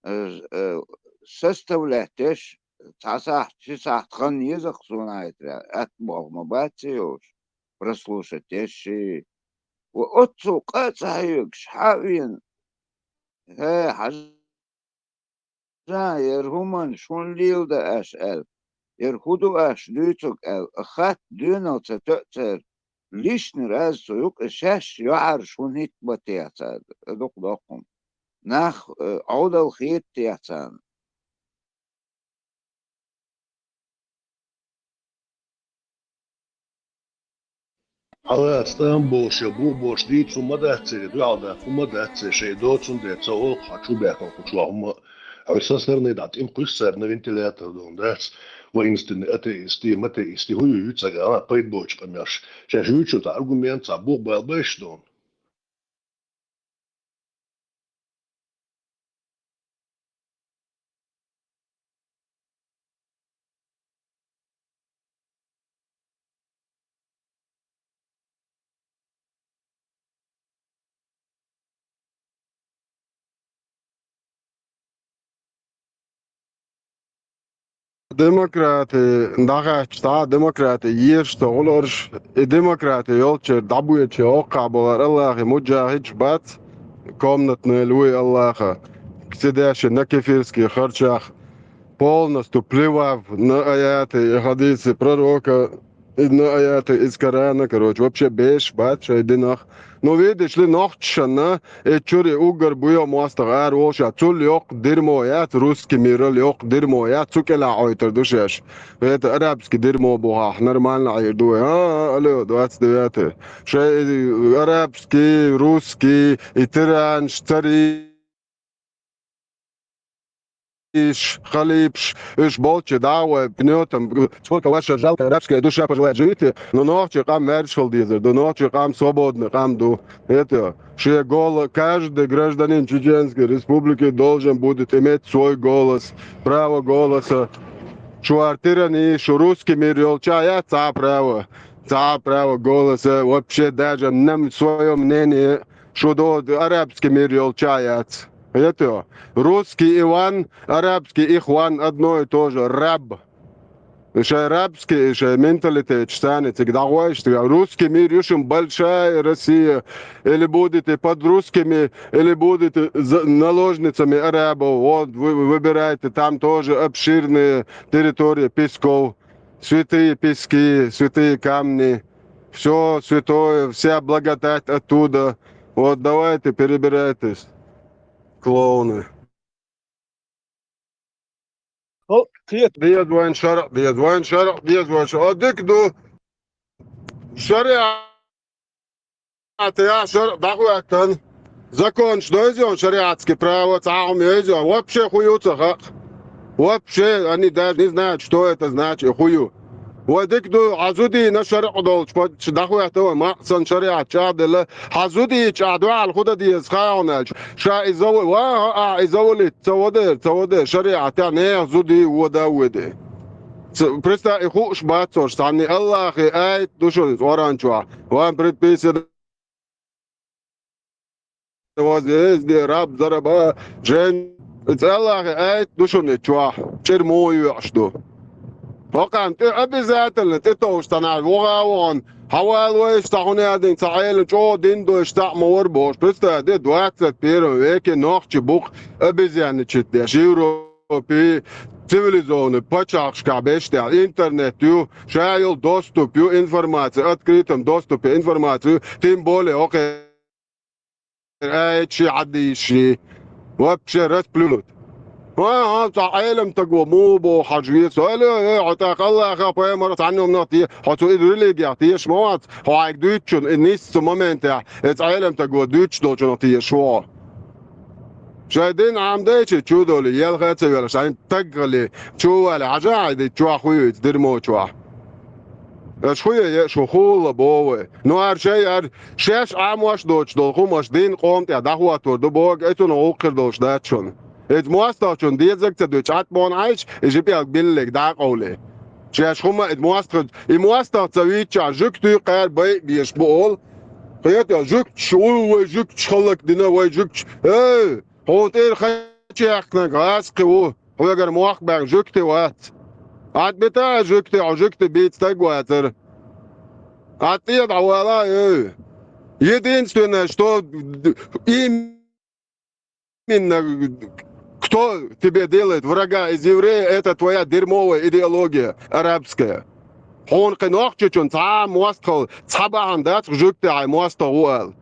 э, э, составлять еш, цхьа сахьт, ши сахьт хан еза-кх суна хьайтара, атта болх ма бац йолуш, прослушать еш ши. Ва оццул къа а ца хьоьгуш, хьа а вена, хӀе, хьажа, яра хӀуманаш хӀунда леладо аша аьлла, яра хӀун ду аша дуьйцург аьлла, хатта доьналла ца тоьа церан, лишний раз цу юкъа шаьш йоӀараш хӀунда хӀиттабо техьа цара, дукха доккхун. Нах, э, Ӏовдал хета техьа царна. Хьалаца тӀам болуш я бух болуш дийца хӀума ма дац церан, дуьхьал даккха хӀума ма дац церан, шайн доцун дера ца олу хьан чу баьхкина кху чохь хӀума. Хьо со сарний дӀа тӀим кхуьссарна вентилятор долу дац, воинственный атеисты, матеисты, хӀун ю ю ца гана, пайда боцу къамелаш. Шаьш юьйцу цхьа аргумент, цхьа бух бала байш долу. Демократи дӀахаьчча, цхьа а демократи езаш ца гӀуларш, и демократи йолччара дӀабоьдучу хӀокхахь болу Аллахе муджахидаш бац, комнатный луй Аллаха, к сидящий на кефирских харчах, полностью плевав на аяты и хадисы пророка, и на аяты из Корана, короче, вообще беш бац шайн динах. Ну, видишь ли, нохчашна и чуьра уггар буйо мостагӀа ара волуш а, цул йоккха дерьмо яц, русский мирал йоккха дерьмо яц, цу кӀелахь Ӏойтар ду шаьш. Это арабский дерьмо бохахь, нормально Ӏийр ду вай. А, а, алло, двадцать девятое. Шайн и арабский, русский, и тиранш, цари- иш, халипаш, уьш болчу дӀа а вай, пнётом, сколько ваша жалкая рабская душа пожелает, живите, но нохчийн къам маьрша хила дезар ду, нохчийн къам свободный къам ду. Это, шен гола-, каждый гражданин Чеченской Республики должен будет иметь свой голос, право голоса. Шу ар тиран ю, шу русский мир йолча яц цхьа а право, цхьа а право голоса, вообще даже нам своё мнение, шу до арабский мир йолча яц. Это, русский Иван, арабский Ихван, одно и то же, раб. Шайн рабский, шайн менталитеташ царна цига дӀагӀойш, цига русский мир ю шун, большая Россия, или будете под русскими, или будете за-, наложницами арабов. Вот, вы выбираете, там тоже обширные территории песков, святые пески, святые камни, все святое, вся благодать оттуда. Вот, давайте, перебирайтесь, клоуны. Хо, кхета. Деза вайн шарӀ, деза вайн шарӀ, деза вайн шарӀ. О, дика ду. ШариӀат, я шарӀ дӀахӀоьттан. Законаш дойза йон шариатский право, цхьа хӀума йойза йон. Вообще хӀун ю ца хаьа. Вообще, они даже не знают, что это значит, хӀун ю. Вай дика ду, хьан зудийна шарӀ долчу паччахьа дӀахӀоьттан вай, маьӀсана шариӀат чӀагӀделла, хьан зудийчу ахь дуьхьал хӀун дан деза, хаьа хьуна аьлча, ша и заву-, ва, а, а, и завулит, ца вадер, ца вадер, шариӀатехь нехан зудий вода а веде. Ц-, представь, и хууш бац цунах цхьанна, Аллахе аят ду шуна Къуръан чохь, вам предписано возмездие, раб зараба, жен. ЦӀеллахе аят ду шуна и чохь, чӀир муха йоьӀуш ду. ХӀокхарна тӀе обязательно тӀетовжуш цхьанхьа вогӀа а вогӀун, хьан вала вайша цхьа хӀун яздина, цхьа Ӏела чӀогӀа дин дойш цхьаъ ма вара бохуш. Представь, де двадцать первом веке нохчий бу-кх обезьянничать деш, Европе, цивилизованный пачхьалкхашкахь беш тӀехь интернет ю, ша йолу доступ ю, информация, открытом доступе информация ю, тем более хӀокхе аят ши, хьадис ши. Вообще расплюнуть. ХӀа, хӀа, цхьа Ӏелам таго муха боху хьажа веза. Ала, э, хьо тӀаккха Аллаха, пайхамара цхьанна хӀуманах те, хьо цу и религиях тешаш ма вац, хьо хьайга дуьйцучунна, и нийсса цу моментехь, и цхьа Ӏелам таго дуьйцуш долчунах тешаш ву хьо. Шайн дин Ӏамадайча, чу а долий, елха а ца велаш, хьайн таг а хилий, чу а валий, хьажа хьайна и чохь хӀун ю иза, дирмо чохь. Аша хӀун е, е, шу хӀулла боху вай. Ну, ара шай, ара шаьш Ӏамош доцуш долу хӀуманаш дин къоман тӀехь дӀахӀоттор ду боху, и цунах гӀуллакх хир долуш дац шуна. Иза мостагӀчунна дезарг ца дуьйцу, Ӏатмонна Ӏайша, и жи пӀелг биллиг дӀа а къовлий. Шаьш хӀума иза мостагӀ-, и мостагӀ ца вийцчахь, жуьгтий кхаьра бай а беш бу олу. Кхета, жуьгташ ву, вай жуьгташ хӀаллакдина, вай жуьгташ. Эй, хьуна тӀера хан чекхнарг гӀазкхи ву, хьоьгара мохк баьхна жуьгти вац. Ӏад бита а жуьгти, хьо жуьгти бийца стаг вацара. Ӏад тӀе дӀавала а, эй. Единственное, что именно, кто тебе делает врага из еврея, это твоя дерьмовая идеология арабская. Хьуна кхин нохчичунна цхьа а мостагӀалла, цхьа бахьана дац жуьгти хьайн мостагӀа ву ала.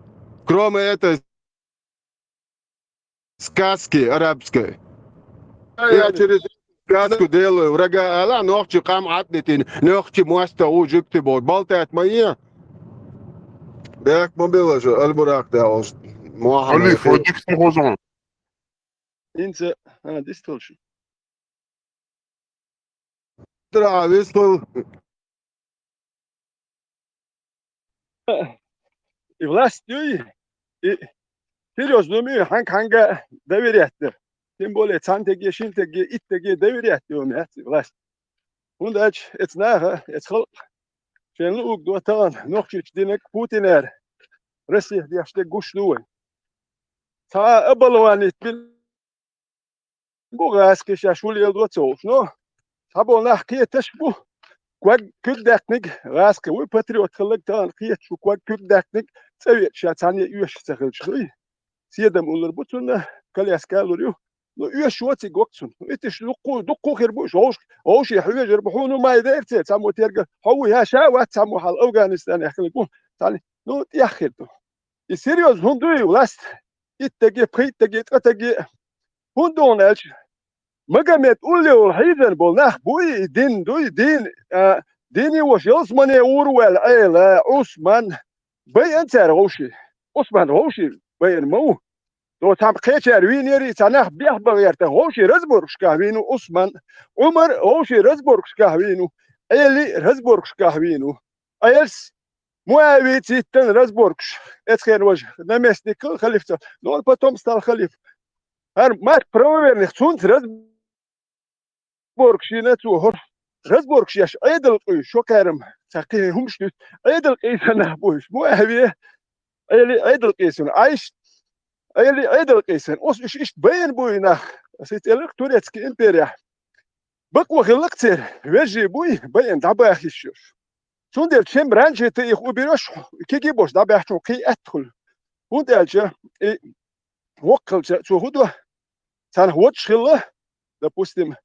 Кроме этой сказки арабской. Я через сказку делаю врага ала, нохчи къам Ӏад битина, нохчи мостагӀа ву жуьгти боху. Болтать ма е. Бехк ма билла шу, Аль-Буракъ тӀехь волуш. Мохьмад Алиф, Алиф. Дикс ма хоза. ХӀинца, а, дистхуьлуш. Тра вистхуьлу. И власть юй, и серьёзно ю, хьанга-хьанга доверять дар. Тем более, цхьана теге, шина теге, итт теге доверять ю, яц и власть. ХӀунда аьлча эца наха, эца халкъа шайна луург ду тахана, нохчийчу динарг Путинера, Россия деш дерг гуш ду вай. Цхьа а балван итт бин бу гӀазкхи шаьш хӀун леладо ца хууш, но цхьаболу нах кхеташ бу. Ког куьг даьккхинарг гӀазкхи вуй, патриот хилларг тахана кхеташ ву, ког куьг даьккхинарг цӀа веача ша цхьаьна а оьшуш ца хилча дуй. Седам уллур бу цунна, коляска а лур ю. Ну, оьшуш воцург вац цунна. Ну, иттиш дуккху, дуккху хир бу уьш, вовш-, вовшийн хьоьжур бу, хьуна ма дайра церан, цхьаммо тергар, хьо ву, я ша вац цхьаммо хьал Афганистанехь хилларг ву, цхьаьна, ну, тӀех хир ду. И серьёзно хӀума дуй, власть? Иттаге, пхийттаге, ткъатаге. ХӀунда ду аьлча, Магомед улле волу хьийзан болу нах буй, и дин дуй, дин, а, дини ваша ялсамане ур ваьлла Ӏела, Ӏусман, байъан цара вовший. Ӏусман вовший байъан ма ву. До цхьамма кхечара вийнера, цхьа нах бехбан гӀерта, вовший разборкашкахь вийна ву Ӏусман. Ӏумар вовший разборкашкахь вийна ву. Ӏели разборкашкахь вийна ву. Ӏелас Муавица йиттина разборкаш, эцхен важа наместник хила халифца, но он потом стал халиф. ХӀара Марк Правоверных цунца разборкаш йина цо хӀора. Разборкаш еш Ӏедал къуьйсу, шо кхерам, ца кхин хӀумаш дуьту. Ӏедал къийсанах бу уьш. Муавия, Ӏели Ӏедал къийсана, Ӏайш, Ӏели Ӏедал къийсана. Оцу уьш иштта байна буй нах, аса цӀеларх турецкий империя. Бакъо хилла-кх церан, вежарий буй, байъина дӀабахийша йолуш. Цундела чем раньше ты их уберёшь, кегий болуш дӀабаьхча кхин атта хуьлу. ХӀунда аьлча и воккха хилча цо хӀун до? Царнах водаш хилла, допустим,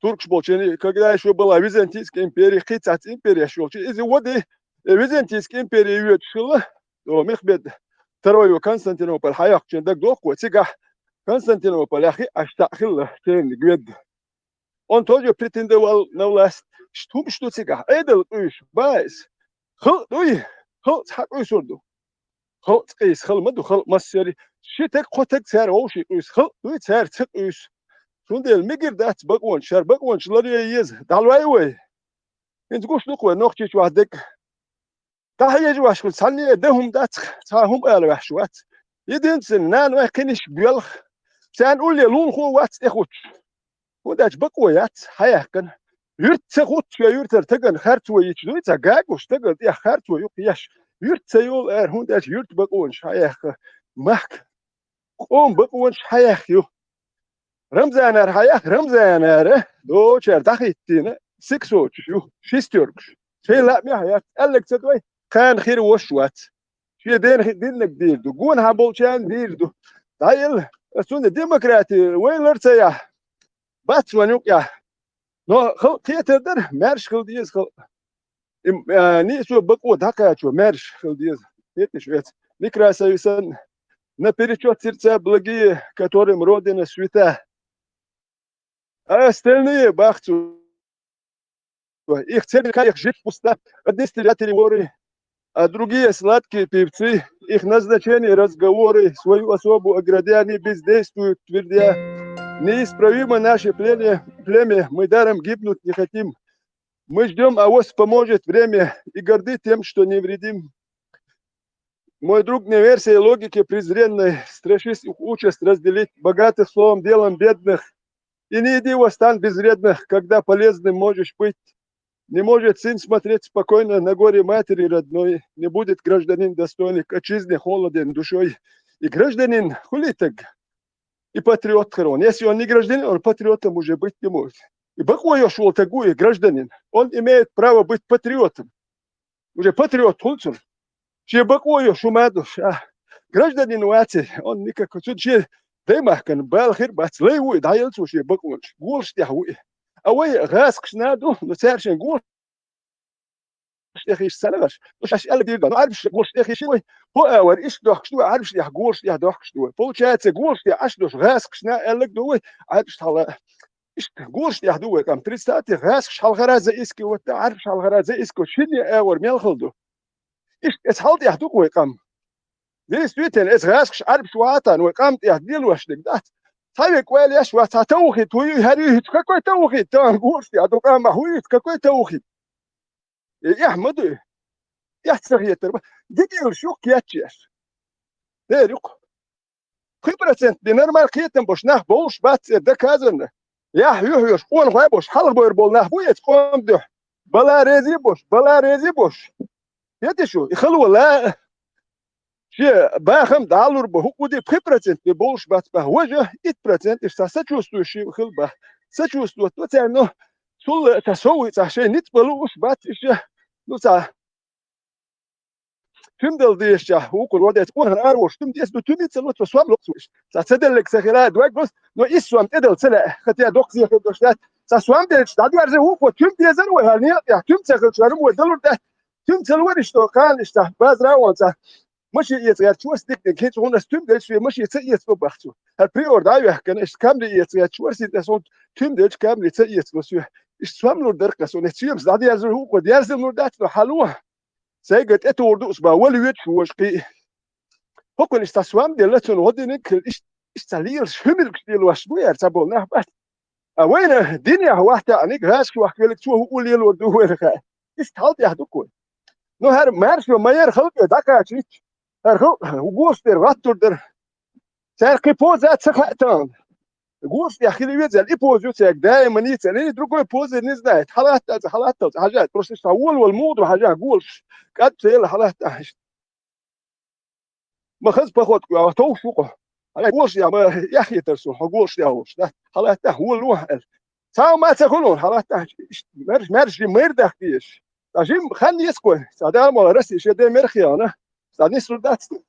туркаш болчу, когда ещё была Византийская империя, кхин цхьацца империяш йолчу, иза води, э, Византийская империя йоьдуш хилла, о, Мехмед второй Константинополь хьаяккхучун дагадогӀу-кх вай, цигахь Константинополь яхи аш цхьаъ хилла, церан гвед. Он тоже претендовал на власть. Иштта хӀумаш ду цигахь. Ӏедал къуьйсу, баиз. Халкъ дуй, халкъ цхьа къуьйсур ду. Халкъ къийса хала ма ду, халкъ массери. Ши таг, кхо таг цара вовший къуьйсу. Халкъ дуй, цара ца къуьйсу. Цундела мегар дац бакъонаш, шара бакъонаш ларъян еза. ДӀалой вай. ХӀинца гуш ду-кх вай, нохчийчу ваха дерг. ДӀахьежа ваьш хилча, цхьанне а дан хӀума дац, цхьа хӀума ала ваьш вац. Единственное, нана вай кхиниш боьлха. Царна улле лулахо вац тӀехуттуш. ХӀунда аьлча бакъо яц, хьаяьккхина. Юьрт ца хуттуш, я юьртара тагана харцо йича дуй, цхьа гагуш тагана тӀех харцо юкъ еш. Юьрт ца йолу ара, хӀунда аьлча юьрт бакъонаш хьаяьккха. Махка. Къоман бакъонаш хьаяьккха ю. Рамзанара хьаяьккха, Рамзанара дочара дӀахӀиттийна сиксочуш ю, шестёркаш. Шайн лаамехь яц, аьлларг ца дой, кхана хир вош вац. Шен дена хи-, диннарг дийр ду, гонахьа болчарна дийр ду. ДӀаелла, ас цунна демократи вай лар ца яхь, бац ван юкъ яхь. Но халкъ кхетар дара, маьрша хила деза халкъ. И, а, нийсо бакъо дӀакхачо маьрша хила деза. Хеташ вец. Некрасове санна, наперечёт сердца благие, которым Родина свята. А остальные бахцу. Их цель, как их жить пуста, одни стерятели воры, а другие сладкие певцы, их назначение разговоры, свою особу оградя, они бездействуют, твердя: «Неисправимо наше племя, племя, мы даром гибнуть не хотим. Мы ждем, а авось поможет время, и горды тем, что невредим». Мой друг, не верь сей логике презренной, страшись их участь разделить, богатых словом, делом бедных. И не иди в стан безвредных, когда полезным можешь быть. Не может сын смотреть спокойно на горе матери родной, не будет гражданин достойный, к отчизне холоден душой. И гражданин хулитаг, и патриот херон. Если он не гражданин, он патриотом уже быть не может. И бакъо йош волтагу и гражданин. Он имеет право быть патриотом. Уже патриот хулцун. Ше бакъо йош шу мадуш. А гражданин ваце, он никак цун ше даймахкан бал хир бац, лей вуй, даялцу ше бакъонч. Гулш тяхуй. А вай газ кшнаду, но царшен гулш тяхиш санагаш. Ну, шаш ала дирда, но арбш гулш тяхиш вай. По авар иш дохкш ду, арбш тях гулш тях дохкш ду. Получается, гулш тях аш дош газ кшна элек ду вай, арбш тала. Ишт гулш тях ду вай къам. Представьте, газ кш халхара за иски вот, арбш халхара за иски вот. Шини авар мелхал ду. Ишт эс хал тях ду вай къам. Действительно, эс газ кш арбш ватан вай къам тях дил ваш дик дац. Цавик вай леш ва ца таухи туй хари, какой таухи, там гулш тях ду къам хуй, какой таухи. Э, я, ма дуй. Я цахетер ба. Дигил шук ячеш. Э, рюк. Хы процент де нормал кхетам бош нах болш бац, э, доказано. Я, ю, ю, шкон хвай бош, халх бор бол нах буец, кон дюх. Бала рези бош, бала рези бош. Ете шу, и халу ла. Ше бахам далур ба, хукуди пхи процент де болш бац ба. Вожа ит процент иш са сочувствующий хыл ба. Сочувствовать, то ця, но сул та соуи ца шей ниц балу уш бац ише. Ну ца. Тюм дал дешча, укур водец, курхан арвош, тюм дес, ну тюм иц лоц, суам лоц уш. Ца цеделлек сахира, двай гос, но ис суам тедал целе, хотя док зехе дошлят. Ца суам дельч, да дуарзе уку, тюм дезер вай, а не, я тюм цехил чарым вай далур да. Тюм цел вариш то, кан ишта, базра он ца. Маши ецгар чувас дик дик, хец он ас тюм дельч, маши ца ецго бахцу. А приор да я, конечно, камри ецгар чувас дик, ас он тюм дельч камри ца ецго сю. Иш суам лур даркас, он эцюем, да дуарзе уку, дуарзе лур дац, но халуа. Сайга тӀе тордус ба, вали вет шуаш кхи. Хокон иста суам делла цун годиник иш, иш ца лил, шумил кш лил ваш бу яр ца бол нах бат. А вайна дин я вахта аник гаш вахт велик цу у лил вар ду вайна ха. Иш тал тя ду кой. Ну, хар марш ва майер халк да качич. Хар ху гостер ваттур дер. Цар кхи поза ца хатан. Гуш я хили везел, и позу цек, дай мани цел, и другой позы не знает. Халат, халат, хажат, просто что вол, вол, муду, хажа, гуш. Кат цел, халат, аш. Махаз походку, а то шуко. А гуш я, ма, я хитер су, гуш я гуш, да. Халат, вол, вол. Сам ма цехулун, халат, аш. Мерш, мерш, мэр дахтиш. Тажим хан еской, садам, Россия, ше де мерхиана. Садни солдатство.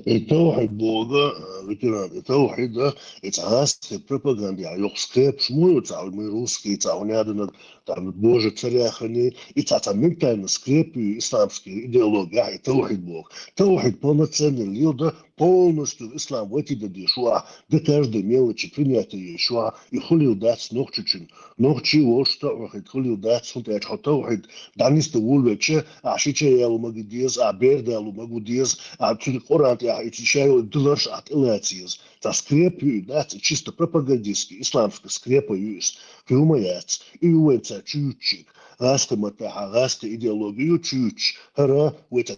И тавхьид бога, ветеран, и тавхьида, и цӀа гӀазкхи пропаганда, я йохс кхепш муй, цӀа мы русский, цӀа гьунядана, там, боже, царяхани, и цӀа цӀа ментально скрепи исламский идеология, и тавхьид бог. Тавхьид полноценный лилда, полностью ислам вайти да дешуа, да каждой мелочи принятие ешуа, и хулил дац нохчучин. Нохчи вошта вахид хулил дац, хул тӀач хо тавхьид, даниста вулвече, а шича ялу маги диез, а берда ялу магу диез, а цури Къуран тӀа, а ици шайо диларш а тӀилац ез. Ца скрепа ю дац, чисто пропагандистский, исламский скрепа ю ис. Кюма яц, и венца чучик, гӀазкхи матаха, гӀазкхи идеологию чуч, хара веца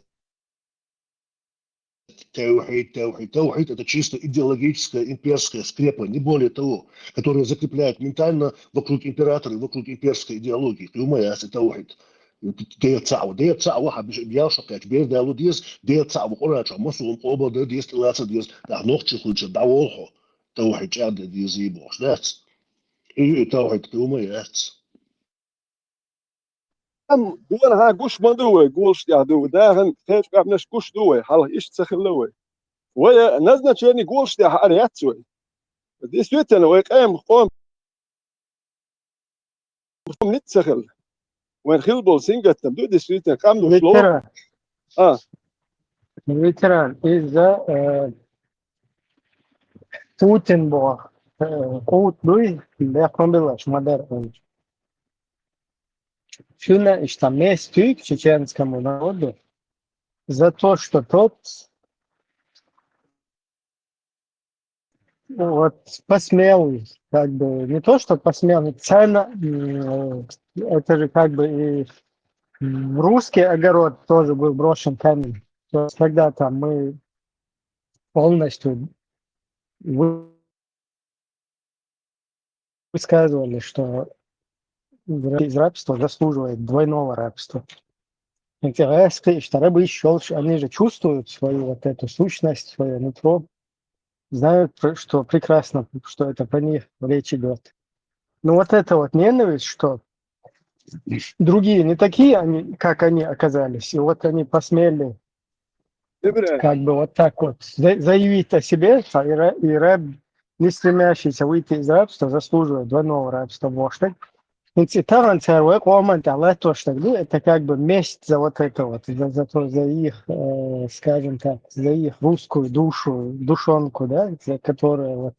Таухид, таухид, таухид — это чисто идеологическая имперская скрепа, не более того, которая закрепляет ментально вокруг императора и вокруг имперской идеологии. Ты умоясь, таухид. Децау, децау, хабиш бьялшо кач бер далу дез, децау, къунача, масулун къоба да дез, тилаца дез, да нохчи хунча да волхо. Таухид чада дез и бохш дац. И таухид ты умоясь. Ам дуан ха гуш ма ду вай, гулш тя ду. Дахан хеш капнаш гуш ду вай, хал иш цахилла вай. Вай назначение гулш тя ар яц вай. Действительно, вай къем, къом, къом нит цахил. Вай хил бол сингаттам ду, действительно, къам ду хил. Ветеран. А. Ветеран, из-за э, Путин была. э, къут дуй, бехъун билаш, ма дер къут. Цуьнан иштта месть юй чеченскому народу за то, что тот вот посмел, как бы, не то, что посмел, но цена, м, это же как бы и в русский огород тоже был брошен камень. То есть, когда там мы полностью вы- высказывали, что из рабства заслуживает двойного рабства. Интересно, что рабы ещё, они же чувствуют свою вот эту сущность, свое нутро, знают, пр- что прекрасно, что это про них речь идет. Ну вот это вот ненависть, что другие не такие, они, как они оказались, и вот они посмели Ибрагим, как бы вот так вот за- заявить о себе, а и ра- и раб, не стремящийся выйти из рабства, заслуживает двойного рабства. Вот так. Инцитаран царвай команд, а то, что, ну, это как бы месть за вот это вот, за, за то, за их, э, скажем так, за их русскую душу, душонку, да, за которая вот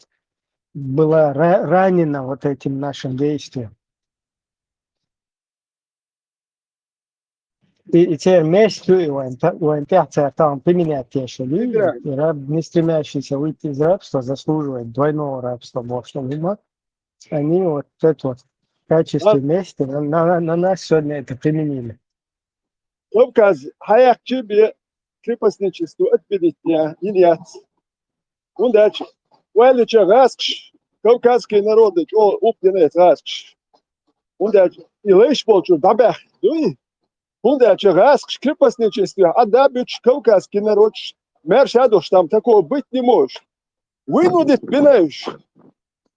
была ра- ранена вот этим нашим действием. И, и теперь месть, и вайн тӀехь цара тахана применять тешали, и раб, не стремящийся выйти из рабства, заслуживает двойного рабства, потому что мы, они вот это вот в качестве мести на, на, на нас сегодня это применили. Кавказ хьаяьккхи бе крепостничество отберитня йин яц. ХӀунда аьлча вайлича гӀазкхаш, кавказский народы чӀо укх дина яц гӀазкхаш. ХӀунда аьлча и лайш болчуьра дӀабаьхкина дуй. ХӀунда аьлча гӀазкхаш крепостничестве Ӏадда а буьтуш кавказский народаш маьрша а долуш там такого быть не может. Вынудить бина уьш.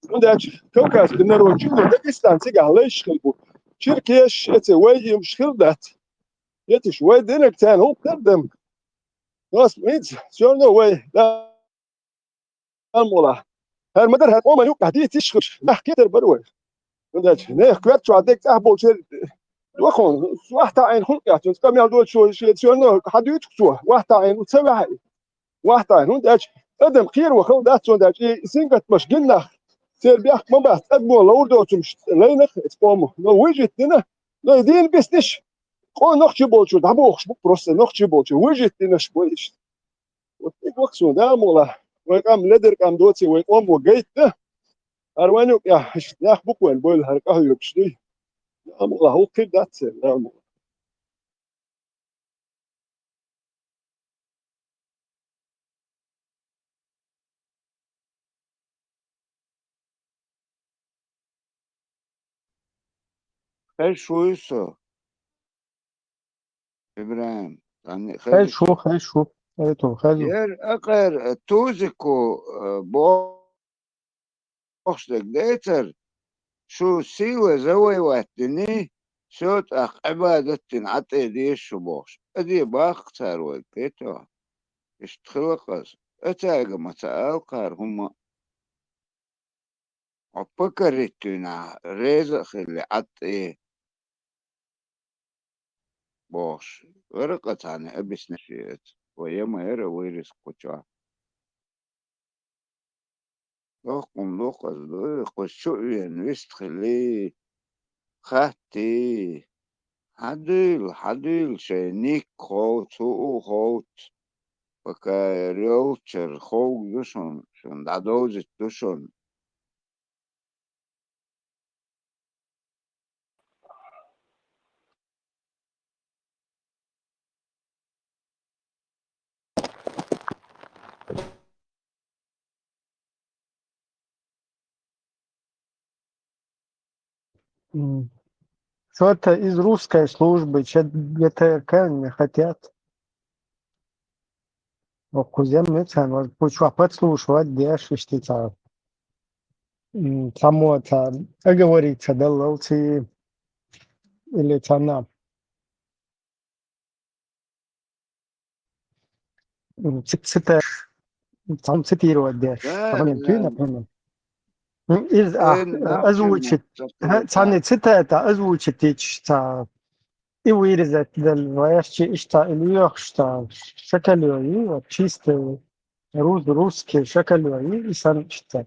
ХӀунда аьлча кавказский народаш, ну, Дагестан цигахь лайш хилла бу. Черкеш, эци вай имаш хилла дац. Етиш вай динарг царна хӀунда тардам? Нос мийца, всё равно вай да амула. ХӀара ма дара, хӀара къоман юкъахь дийца йиш хилча, нах кхетар бара вай. ХӀунда аьлча нехан коьрта чохь дерг цӀахь болчеран дохуна, вахтаӀийна хӀунда кхетта, цунца къамел доцуш вай шен, всё равно хьан дуьйцу цо, вахтаӀийна ца ваьхьа и. ВахтаӀийна, хӀунда аьлча адам кхеро хилла дац, цунна аьлча и сингаттамаш гина нах, церан бехк ма бац, адамо ловр доцурш лайнах эца къомо, но выжить дина, но и дийна бисниш, къо нохчи болчуьра дӀабохуш бу просто, нохчи болчуьра выжить динарш бу иштта. Вот и вахсун, да, амула, вай къам ледара къам доций, вай къомо гайта, хӀара вайн юкъахь иштта нах бу-кх вайн бойла хӀара къахьоьгуш дуй. Да, амула, хӀу кхир дац церан, да, амула. Хезаш вуй со, ИбрахӀим? Хезаш ву, хезаш ву. Хезаш ву, хезаш ву. Яра акхар Тузико, э, бо- бохуш дерг дацара, шу сила завоевать дини, всё, тӀаккха Ӏибадат дина Ӏад тӀе деза шу бохуш. Аде баккха цара вайга, кхетий хьо? Иштта хилла-кх аса. Ацаьрга ма ца ала кхара хӀумма а. Хьо покорить вина реза а хилла Ӏад тӀе бохуш, вара-кх царна объяснить яц. Вай я ма яра вайрис кху чохь. Доккхун дукхаза дуй, кхуза чу а вена вист хилий, хаттий, хьан дуйла, хьан дуйла шайн никка ховца, хӀу а ховца, пока йолччара ховга ду шуна, шуна дӀадовзийта ду шуна. М. Что-то из русской службы, чё-то Г Т Р К не хотят. Ва кхуза муьлхха, ва кху чохь подслушивать деш, иштта цхьа, м, цхьаммо цхьа оговориться даллалц или цхьанна. М, ци-, циташ, цхьамма цитировать деш. Да, цхьа момент, да. Например. М, из, а, Э, озвучить. Например, цхьа, цхьанна цитата озвучить йича, цхьа и вырезать делла, ваьшчи иштта или йоьхуш цхьа шакаль йой, вот чисто рус-, русский шакаль йой, и санна иштта.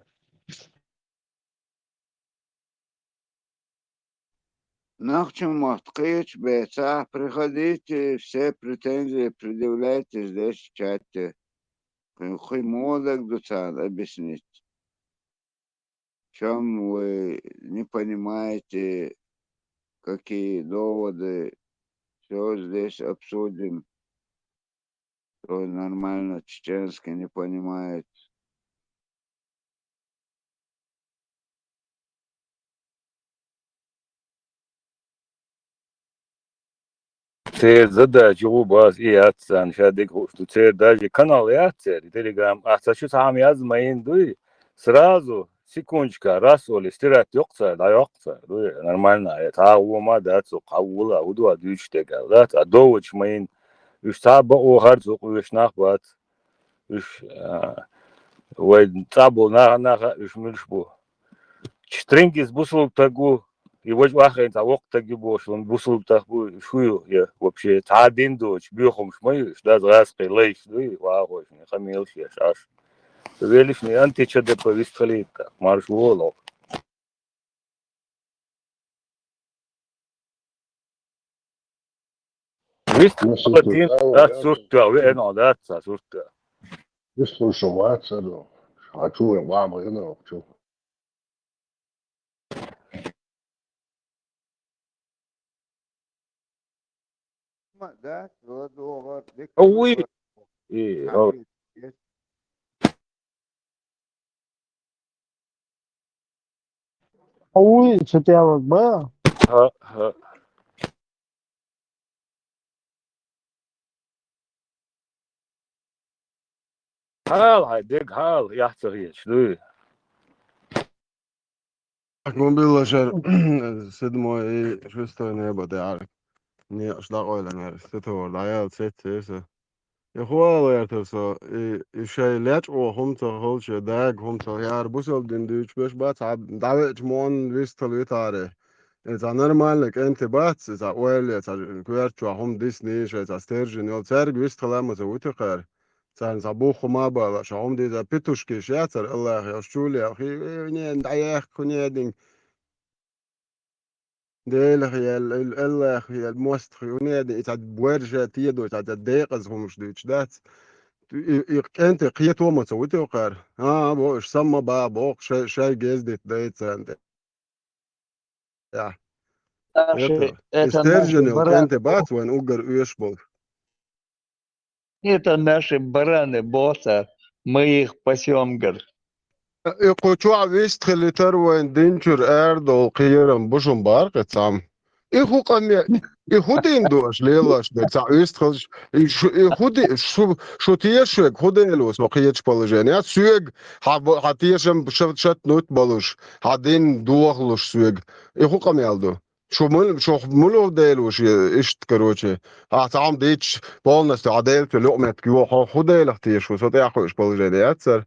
Нохчийн мотт кхечу бецахь, приходите, все претензии предъявляйте здесь, в чате. Кхин, кхин муха дага ду царна объяснить? В чём вы не понимаете, какие доводы? Всё здесь обсудим. Тоже нормально чеченский не понимает. Церан задача юха бац и яц царна, ша дика хууш ду. Церан даже канал яц церан, Telegram. Ахьа ца шу цхьа хӀума язма йина дуй, сразу, секундочка, раз олий, стирать йоккху цара, дӀайоккху цара, дуй, нормально, э, цхьа а гӀо ма дац, цо кхаввала, хӀун ду а дуьйцуш дерг аьлла, дац, а доводаш ма йина. Уьш цхьа а бакъо хӀара цо къоьшуш нах бац. Уьш, а, вай цӀа болу наха-наха уьш муьлш бу. Стрингис бусулба стаг ву, и важа ваххайна цхьа воккха стаг ю бохуш, ван бусулба стаг бу, уьш хӀун ю, я вообще цхьа а дин доцуш, боьхамаш ма ю уьш, даза гӀазкхий лайш дуй, вахошна, хамелаш еш Ӏаш. Велишна анти-ЧДП вистхилийта, марш волу. Вист Ну, слушай, хӀаллакдина, да, дац да, сурт тоьхна, веана дац цхьа сурт тоьхна. Вист хӀума вац аса, хьан чу вайн лама гӀина чу. Ма дац, ладогӀар, дика Ой. Ой, ой. Ой, цу тӀе а ваг ба? ХӀа, хӀа. Хьала, хьайн дег хьала, яхь ца хеташ, дуй? Акун билла шер, седмой и шестой небо дӀаьхьара. Некъаш дӀакъойланера, сетовар дӀаяла цеццеса. И хӀун ала гӀертара со, и, и шайн лечкъо хӀума ца хилча, дага хӀума ца хилча, яра бусалба дин дуьйцуш берш бац, цхьа дӀавеача муонна вистхила витаре. И цхьа нормальный кӀентий бац, и цхьа ойла, цхьа коьрта чохь хӀума дисний, шайн цхьа стержень йолу, цаьрга вистхила ма ца вуьту кхара. Царна цхьа бух хӀума а бала, ша хӀума дийза, петушкиш яцара, Аллахьа, ош чулехь, хи, э, нен дӀаехка, хӀун единг. Делах яьлла, ил-, Аллах яьлла, мостагӀ, хӀун единг, и цхьа боьрша тедо, цхьа декъаза хӀумаш дуьйцуш дац. И, и кӀентий кхето ма ца вуьту кхара. А, бо, уьш самма бан, боху, шай, шай гездит дай царна тӀе. Я. Наши, это, это стержень наши йолу бараны кӀентий бац вайн уггар оьшуш болу. Это наши бараны боху цара, мы их пасём, говорит. И кху чохь вистхилийтар вайн дин чуьра арадолу кхерам бу шун бара кхин цхьамма. И хӀун къаме, и хӀун дин ду аша лелош дерг, цхьа вистхилча, и шу, и хӀун ди-, шу, шу тешаш верг хӀун дела ву со кхечу положенехь? Соьга хьан бо-, хьан тешам ша-, шатнут болуш, хьан дин дохалуш соьга. И хӀун къамел ду? Шу муьл-, шу муьлха дела ву шу иштта, короче? Ахьа цхьа хӀума дийцча, полностью хьан Дела цу луъметтиг йо, хьо хӀун Делах теша ву, со тӀехь а кхуьуш положени яцара.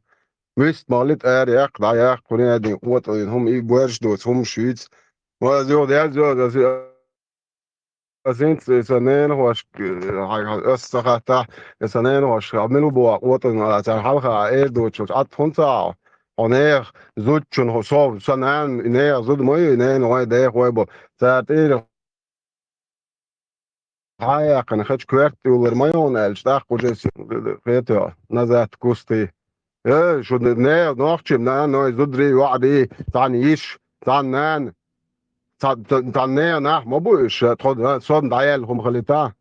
Вист ма хилийта, ара яккха, дӀа яккха, хӀун единг къотӀаллин хӀума, и боьрша доцу хӀумаш юьйцу. Ма аса юха деза, аса, аса хӀинца, аса ненахошка, хьан, хьан, аса ца хаттахь, аса ненахошка, хьан мила бу а къотӀаллин, царна хьалха а эр доцучу, атта хӀунда ца Ӏа? Хьо нехан зудчун, хьо со, сан нана, и нехан зуда ма ю, и нена вай, деха вай бу. Цара тӀера хьан яьккхина, хачу коьрта тӀе уллар ма йогӀу аьлча, тӀаккха уже с-, хетоьгӀу, назад кусти. Э, шу нехан нохчий, нана, вай зударий, йоӀарий, цхьана йиш, цхьана нана, цхьа-, цхьа-, цхьана нехан нах ма бу уьш, тхо, сон дӀаяьлла хӀума хилийта.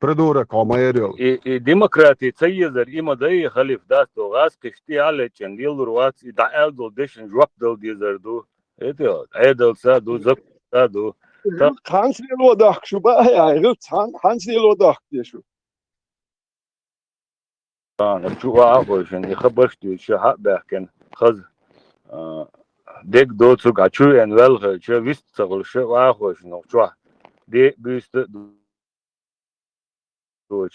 Придурок хьо ма яра йолу. И, и демократи ца езар, и ма дай, халиф, дац, тхо гӀазкхиш тӀе а леччина лелур вац, и дӀааьлла долу дешан жоп дала дезар ду. Это Ӏедалца ду, законца ду. Та- Хьанца лело дахка шу баа, хьан, хьанца лело дахка те шу? Ана, чу вахойшин, и хабарш дуьйцу, ша хьа а баьхкина, хаза, а, дег доцург, а чу веана ваьлла хилча, вист ца хуьлуш, ша вахойшин, чохь де буьйста а ду.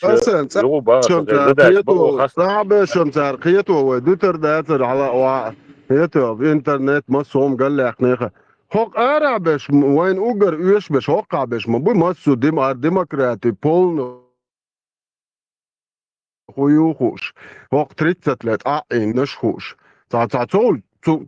Хасан, цӀа-, югӀу баха, шам цара задач кхето, бакъо хас- цӀа бешам цара кхето вай, дуьтар дацара хьала а ваӀа. Хето, интернет, массо хӀума галлаьккхинеха. ХӀокху арахь беш, м-, вайна уггар оьшуш беш, хӀокхахь беш ма бу, массо дим-, ар-, демократи, полно хӀун ю хууш. ХӀокху тридцать лет Ӏаъиннаш хууш. Цхьа, цхьа цул, цу-,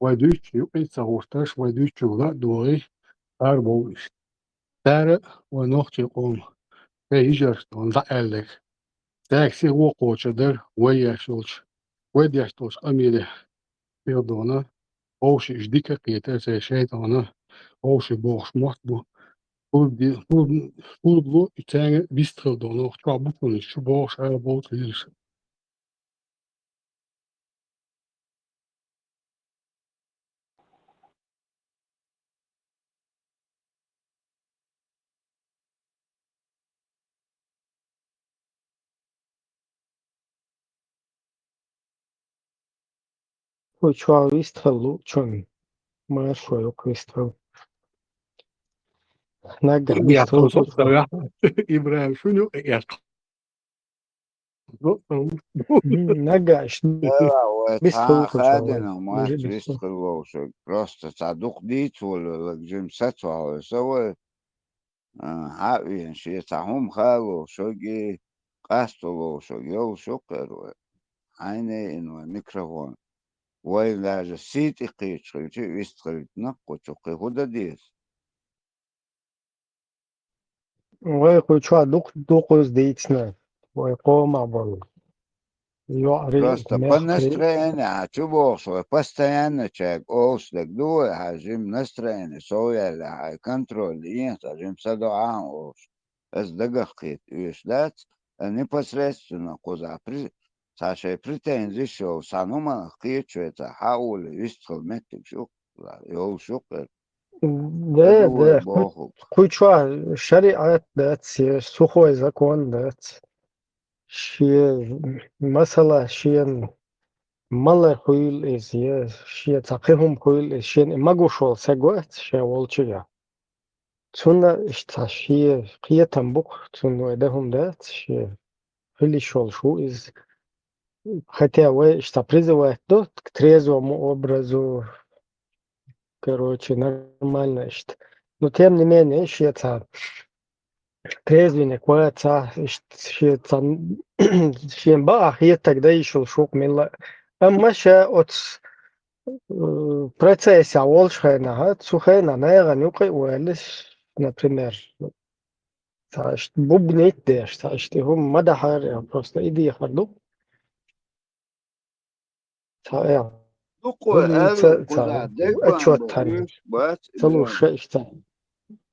вай дуьйцучу юкъе ца гӀерташ, вай дуьйцучуьнга ла а догӀий, ара бовла иштта. Цара а вай нохчийн къоман шайн йижаршна дӀааьлларг. Цаьрга сиха вон кхочур дара, вай еш йолчу, вай деш долчу къамелехь хир дона, вовшашка дика а кхетара, церан шайтӀана вовшашка бохуш мотт бу. Хургде-, хург-, хургло и цаьрга вистхила дона, чохь бу шуна, шу бохуш ара бовла ца лелаш. Кху чохь вистхила луучунна маршо ю кху вистхила. Наггахь вистхила луучунна. ИбрахӀим, шуна юкъа эккха. Наггахь иш вистхила луучунна. Хадина мац вистхила ловшург. Просто цхьа дукха дийца волавелларг жима сацо хьовса вай. А, хьа а веана, шен цхьа хӀума хало шуьга, къасто ло шуьга, йолуш ю кхера вай. Хьайна а йина вай микрофон. Вай даже сий тӀе кхечча хилча а вистхилийтина кху чу, кхин хӀун дан деза? Вай кху чохь дукха, дукха иза дийцина, вай къомах болу. Просто по настроению, а чу бохуш вай постоянно чаьрга олуш дерг ду вай, хьан жима настроение сов яьлла, хьан контроль йен, сан жима са до ахьа олуш. Аса дагах кхета оьшуш дац, а непосредственно кхузахь при-, цхьа шайн претензиш йолу, сан хӀуманах кхеташ вай цхьа хьан оле вистхила меттигаш ю, йолуш ю кхера. Да, да, кху-, кху чохь шариӀат дац, я сухой закон дац. Шен масала, шена малар хуьйла иза, я шен цхьа кхин хӀума хуьйла иза, шена и магуш волу са гоьтту шен волчуьнга. Цунна иштта цхьа шен кхетам бу-кх, цунна вай дан хӀума дац, шен хила йиш йолуш ву иза. Хотя вай иштта призывать ду к трезвому образу, короче, нормально иштта. Но тем не менее, шен цхьа трезвенник вац, иштта шен цхьа, шен бакъахь хетарг дан йиш йолуш ву-кх милла а. Амма ша оцу, э, процессехь волчу хенахь, цу хенахь нахана юкъа а ваьлла, например, цхьа иштта бубнить деш, цхьа иштта хӀума ма дахьара, я просто и дехар ду. Цхьа, я. Дукха вай аьлла, ца, ца, кхузахь дегбан отчет бан хьан уьш бац, ца луш ша иштта.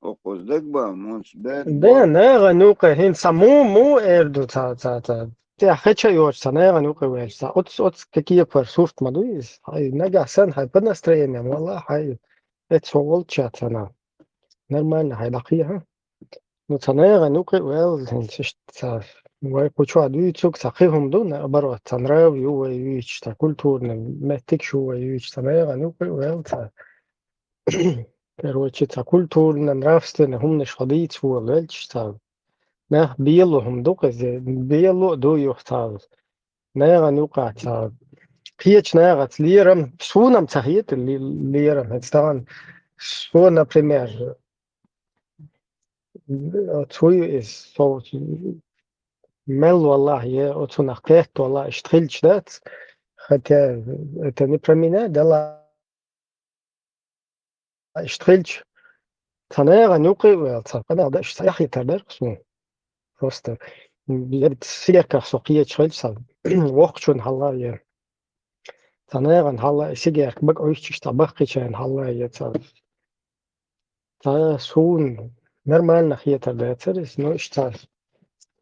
Оцу дегбан мунц бер. Да, нахана юкъа хӀинца ца му, му эр ду ца, ца, ца. Тя хеча йоч ца нахана юкъа веш ца. Оц, оц какие пар сурт ма ду иза. Хьай нагахь сан хьай по настроениям, валла хьай. Эцо волча ца на. Нормально хьай дакхи, ха? Ну, ца нахана юкъа а ваьлла, хӀинца иштта ца, вай кху чохь дуьйцург ца кхин хӀума ду, наоборот, ца нрав ю вай юьйцуш, ца культурный меттигаш ю вай юьйцуш, ца нахана юкъа а ваьлла, ца, короче, ца культурно-нравственный хӀуманаш хьо дийца волавелча, ца, нах бело хӀума ду-кх иза, бело а ду юха, ца, нахана юкъа, ца, кхечу нахаца лерам, суна-м ца хета ле-, лерам, хӀинца тахана, со, например, оцу хӀуй иза, со мел валлахь, я оцунах кхетта валлахь, иштта хилча дац. Хотя это не про меня, дела иштта хилча. Ца нахана юкъа а ваьлла, ца къамел дан иштта ца яхьийтар дара суна. Просто я сигерках со кхеча хилча, ца воккхачун хьалла я. Ца нахана хьалла, и сигерка бага Ӏуьйчуш ца баккхийчарна хьалла я ца. Ца суна нормально хетар дацара иза, ну, иштта ца.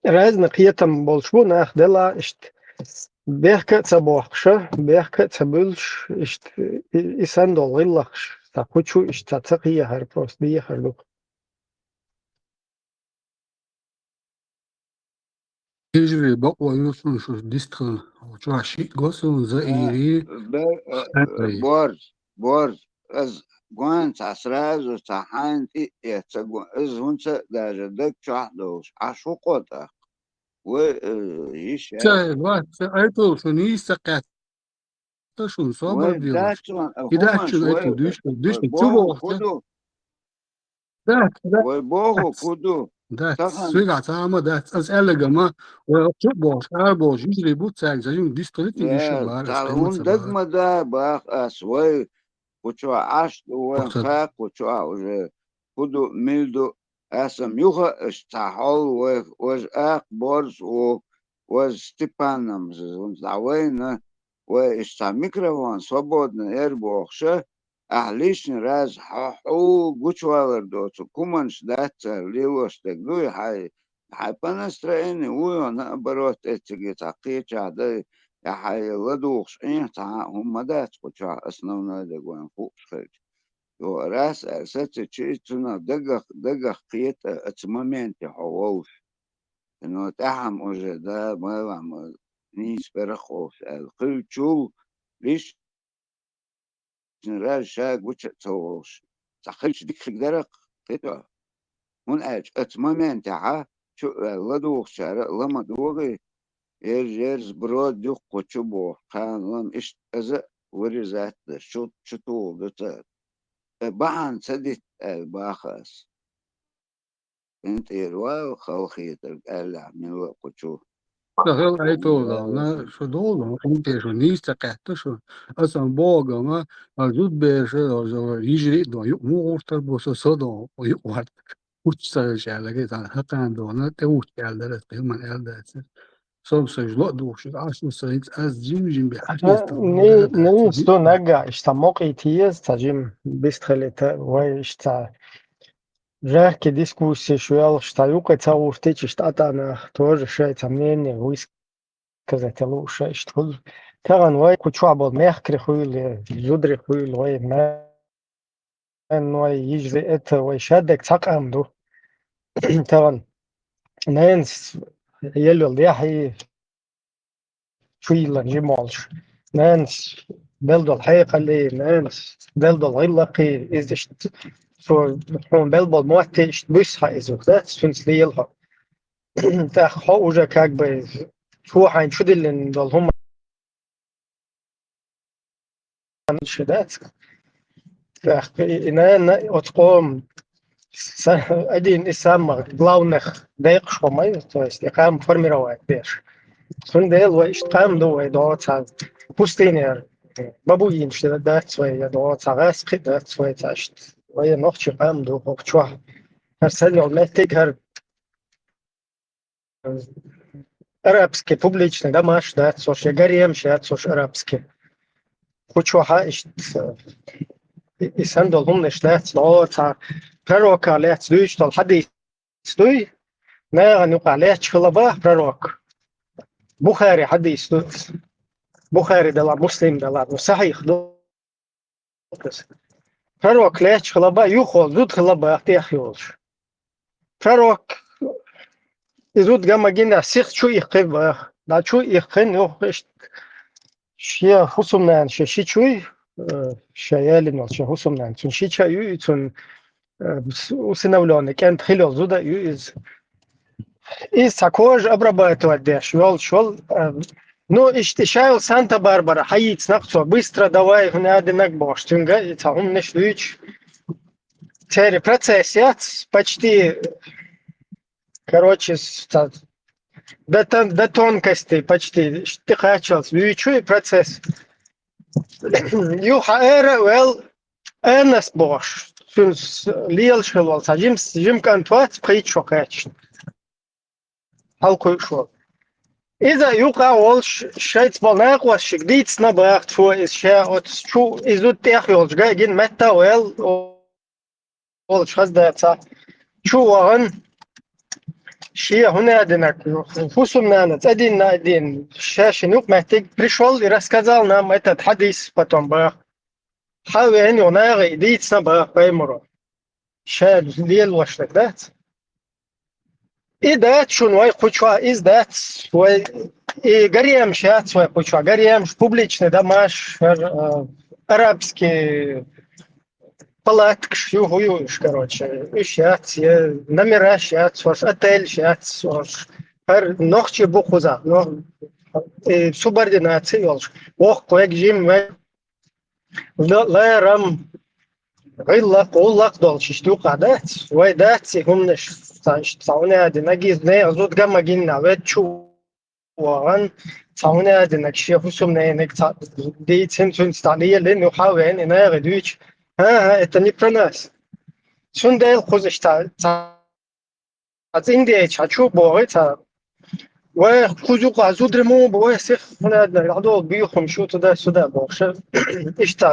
Разный кхетам болуш бу нах дела, иштта бехка а ца бохкуша, бехка а ца буьллуш, иштта и, и сан долу гӀиллакхаш, ца кху чу иштта ца, ца кхехьар просто дехар ду-кх. Хьижри бакъо ю суна шу дистхила. Чохь шиъ го суна, Заири, а, бе-, а, Хьаьтари. Борз, борз. Аз гон ца сразу ца хьайна тӀе а эца гон. Аз хӀунца а даже даг чохь а долуш, Ӏаш ву кхо тӀаккха. Вай, э, йиш яц. Ца, ва, ца айтул шуна йийса кхетта шуна собар делаш. И дац шуна айтул дуьйш, дуьйш чу боху ца. Дац, дац, вай боху дац, хӀун ду? Дац, тахана суьгахь цхьа а ма дац. Ас аьллага ма, вай чу бохуш, ара бохуш, йижарий бу цаьрга, за юн дистхилитий йиш ю бара, ас хӀун ма ца дага бара. Ма да бах ас, вай кху чохь Ӏаш ду вайн, кху чохь уже хӀун ду, мила ду, аса-м юха а аш цхьа хьол вай, важа акха борз ву, важа Степанамза, дӀа вайна, вай иштта цхьа микрофон свободно яр бохуша, ахьа лишний раз хьо-, хьо гучувалар доцу куманаш дац цара лелош дерг дуй хьай, хьай по настроению вуй, наоборот, эцциге цхьа кхечахь дай, я хьай ладугӀуш Ӏеха цхьа а хӀума ма дац кху чохь, основной дерг вайн хууш хилча. Йо, раз аьлла сацичи, цунах дагах, дагах кхета оцу моменте хьо волуш. Но тӀаьхьа-м уже, да, мала-м нийса берах олуш аьлла. Хиллачул лиш-, раз ша гуча а ца волуш, цхьа хилча дика хиг дарах кхетахь. ХӀунда аьлча оцу моментехьа чу а ваьлла ладугӀучара а ла ма догӀий, ерз-ерз бро дуккху чу боху, кхана лам иштта аза а вырезать даш, чу, чу тухур ду цара. Э, бахьана ца дитта аьлла баха ас. ХӀинтӀера вала халахетарг аьллехь, милла а кху чу. Ца хила айтовлална, шу долу, хӀунда шу нийса ца кхетта шу. Аса богама, а зудберша, йижарий а дон, юкъ муха гӀуртар бу со, со дон, юкъ варт. Хучу ца хилча аьлла, гай цхьана хьакхана дона, тӀе вухча аьлла дара, кхин ма аьлла дацара. Со-м сан жло а духуш, Ӏаш ду сан, аз жим-жим бе хьаьжа. Нийса ду наггахь, иштта мокъий те еза, цхьа жим бистхилийта, вай иштта жаркий дискуссия шу ялхаш, цхьа юкъа ца гӀуртича, иштта Ӏа тӀа нах тоже шайн цхьа мнение высказать лууш, иштта хуьлу. Тахана вай кху чохь болу мехкарий хуьлу, зударий хуьлу, вай ма-, вай йижарий, это вай шадерг цхьа къам ду. Тахана нанас елла йолу яхьий чу йиллан жима волуш. Нанас белла долу хьекхалий, нанас белла долу гӀиллакхий, иза иштта цо хьуна белла болу мотт иштта буьсу хьан иза, дац, цуьнца лела хьо. ТӀаккха хьо уже как бы цо хьайна чу диллина долу хӀума ши дац. ТӀаккха и, и нана оцу къоман са-, один из самых главных декъашхо ма ю, то есть и къам формировать деш. Цундела вай иштта къам ду, вай догӀу цхьа пустыня, бабуинаш дац вай, я догӀу цхьа гӀаскхи дац вай цхьа иштта. Вай нохчи къам ду хӀокху чохь. ХӀара санна йолу меттиг, хӀара арабский публичный домаш дац, ош я гаремаш яц, ош арабский. Кху чохьа иштта, и, и сан долу хӀуманаш дац, но цхьа пророка лаьцна дуьйцуш долу хьадис дуй, нагӀана юкъахь лаьтташ хила баха пророк. Бухари хьадис ду. Бухари дала, Муслим дала, ну, сахьих ду. Пророк лаьтташ хила баха, юххо зуда хила баха тӀех йолуш. Пророк и зуда ган ма гина, сиха чу иккхи баха. Да чу иккхина юхху иштта шен хӀусамнана шен ши чуй, э, ша ялина волу шен хӀусамнана. Цуьнан ши ча ю и цуьнан, э, с-, усыновлённый кӀант хила йолу зуда а ю иза. Иза цхьа кожа обрабатывать деш йолуш волу, э, ну, иштта ша йолу Санта-Барбара хьайийцинарх цо, быстро давай, хӀун а динарг бохуш, цуьнга и цхьа хӀуманаш дуьйцуш. Церан процесс яц, почти, короче, с-, ца-, до тон-, до тонкостей почти тӀекхаччалц вуьйцу и процесс. Юха ара а вел, Анас бохуш, цуьнан с-, лелаш хила волу цхьа жим-, жима кӀант вац, пхийтта шо кхаьчна. Хьалкхуьуш волу. Иза юкъа а волуш, шайца болу накъосташка дийцина баха цо иза ша оцу чу, иза зуда тӀех йолчу гайгина метта а вел, волчу хаза дацахь, чу а вахана, шен хӀун а динарг, хӀусамнана цӀа динна а дина, ша шен юкъаметтиг пришёл и рассказал нам этот хьадис потом баха. Хьан веана йо нагӀе и дийцина баха пайхамаро. Ша лелош дерг дац. И дац шуна вай кху чохь, иза дац вай, и гаремаш яц вай кху чохь, гаремаш, публичный домаш, хӀара, а, арабский палаткаш ю, хӀу ю уьш, короче, уьш яц, я номераш яц, хӀорш отельш яц, хӀорш хӀара нохчий бу кхузахь, но, и субординация йолуш, воккха вег, жим вег, ла-, ларам, гӀиллакх, гӀуллакх долуш иштта юкъахь дац, вай дац и хӀуманаш, цхьа иштта цхьа хӀун а дина, гиз нехан зуда ган ма гинна, вед чу вахана, цхьа хӀума аьллинарг, шен хӀусамнениг цхьа дийцина, цуьнца дӀалелийна, юххьа а веана, и нахе дуьйцуш: «ХӀан-хӀа, это не про нас». Цундела кхуза иштта цхьа цӀиндеча хьачу боху цхьа: «Вай, кхуза юкъахь зуда ма бу, вай, сиха хӀунда дӀадолу, бийхамаш ю туда-сюда», бохуш. Иштта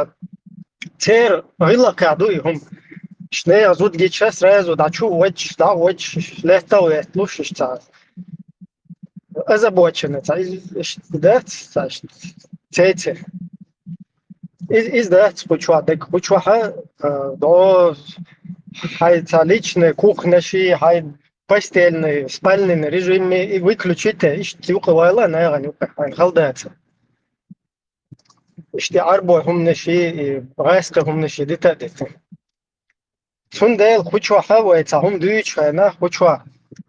церан гӀиллакхехь ду и хӀума. Иштта нехан зуда гича, сразу дӀачу а водуш, дӀа а водуш, летта а летталуш, иштта цхьа озабоченность, цхьа иза, иштта дац, цхьа иштта цеци. Иза, иза дац кху чохь дерг. Кху чохь а, а, до хьайн цхьа личный кухнеш и, хьайн постельный, спальный режим и выключить, иштта юкъа вайла нахана юкъа, хьайна хала дацара. Иштта Ӏарбойн хӀуманаш и, и гӀаскхийн хӀуманаш и дита а дита. Цундела кху чохь а вай цхьа хӀума дуьйцучу хенахь, кху чохь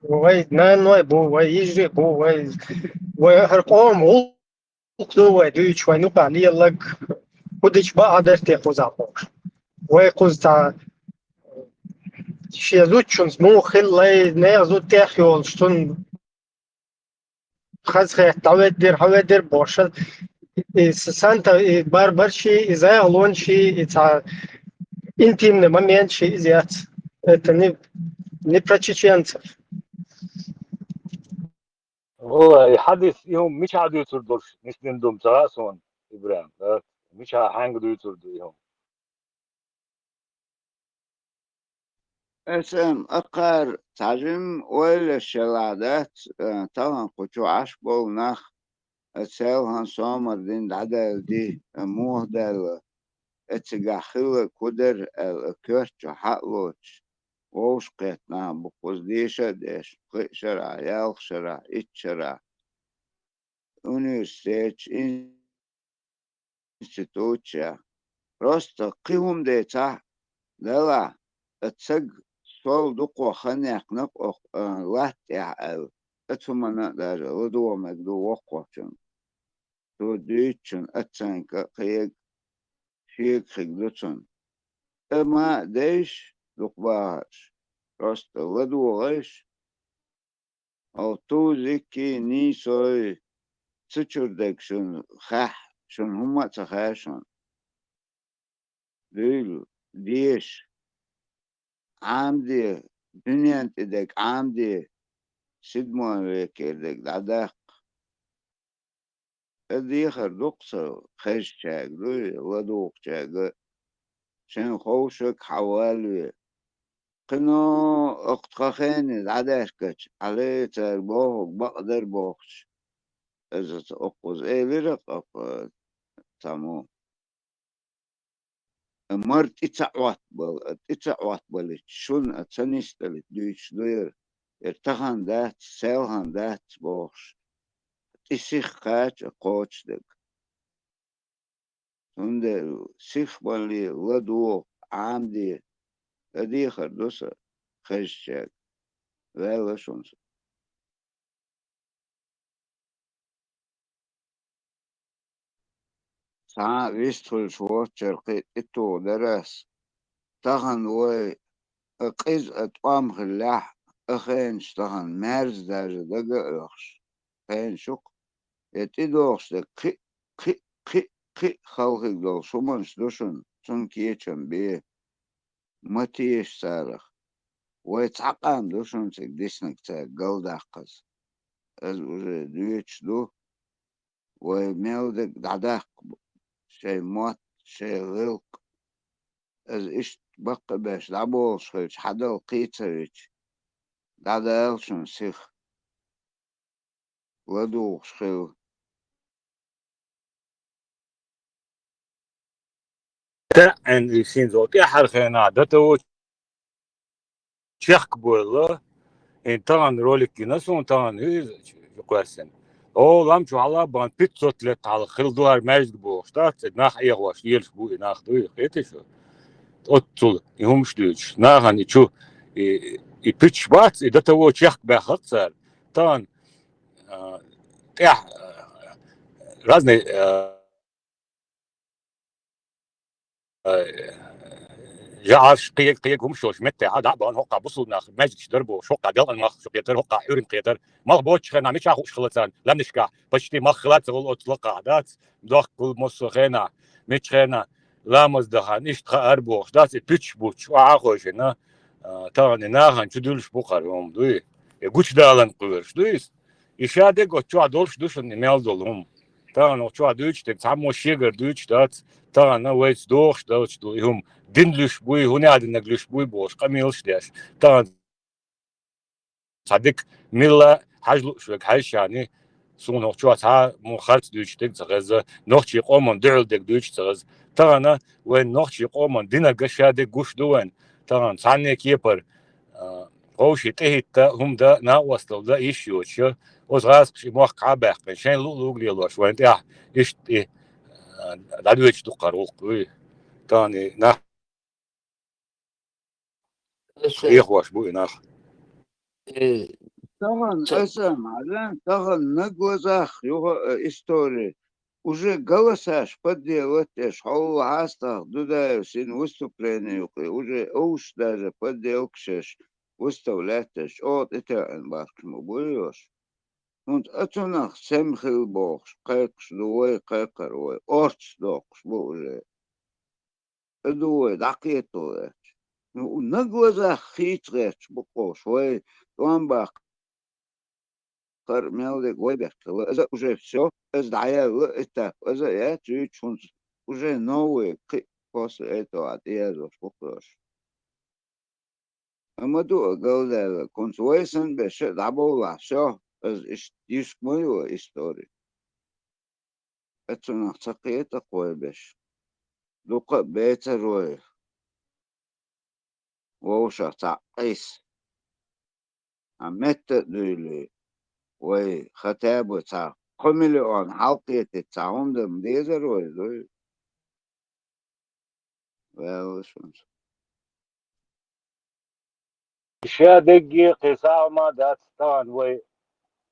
вай наной бу, вай йижарий бу, вай, вай хӀара къоман гӀуллакх ду вай дуьйцуш, вайн юкъахь лелларг, хӀун дича бакъ дара те кхузахь бохуш. Вай кхуза цхьа шен зудчуьнца муха хилла, нехан зуда тӀехь йолуш, цунна хазахетта дӀаведдира, хьаведдира бохуш. И с-, санта, и барбарш и, и загӀалонаш и, и цхьа интимный моменташ и иза яц. Это не, не про чеченцев. Валла, и хьадис, и хӀума мичахь дуьйцур долуш, нисдина ду-м ца хаьа суна, ИбрахӀим, да? Мичахь, хьаьнга дуьйцур ду и хӀума? Аса-м акхар цхьа жимма ойла еш елахь дац, а, тахана кху чу Ӏаш болу нах, а, селхана сомар дина дӀадаьлла ди, а, муха даьлла, а, цигахь хилларг хӀун дара аьлла, а, коьрта чу хьа а лоцуш, вовшахкхетта нах бу кхуза деша а деш, кхин а шарахь, ялх шарахь, итт шарахь. Университетчу, институтчу. Просто кхин хӀума децахь, делахь, а, цаг сол дукхох хан яьккхина-кх оха, а, латта тӀехь аьлла, а, цу хӀуманна а даже ладогӀа мега ду воккхахчунна. Цо дуьйцучун оценка а кхин яга, шега хиг ду цунна. Амма дейша, дукха бахарш, просто ладогӀийша, Алтузикий, нийсой, цу чуьра дерг шуна хаьа, шуна хӀумма а ца хаьа шуна. Дуьйла, деша, Ӏамаде, дуьнен тӀе дерг Ӏамаде, седьмой векера дерг дӀадаккха. Аса дехар ду-кх со, хезначаьрга дуй, ладугӀучаьрга, шайн ховшаг хьан валаве. Кхино оха тхан хене дӀадаьхкича, хьале цара бохург бакъ дара бохуш, аса ца оккхуза элира-кх оха цхьаммо. Мара тӀе ца Ӏоттабала, тӀе ца Ӏоттабалича, шуна а ца нисдалита дуьйцуш ду яра, яра тахана дац, селхана дац бохуш, тӀе сиха кхача а кхочушдерг. Цундела сихбале, ладогӀа, Ӏамаде, аса дехар ду сан хезначаьрга. Ваьлла шуна со. Цхьа а вистхуьлуш воцучара кхин а тӀетухур дара ас. Тахана вай, а, къиза а тӀом хиллехь а, хенаш тахана маьрза даже дага а оьхуш, хенаш ю-кх, я тӀедогӀуш дерг кхин а, кхин а, кхин а, кхин а халхиг долуш хӀуманаш ду шуна, цунна кечам бе. Ма теша царах. Вай цхьа къам ду шуна цига диснарг цаьрга галдаккхаза. Аса уже доьшуш ду, вай мел дерг дӀадаккха, шайн мотт, шайн гӀиллакх. Аса иштта баккхийбеш дӀаболуш хилча, хьадала кхийцавича, дӀадала шуна сиха. ЛадугӀуш хила. ТаӀӀин и синзо тӀаьхьара хенахь датаво чехка бойла. ХӀинца тахана ролик гина суна, тахана иза кхоьссина. О, лам чу хьала бан пятьсот лет хьалха хила ду хӀара маьждиг бохуш дац, и нах Ӏехош лелаш бу, и нах дуй, кхетий шу? Оццул и хӀумаш дуьйцуш. Нахана и чу, и, и пуьчаш бац, и датаво чехка баьххац цара. Тахана, а, тӀехь, а, разный, а, а, жаӀарш, кхег-кхег хӀумаш йолча меттехьа дӀа а баьнна, хӀокхуза бусулба нах мезгиташ дар бу, хӀокхуза делкъан мах, шо кхетар, хӀокхуза Ӏуьйран кхетар. Малх боццача хенахь мичахь хууш хилла царна, лаьмнашкахь, почти малх хилац цхьа волу оцу лакхахь, дац, дохкал массо а хенахь, мичча хенахь, ламаз дахана, иштта хаар бохуш, дац, и пуьташ буттуш, охьа а хойшина, а, тахана и нахана чу дуьллуш бу хӀара хӀума, дуй? И гучудаларна кхоьруш, дуй иза? И шадерг оцу чохь долуш ду шуна и мел долу хӀума. Тахана оцу чохь дуьйцуш дерг, цхьаммо шегара дуьйцуш дац, тахана вайца догӀуш долуш ду и хӀума. Дин луьйш буй, хӀун аьлла диннарг луьйш буй бохуш, къамелаш деш. Тахана цхьа дика милла хьажа лууш верг хьаьжча, суна хӀокху чохь цхьа а мо харц дуьйцуш дерг ца хеза, нохчийн къоман дуьхьал дерг дуьйцуш ца хеза. Тахана вайн нохчийн къоман динарг шадерг гуш ду вайн. Тахана цхьанне кепара, а, вовшийн тӀехӀитта хӀума дан, накъосталла дан йиш йоцуш, оцу гӀазкхаша и мохк хьа а баьккхина, шайна луъу-луъург лелош, вайн тӀехь иштта и, а, дӀадоьдуш ду кхара гӀуллакх, дуй? Тахана и нах Аса, хьехош бу и нах. Э, тахана ца- аса, Марьян, тахана на глазах юха, э, история. Уже голосаш подделать деш, хьо хьастагӀа Дудаев син выступление юкъе, уже овш даже подделкаш еш, выставлять деш, чӀогӀа тӀетеӀна бахкаш ма буй ош. ХӀунда оцунах сема хила бохуш, кхайкхаш ду вай, кхайкхар вай, орцаш доккхуш бу уже. ТӀе ду вай, дӀакхетале аьлча. Ну, на глазах хийца гӀерташ бу кхуш, вай, тӀом баккха хӀара мел дерг вай бехк хилла. Иза уже всё, иза дӀаяьлла этап, иза яц юьйцуш хӀунца, уже новые кхин а после этого а тӀеяздеш бу кхуш. Амма ду а галдаьлла, кхунца вай санна беша а дӀабовлахь, всё, иза иштта йиска ма ю истори. Оцунах ца кхета кхой беш. Дукха а бецарой. Вовшах цхьаъ къийса. А метта а дуьйлий. Вай, хотя бы цхьа кхо миллион хьалкхетий цхьа хӀума дан дезар вай, дуй? Ваьлла шуна. Ша дегге кхин сагӀа ма дац тахана вай,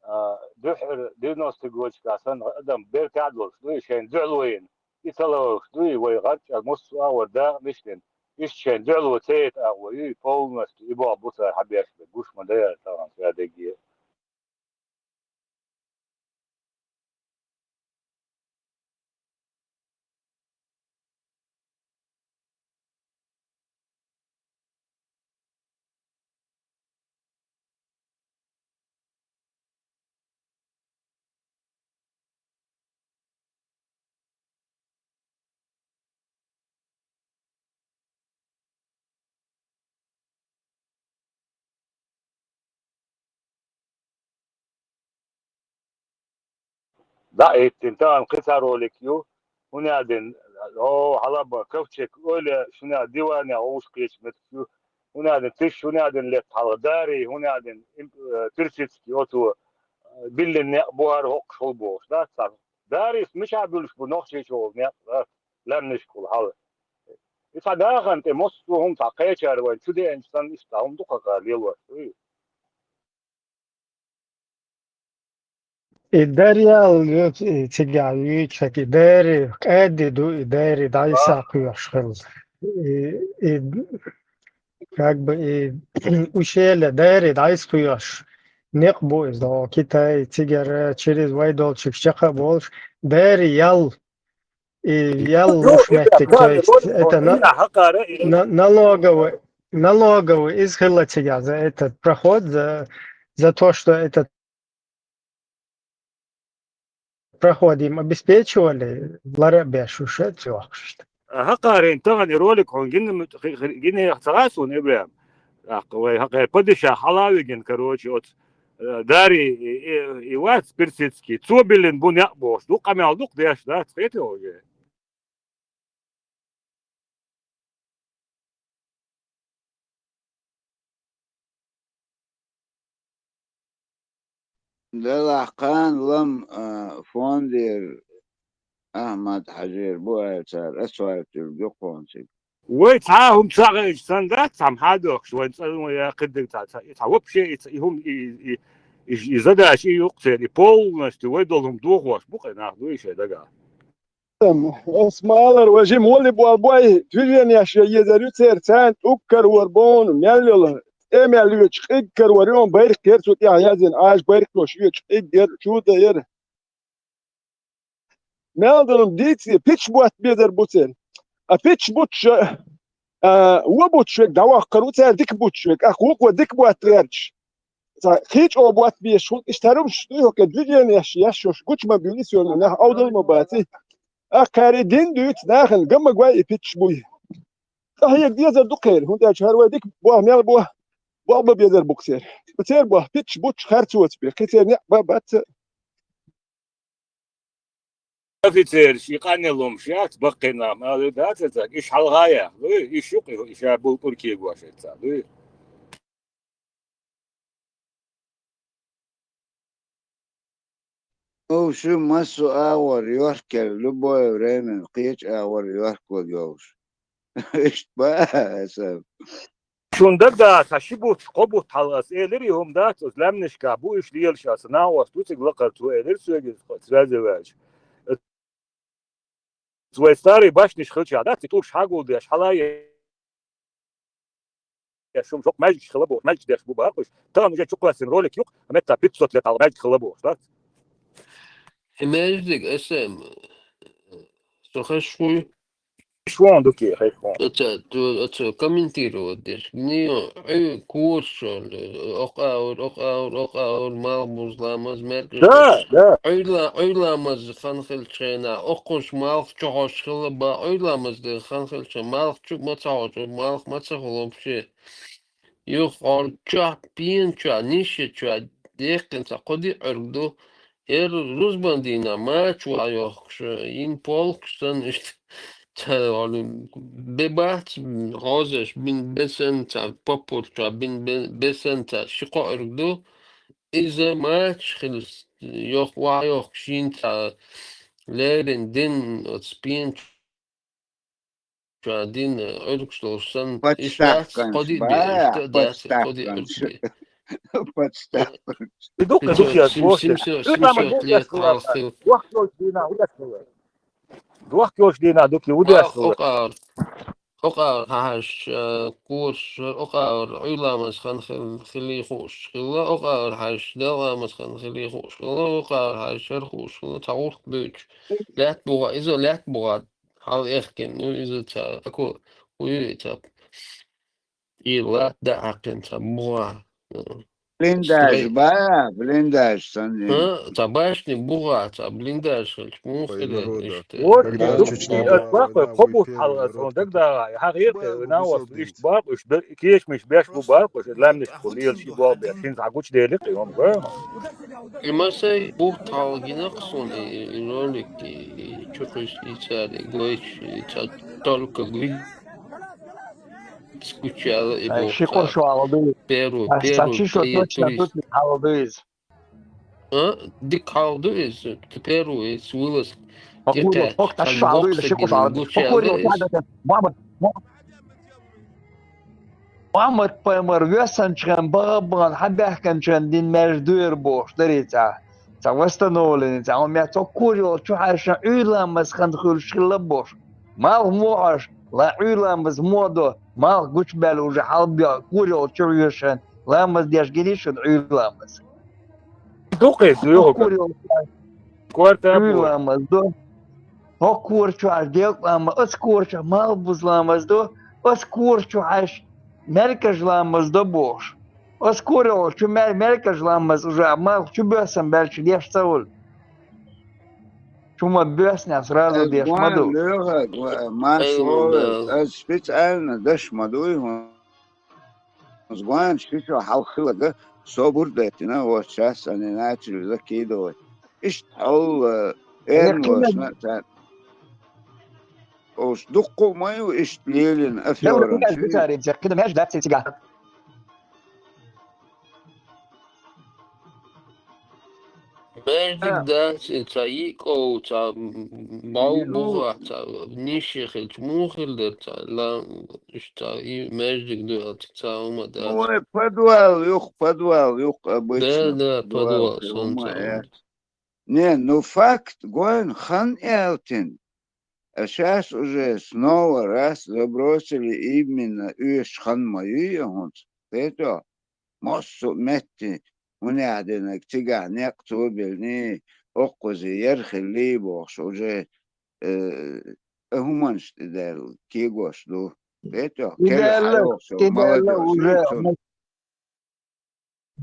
а, дуьххьара девяностый годашкахь санна адам бертахь а долуш дуй, шайна дуьхьал вайна. И ца лоруш дуй, вай гӀарчӀа массо а вара дакъа миштина. Иштта шайна дуьхьал вай ца яйта агӀо юй, полностью и боху бу цара хьабеш бе, гуш ма даяр тахана ша дегге. ДӀа а хӀиттина, тахана кхин цхьа ролик ю, хӀунда аьлла дина, о, хьала а бан, ковчег, ойла, шуна диванехь гӀуш кхечу меттиг ю, хӀунда аьлла дина, тиша, хӀунда аьлла дина летта хьалха, дарий, хӀунда аьлла дина, им-, э, персидский, оцо, э, биллина некъ бу хӀара хӀокхуш хӀума бохуш, дац цхьа. Дарийс мичахь буьллуш бу Нохчийчохь волу некъ, дац, лаьмнашкахула хьала. И цхьа дахана тӀе массо а хӀума цхьа кхечара вайн чу деанчу санна, иштта хӀума ду кхаъ лелош. И дарий ял ю, и цигахь юьйцу хьаьки, дарий, къаьди ду и дарий, дӀайса кхоьхуш хилла. И, и, как бы, и ущелье дарий, дӀайса кхоьхуш. Некъ бу иза, о, Китай, цигара, через вай долчуьнгаш чекх а болуш, дарий ял, и ял луш меттиг, то есть, это на-, на-, налоговый, налоговый из хилла цигахь за этот проход, за, за то, что этот проход им обеспечивали, лара а беш уьш, цуьнах иштта. ХӀокхарийн тахана и ролик хьуна гина, хи-, хи-, гинехь ца хаьа суна, Ибрахим? ТӀаккха вай хӀокхара падишах хьала а вигина, короче, оцу, э, дарий, и, и, и вац персидский, цо биллина бу некъ бохуш, дукха къамел дукха деш дац, кхетий уже? Делахь кхана лам, а, фондера Ахьмад-Хьаьжера бу аьлла цара асфальт юьллу юккъонциг. Вай цхьа а хӀума ца хиъча санна дац, цхьамма хьадохуш, вайн цӀа вай яккхийдерг цхьа, цхьа, и цхьа вообще, и цхьа, и хӀума, и, и, и, и, и задача и юкъа церан, и полностью вай долу хӀума дохош бу кхин нах, дуй шайн дагахь. Ас ма аллара, важа молли болх бой, движенеш езар ю церан, царна тӀугкара вар бовна, мел йола, тӀе мел йоьчу къигкара вар ю, он байракх яра цу тӀехь язйина, Ӏаш байракх йоьчу къиг яра, чу дан яра. Мел долу дийцаре, пич ботта безар бу церан. А пич буттуш, а, вон буттуш верг дӀаваккхар ву цара дика буттуш верг, а вукхо дика ботта гӀерташ. Ца хи чӀогӀа ботта безаш хӀунда иштта хӀара хӀумаш дуй хӀокху движенеш еш, шуьш гучу ма буьйлу, соьга нах Ӏовдал ма баций. Ахкхари дин дуьйцу нахана, ган ма гой и пич буй. Ца хьега дезар ду кхеран, хӀунда аьлча хӀара вай дика болх мел бо, болх бан безар бу-кх церан. Церан болх пич буттуш харцоца бен, кхин церан некъ бан бац. Офицераш, и къанъелла хӀумаш яц баккхий нах, ма аллий, дац аса, иш хьалха яхь, луй, иш ю-кх, иш а булкъур кегош яц, луй. Уьш массо а агӀор йохкар, любое время, кхечу агӀор йохкалуш. Иштта бац аса. Шуна дагадогӀу, сан ши бутт, кхо бутт хьалха ас элира, и хӀума дац, оцу лаьмнашкахь бу уьш лелаш, аса нах оцу дуьйцург лакхара цо элира соьга, иза сразу ваьлча. Вай старый башнеш хилча дац, и тӀулгаш хьагулдеш, хьала е-, еш хӀума, жоп, маьждигаш хила бохуш, маьждигаш деш бу бакъ уьш. Тахана уже чукхоьссина ролик ю-кх, метта пятьсот лет хьалха маьждиг хила бохуш, дац? И маьждиг, аса, м, со хезаш вуй? Хезаш ву, Дуки, хезаш ву. Оцу, оцу комментировать деш. Не, э, курс, э, окъа аур, окъа аур, окъа аур, малх бузламаз, меркаш. Да, да. Ӏуьйла-, Ӏуьйламаз хан хилча хенахь, оккхуш малх чохьош хилла бан, Ӏуьйламаз де хан хилча, малх чу ма ца хьочу, малх ма ца хуьлу вообще. Юха хьо чохь, пена чохь, ниша чохь дехкина ца кхо-диъ Ӏуьрг ду. Эр рузбан дийнахь мача ван йохкуш, йина полкаш санна иштта ца, бе бац, гӀозеш бин бе санна ца, поппур чохь бин бе, бе санна ца, ши-кхо Ӏуьрг ду. Иза мача хила, йох-, ван йохкуш йина ца, леррина дин оцу пена чохь дин Ӏуьргаш долуш санна, иштта дац, кхо-диъ бен, иштта дац, кхо-диъ Ӏуьрг бен. Подставка. И дукха, и дукха яц, семьсот, семьсот лет хьалха хилла. Дохк йолчу дийнахь хӀун деш хилла? Дохк йолчу дийнахь, Дуки, хӀун деш хилла? Окъа аур, окъа аур хьажа, э, курс, окъа аур Ӏуьйламаз хан хил-, хилий хууш хилла, окъа аур хьажа, делкъамаз хан хилий хууш хилла, окъа аур хьажа, шар хууш хилла, цхьа гӀуллакх буьйцуш. Лаьтта бухахь, иза лаьтта бухахь хьалаэхкина, ну, иза ца, тако, уьйри ца. И латта дан Ӏаккхина ца бухахь. Блиндаж ба, блиндаж санна. А, ца башни бухахь, ца блиндаж хилча, муха хилла иштта? Ой, да, чучу да, бакъ, кхо бутт хьалха ас хьуна дагадогӀу, хьан гӀерта, вина а вац, иштта бакъ, уьш кешамаш беш бу бакъ, уьш лаьмнашка лелаш и болх беш, хӀинца хьан гучудели кхин хӀума, га? И масай бутт хьалха гина-кх суна и, и ролик, и, и чу кхуьссу, и цара, и гойтуш, и ца только гуй. Скучала и боху. Ши кхо шо хьалха ду иза. Первый, сан первый ши шо точно туьллуш хьалха ду иза. А? Дика хьалха ду иза. Первый иза вылаза. Хьо кхо шо хьалха ду иза, ши кхо шо хьалха ду. Мухаммад, Мухаммад пайхамар воьссинчу хенахь баха а бахана хьан баьхкинчу хенахь дина маьждиг ду хӀара бохуш, дарий цхьа, цхьа восстановление, цхьа хӀума, цо кора йолчу хьаьжна Ӏуьйламаз хан хуьлуш хилла бохуш. Малх муха хьожу, ла Ӏуьйламаз муха до, малх гучубаьлла уже хьалабоьлху, кора йолчу хьоьжуш, ламаз деш гиний шуна Ӏуьйламаз? Дукхе, дуьйху. Кора йолчу корта Ӏуьйламаз до. ХӀокху кора чу хьаьжна делкъа ламаз, оцу кора чу малх буза ламаз до, оцу кора чу хьаьжна маьркӀажа ламаз до бохуш. Оцу кора йолчу маьр-, маьркӀажа ламаз уже малх чу боьссина баьлча деш ца хуьлу. Чу ма боьссинехь сразу деш ма ду. Ай, ма, ма, ай, ма, ма. Ай, ма, ма. Ас специально даш ма дуй хьуна. Гуанча ши шо хьалха хиларга собар а деттина, вот щас они начали закидывать. Иштта хьал, э, эрна волчу, оцу дуккха а ма ю иштта лелийна афера. Кхидам хьаьжна дац и цигахь. Маьждиг дац и, цхьа йиъ ков, цхьа бӀов бухахь, цхьа ниша хилча, муха хир дара, цхьа ла-, иштта цхьа и маьждиг ду аьлла, цхьа хӀума дац. Ой, подвал юккъе, подвал юккъе обычно. Да, да, подвал санна цхьа хӀума дац. Не, ну факт, гой, хан аьлла тина. А щас уже снова раз забросили именно уьш хан ма юй хӀунца. Пето, массо а метте, хӀунда аьлча цигахь некъ цо беллий, оккхуза яр хиллий бохуш уже, э, а хӀуманаш тӀедаьлла кегош ду. Пето, И керла даьлла, хьайогӀуш, и даьлла молодёжь уже юй цунна.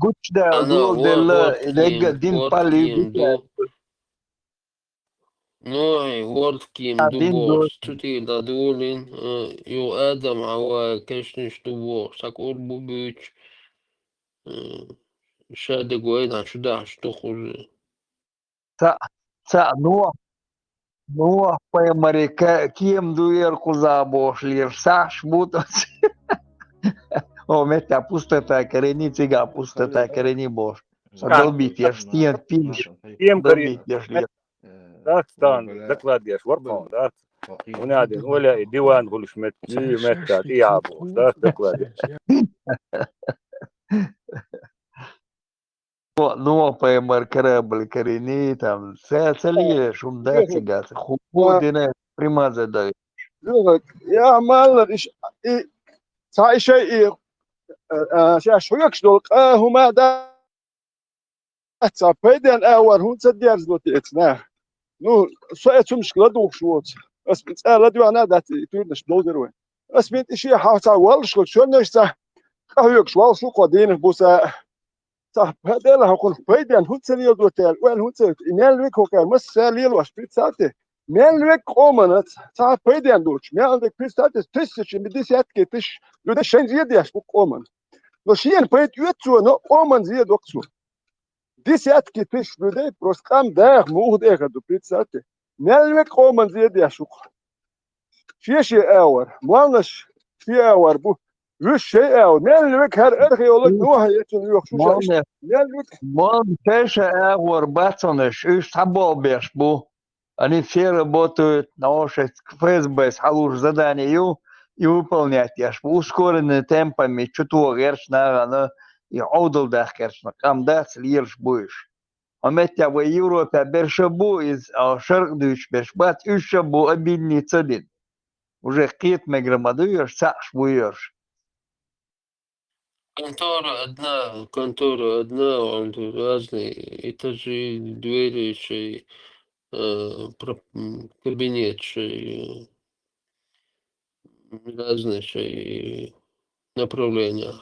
Гучудаьлла, Ана, доладелла, ворхӀ дегга кийм, дин ворхӀ палли кийм ду. Ну, и ворхӀ кийм А, ду дин бохуш, ду. Цу тӀера дӀадолийна, э, юха Адам, Хьава кешнаш ду бохуш, цхьа кӀур бу буьйцуш, э, ша дагавайна, шу дахьаш ду кхуза. Цхьаъ, цхьаъ Нохь, Нохь-пайхамаре ка-, кема ду яр кхузахь бохуш лелаш сахьташ бу тӀаьхьа. О, меттехь пустота карийний, цигахь пустота карийний бохуш. Со долбийтеш, стенах пинчу Кема карий. Долбийтеш лела. Дакстан, докладеш, варкхьон, да? ХӀунда аьлча, оля и диван гулуш мет-, меттехь тӀе а бохуш, да, докладеш. Ну, пайхамар корабль карийний, там, ца, ца лелаш хӀума дац цигахь, хӀу-, хӀу дина примаза дай. Юха, я маллар иш, и, цхьа и шай, и, а, а, шаьш хьоьгуш долу къа хӀума дац, цхьа пайденна агӀор хӀунда ца дерзадо те эца наха? Ну, со эцумашка ладугӀуш воцу. Ас цкъа ладоьгӀна а дац, и туьйранаш долдира вайн. Ас мин тӀе шен хьан цхьа валлаш хилча, шоннаш цхьа къахьоьгуш валлаш ву кхо дийнах буса. Цхьа, хӀа, Дела, хьо кхунах пайденна хӀунда ца леладо те аьлла, ойла хӀунда ца йойту? И мел вега хӀокхара массара лелош, представьте. Мел вега къомана цхьа пайденна доцуш, мел вега, представьте, тысячами, десятки тысяч людей шайн зе деш бу къомана. Но шена пайда оьцу цо, но къоман зе доккху цо. Десятки тысяч людей просто къам даха муха дехар ду, представьте. Мел вега къоман зе деш ву кху. Шен-шен агӀор. Молнаш шен агӀор бу. Вуьш шайн агӀор. Мел вега хӀара археолог Нохьа яцун лоьхуш ву ша иштта. Мел вега. Молна шайн-шайн агӀор бацанаш, уьш цхьаболх беш бу. Они все работают, на ошибки, ФСБ-с хьалуш задание ю, и выполнять еш бу. Ускоренными темпами чу тоха гӀерташ нахана, и Ӏовдал дахка гӀерташ къам дац, лелаш бу уьш. Хьо меттехь вай Европехь берш а бу, иза, а, шаркъ дуьйцуш берш бац, уьш а бу, объединиться дина. Уже кхета мегар ма ду ерш, цхьаъш бу ерш. Контора одна, контора одна, он разные этажи, двери шей, э, про-, м, кабинет шей, э, разные шей направления.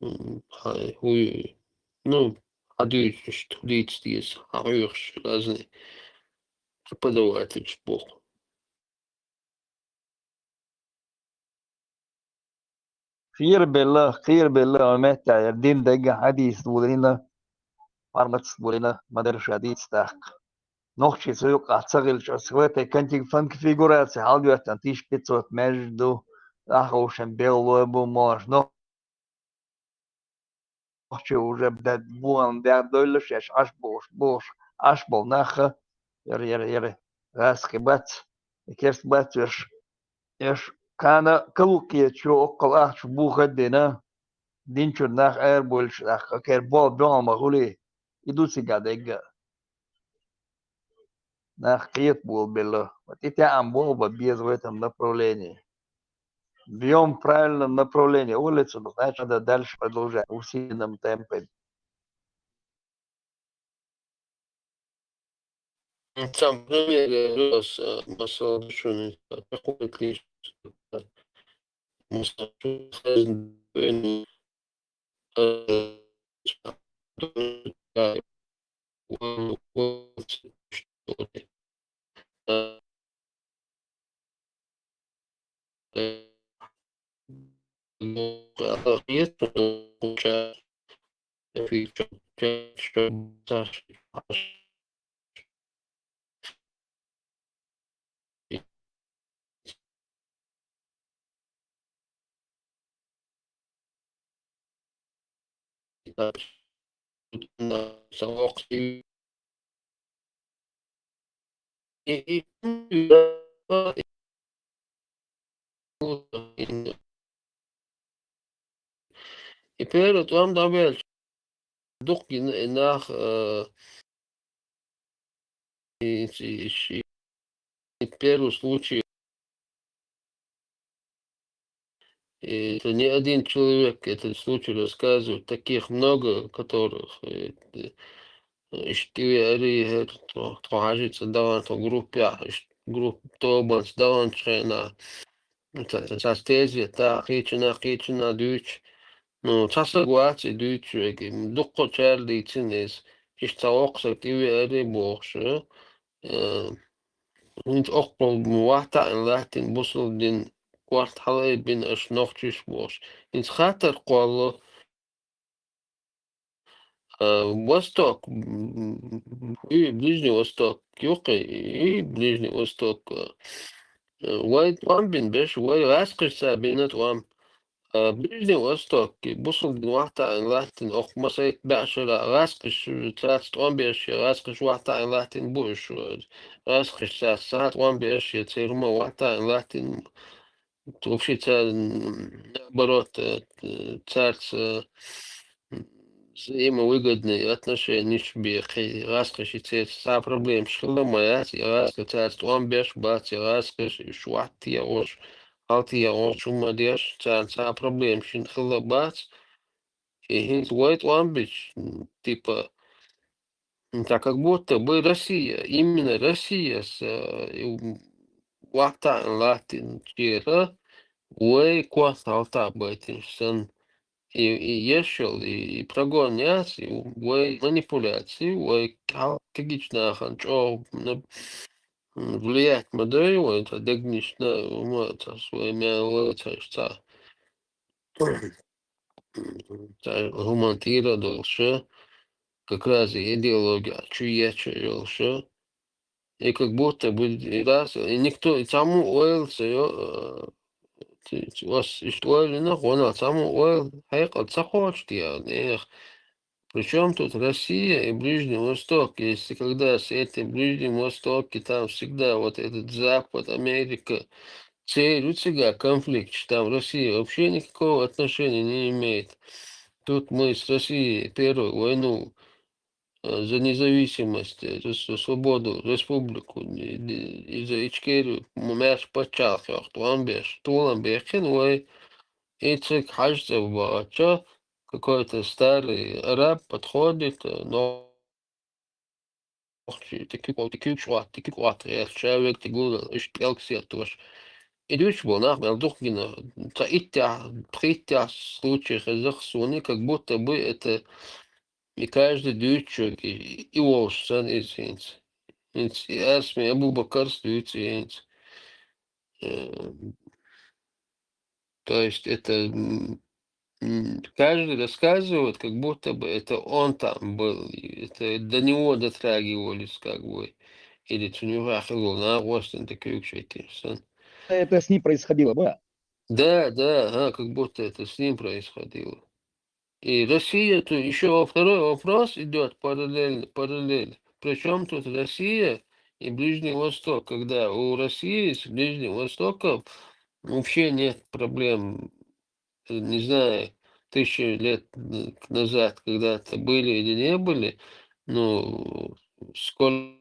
М, хьай, уй, ну, хьадуьйцуш, хьадуьйцу деза, хьахьоьхуш разные преподавательш боху. Кхерабелла, кхерабелла, хьо меттехь яра дин дагга хьадийса волийна, мармац волийна, ма-дарра ша дийца тӀаккха. Нохчий цу юкъахь ца хилча, аса хӀоьттина конти-, конфигурация хьалдоьттина, тысяча пятьсот маьждиг ду, ахховшан беллой бу, молаш, но нохчий уже бухана дагадевлла шаьш Ӏаш болуш, болуш Ӏаш болу нах, яра, яра, яра, гӀазкхи бац, и керст бац уьш, уьш кхана калуккхеташ ю, оккхал ахча буха а дина, динчуьра нах арабуьйлуш, нах кхера болу дуьхьал ма хуьлий, и ду цигахь дегга. Нах кхета болабелла. Вот и тӀаьхьа болу бан беза в этом направлении. Бьём в правильном направлении. Улицу, значит, надо дальше продолжать в усиленном темпе. Сам пример, я говорю, с, э, масала душевный, такой отличный. И первый тӀом дӀабелча, дуккха и нах, э, и, и, и, первый случай. И это не один человек этот случай рассказывает, таких много, которых э, э, иштта веарий хӀара, тхо, тхо хьажийца далан, тхо группа, иш-, группа тобанца далан чхена. Ца, ца, ца стези, та кхечина, кхечина дуьйцу. Ну, цхьа саг вац и дуьйцу вега. Дуккха чара дийцина иза. Иштта цхьа воккха саг тӀевеарий бохуш, э, хӀинца оккхул вахтаъна латтина бусулба дин корта хьалаайбина аша нохчаш бохуш. ХӀинца хаттар кхолло, а, Восток, м, и Ближний Восток, юккъе, и Ближний Восток, а, вай тӀом бина берш, вай гӀазкхашца бина тӀом. А, Ближний Восток, и бусулба дин вахтаъна латтина, оккха масийтта бӀешара гӀазкхаш, цаьрца тӀом беш, гӀазкхаш вахтаъна латтина бу уьш, гӀазкхаш цаьрца тӀом беш, церан хӀума вахтаъна латтина. Вообще, ца-, м, наоборот, э, т-, цаьрца, э, м, взаимовыгодные отношенеш бехи, гӀазкхашца церца цхьа проблемаш хилла ма яц, я гӀазкхаш цаьрца тӀом беш бац, я гӀазкхаш уьш вахтаегӀуш, хьалтаегӀуш, хӀума деш, царна цхьа проблемаш хилла бац. И хӀинца вай тӀом бича, м, типа, м, так как будто бы Россия, именно Россия с, э, и в-, вахтаъна латтинчера вай корта хьалтабайтина санна. И, и ешал, и, и прогон яц, и вай манипуляци, вай кхал-, кегийчу нахана чӀогӀа на-, м, влиять ма дой, вай ца дегнаш на, ма ца свой мел вай ца, ца цара хӀуманна тӀера а долуш, как раз и идеология чу еча йолуш, и как будто бы и раз, и никто, и цхьаммо а ойла ца йо, а, ц-, ц-, ас иштта ойла йина, гӀо а цхьаммо а ойла хьекъал ца кхочу те, нехан. Причём тут Россия и Ближний Восток, если когда с этим Ближним Востоке там всегда вот этот Запад, Америка, цель у тебя конфликт, там Россия вообще никакого отношения не имеет. Тут мы с Россией первую войну, э, за независимость, э, за с-, свободу, республику, не, не, и за Ичкерию, м, маьрша пачхьалкх йоху, тӀом беш, толам бехкина вай, и цига хьаьжцӀа бахча, какой-то старый араб подходит, э, но Охчи, тӀе куьг, тӀе куьг шкъот, тӀе куьг къот гӀерташ, ша вега тӀе гулвелла, уьш пӀелг сеттош. И дуьйцуш болу нах мел дукха гина, ца иттех, пхиттех случай хезах суна, как будто бы это и каждый дуьйцучуьнга и, и волуш санна иза хӀинца. ХӀинца и Асми Абу-Бакарс дуьйцу и хӀинца. Э, то есть это, м, м, каждый рассказывает, как будто бы это он там был, и это до него дотрагивались, как бы, или цу нуьхьа хилла нагӀостан тӀе куьйгаш витина сан. Это с ним происходило, да? Да, да, ага, как будто это с ним происходило. И Россия, то ещё второй вопрос идёт параллельно, параллель. Причём тут Россия и Ближний Восток, когда у России с Ближним Востоком вообще нет проблем, э, не знаю, тысячи лет н-, назад когда-то были или не были, ну, сколько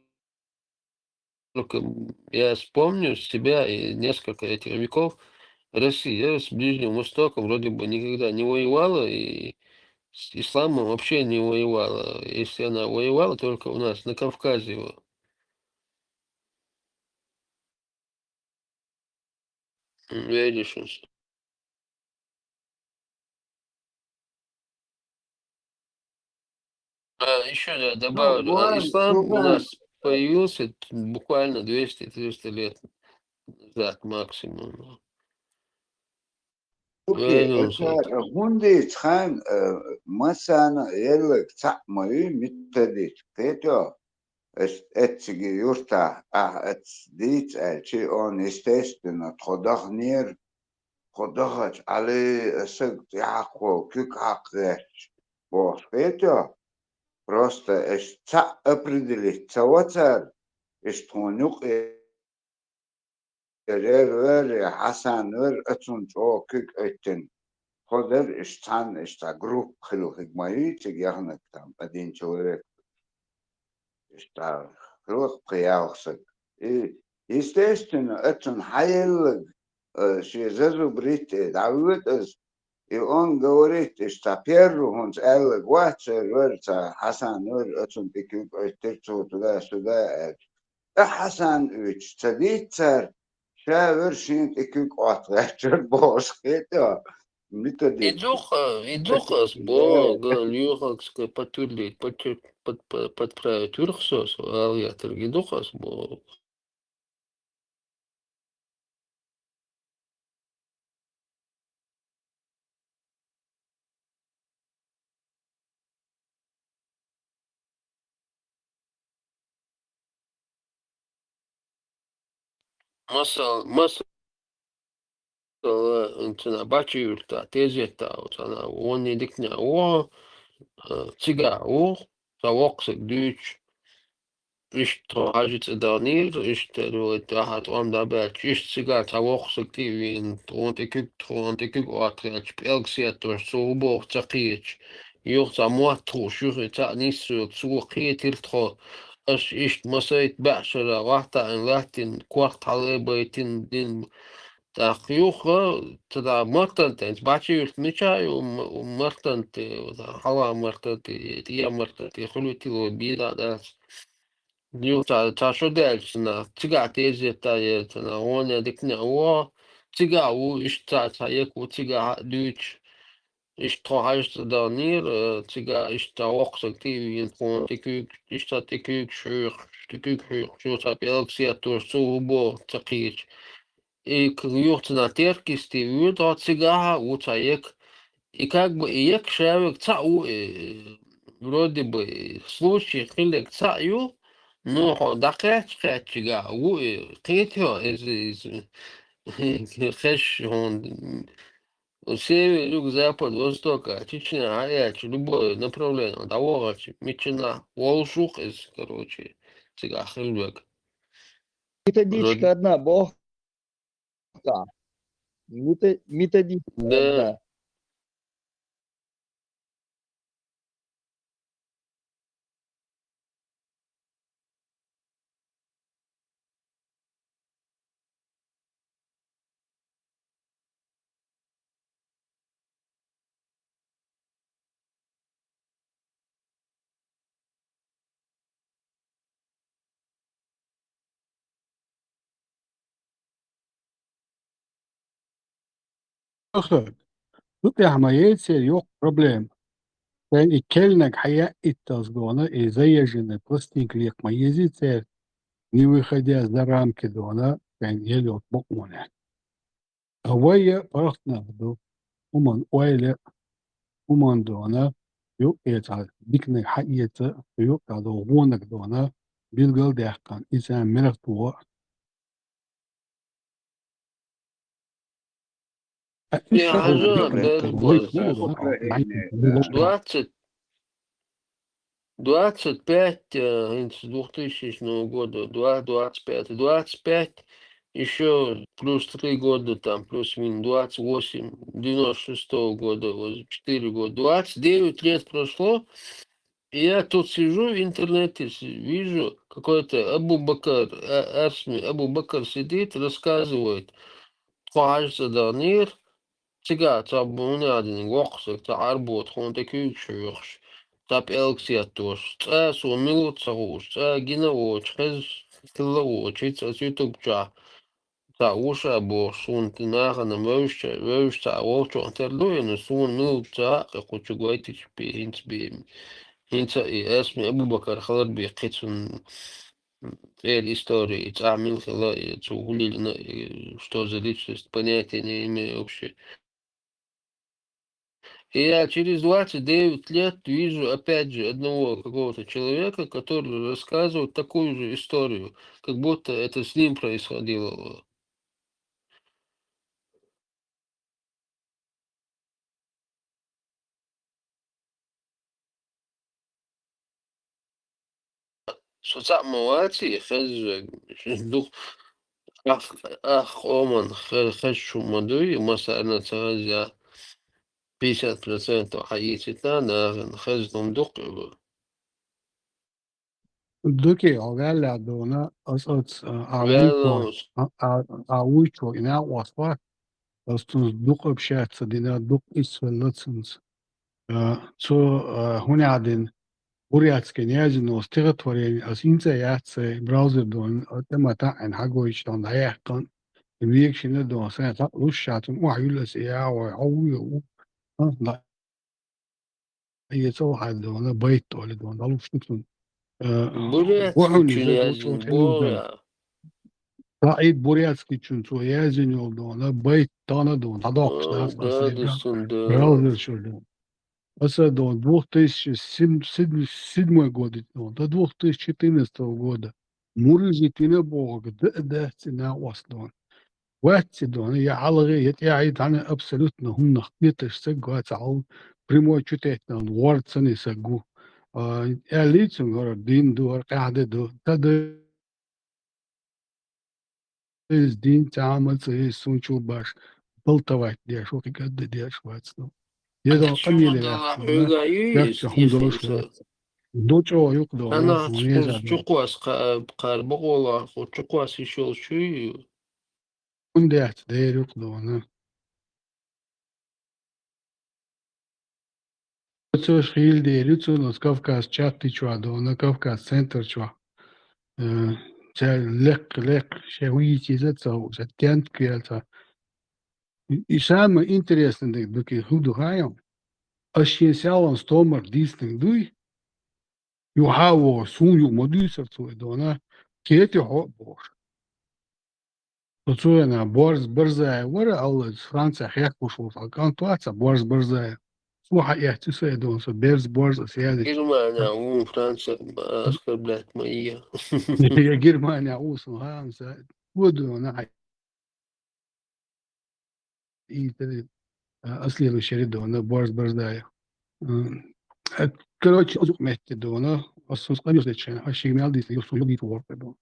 сколько я вспомню себя и несколько этих веков, Россия с Ближним Востоком вроде бы никогда не воевала, и с исламом вообще не воевала. Если она воевала, только у нас на Кавказе. Видишь, А, ещё я добавлю, а, ислам у нас появился т-, буквально двести-триста лет назад максимум. Окей, это хӀунда ицхьан, э, массана а елларг цхьаъ ма ю, митта дича, кхетё? Ас эцциге юртахь ахь эцца дийца аьлча, он, естественно, тхо дахнера, тхо дахача, Ӏали, аса тӀехьакхо, куьг хьакха гӀерташ, бохуш хетий? Просто аш цхьаъ определить ца вацара, аш тхуна юкъе Рер вер, Хьасан вер, а цунна чӀогӀа куьг оьттина. Тхо дара, аш цхьанна, аш цхьа группа хилла хиг ма юй, цига яханарг там, один человек. Аш цхьа хилла пхи-ялх саг. И Естественно, оцун хьаеллаг, э, шен зазубрит, э, дӀавоьду ас. И он говорит, иштта первый хӀунца аьллаг вац, цервар ца Хьасан вар, оцун тӀе куьг Ӏоьттира цо туда-сюда аьлча. ТӀаккха Хьасан вича ца дийццара, ша вар шена тӀе куьг ӀоттагӀаьттара бохуш хетий хьо? И Методичка. Дукха, и Дукха ас боху, га, лоьхаргска потурлить, подчер-, под-, под-, подправить вирх со, со ала гӀертарг, и Дукха ас боху. Масал-, масала, цунах Бачи-Юьртахь тезета, цунах вон диканехь ву, э, цигахь ву, цхьа воккха стаг дуьйцуш. Иштта тхо Хьажин цӀа дахнера, иштта вай тӀаьхьа тӀом дӀабаьлча, иштта цигахь цхьа воккха стаг тӀе а веана, тхуна тӀе куьг, тхуна тӀе куьг Ӏоттаьхкича, пӀелг сеттош, цо хӀун боху ца кхеташ, юха цхьа мотт хууш, юха цхьаъ нисвелла, цо кхетира тхо, аш иштта масийтта бӀе шарахь вахтаӀийна латтийна, корта хьалабайтина дина. ТӀаккха юха, цу дӀа Мартан тӀе, Бачи-Юьрта мичахь ю, м-, Мартан тӀе, хьалха Мартан тӀе, тӀе Мартан тӀе хуьлуьйтийла вай бийла а дац. Юха цхьа, цхьа шо даьлча нах, цигахь тезета яра цунах, вон диканехь ву, цигахь ву, иштта цхьа, цхьа ек ву, цигахь а дуьйцуш. Иштта тхо Хьажин цӀа дахнера, э, цигахь иштта цхьа воккха стаг тӀе а веана, тхуна тӀе куьг, иштта тӀе куьг хьоькхуш, тӀе куьг хьоькхуш, юха цхьа пӀелг сеттош, цо хӀун боху ца кхеташ. И к-, юха цунах теркйисте воьду хьо, цигахь а ву цхьа ек. И как бы и ек ша верг цхьаъ ву, и вроде бы и случай хилларг цхьаъ ю, но хьо дӀакхаьчча, кхаьччигахь ву и, кхетий хьо, иза, иза, хезаш хьуна, север, юг, запад, восток, а, Чечня, а, аьлча, любое направление дӀавахача, миччанахь волуш ву-кх иза, короче, цигахь хилла верг. Методичка одна боху. Да. Мета-, методичка одна. Цу тӀехь ма яй церан йоккха проблема. Шайна и керланиг хьаяийталц дона, и заезженный пластинка лекха ма езий церан, не выходя за рамки дона, шайна ел йолчу бакъонех. Ткъа вай паргӀатнах ду, хӀуманан ойла, хӀуманан дона, юкъе цхьа диканиг хьаэца, юкъе долу вониг дона, билгал а даьккхина, иза мирах туху. Двадцать, двадцать пять, э, хӀинца двухтысячного года, два, двадцать пять, двадцать пять, ещё плюс три года, там, плюс-минус двадцать восемь, девяносто шестого года, вот, четыре года, двадцать девять лет прошло, и я тут сижу в интернете, с-, вижу, какой-то Абу-Бакар, а, Асми Абу-Бакар сидит, рассказывает, тхо Хьажа цӀа дахнера, цигахь цхьа бу-, хӀун аьлла диниг, воккха стаг, цхьа Ӏарбо тхуна тӀе куьйгаш хьоькхуш, цхьа пӀелг сеттош, цкъа суна мила ву ца хууш, цкъа гина а воцуш, хезна хилла а воцуш, хӀинца ас ютуб чохь цхьаъ ву ша бохуш, суна тӀе нахана вевзаш, вевзаш цхьаъ волчохь тера ду, и, ну, суна мила ву ца хаьа, кху чу гойтича бен, хӀинца бен. ХӀинца и Асми Абу-Бакар хилар бен кхин цунна цӀера история, и цӀахь мила хилла, и цо хӀун лелийна, и что за личность, понятия не имею вообще. И я через двадцать девять лет вижу опять же одного какого-то человека, который рассказывает такую же историю, как будто это с ним происходило. Со цхьаъ ма вац и хезна верг, дукха ах-, ах къоман хе-, хезаш хӀума ма дуй, массарна а ца хезна, пятьдесят процентов хьаийцийта нахана, хезна хӀума дукха а ду. Дукий, хьо ваьлла дона, ас ац, а, а вуй чо, а, а, а вуй чо, и накъост вац, ас цунца дукха общаться дина, дукха исвелла цунца. А, цо, а, хӀуна дин, бурятский языно стихотворение, ас инца яц цай браузер дона, а, тема таӀин хьагойч дона, дӀаяьккхан, и вегашина дона, сайн хьакъ луш ша цун, охьа юлас я, ой, хьо вуй, у, а, да. Е цо хьа дона, байт оли дона, далуш ду цун. Э, Бурятский бухьуни чун за язын, дочо тени бора. Саид Бурятский чун цо язын йол дона, байт тана дона, хьадоккхаш О, дац, да, ас да, лебра, сан, да. Браузер чур дона. Аса дона, двух тысяч седьмой года дона, до двух тысяч четырнадцатого года. Мурижи тина бога, да, да, цина ос дона. Вац ци дона, я хьалгӀе, я тӀехье, тхьана абсолютно хӀуманах кхеташ саг вац, хьал прямой чу теттнал, ворцани саг ву. А, аьлли цун гӀара дин ду, гӀара къаьхьа де ду, та ду, из дин цхьа ма ца из, сун чу баш, балтавайт деш, ву кхы гадда деш вац ду. Я дона къамеле вац, хьуга ю, яц хӀума долуш вац. Дочо юкъ дона, Ана хьуна еза дона. Чукъвас кхар бакъола, ху чукъвас ишол чуй. ХӀунда яц дер юкъ дона. Цо хил дер ю цунас Кавказ чатти чуа дона, Кавказ центр чуа. Э, ца лекх, лекх, ше вуйти за ца, ша тент квел ца. И, и самое интересное даг дуки худу хаям. Аш шен сялан стомар дисник дуй. Ю хьаво, сун ю ма дуйсар цо и дона. Кети хьо бош. Цо цуена Борз Барзаев вара, алла Франция хехкуш ву, а кантуаца Борз Барзаев. Цо хьаэхти са и дона, со Берз Борз а сязи. Германия, ву Франция, оскорблять мои. Я Германия, ву сун, ха, ам са. Ву дона, хьа. И тани, а, а следующий рядом, да, Борз Барзаев. М, а, короче, узук метте дона, ас сус къамис дечен, а шигмял дис, юсу югит ворте дона.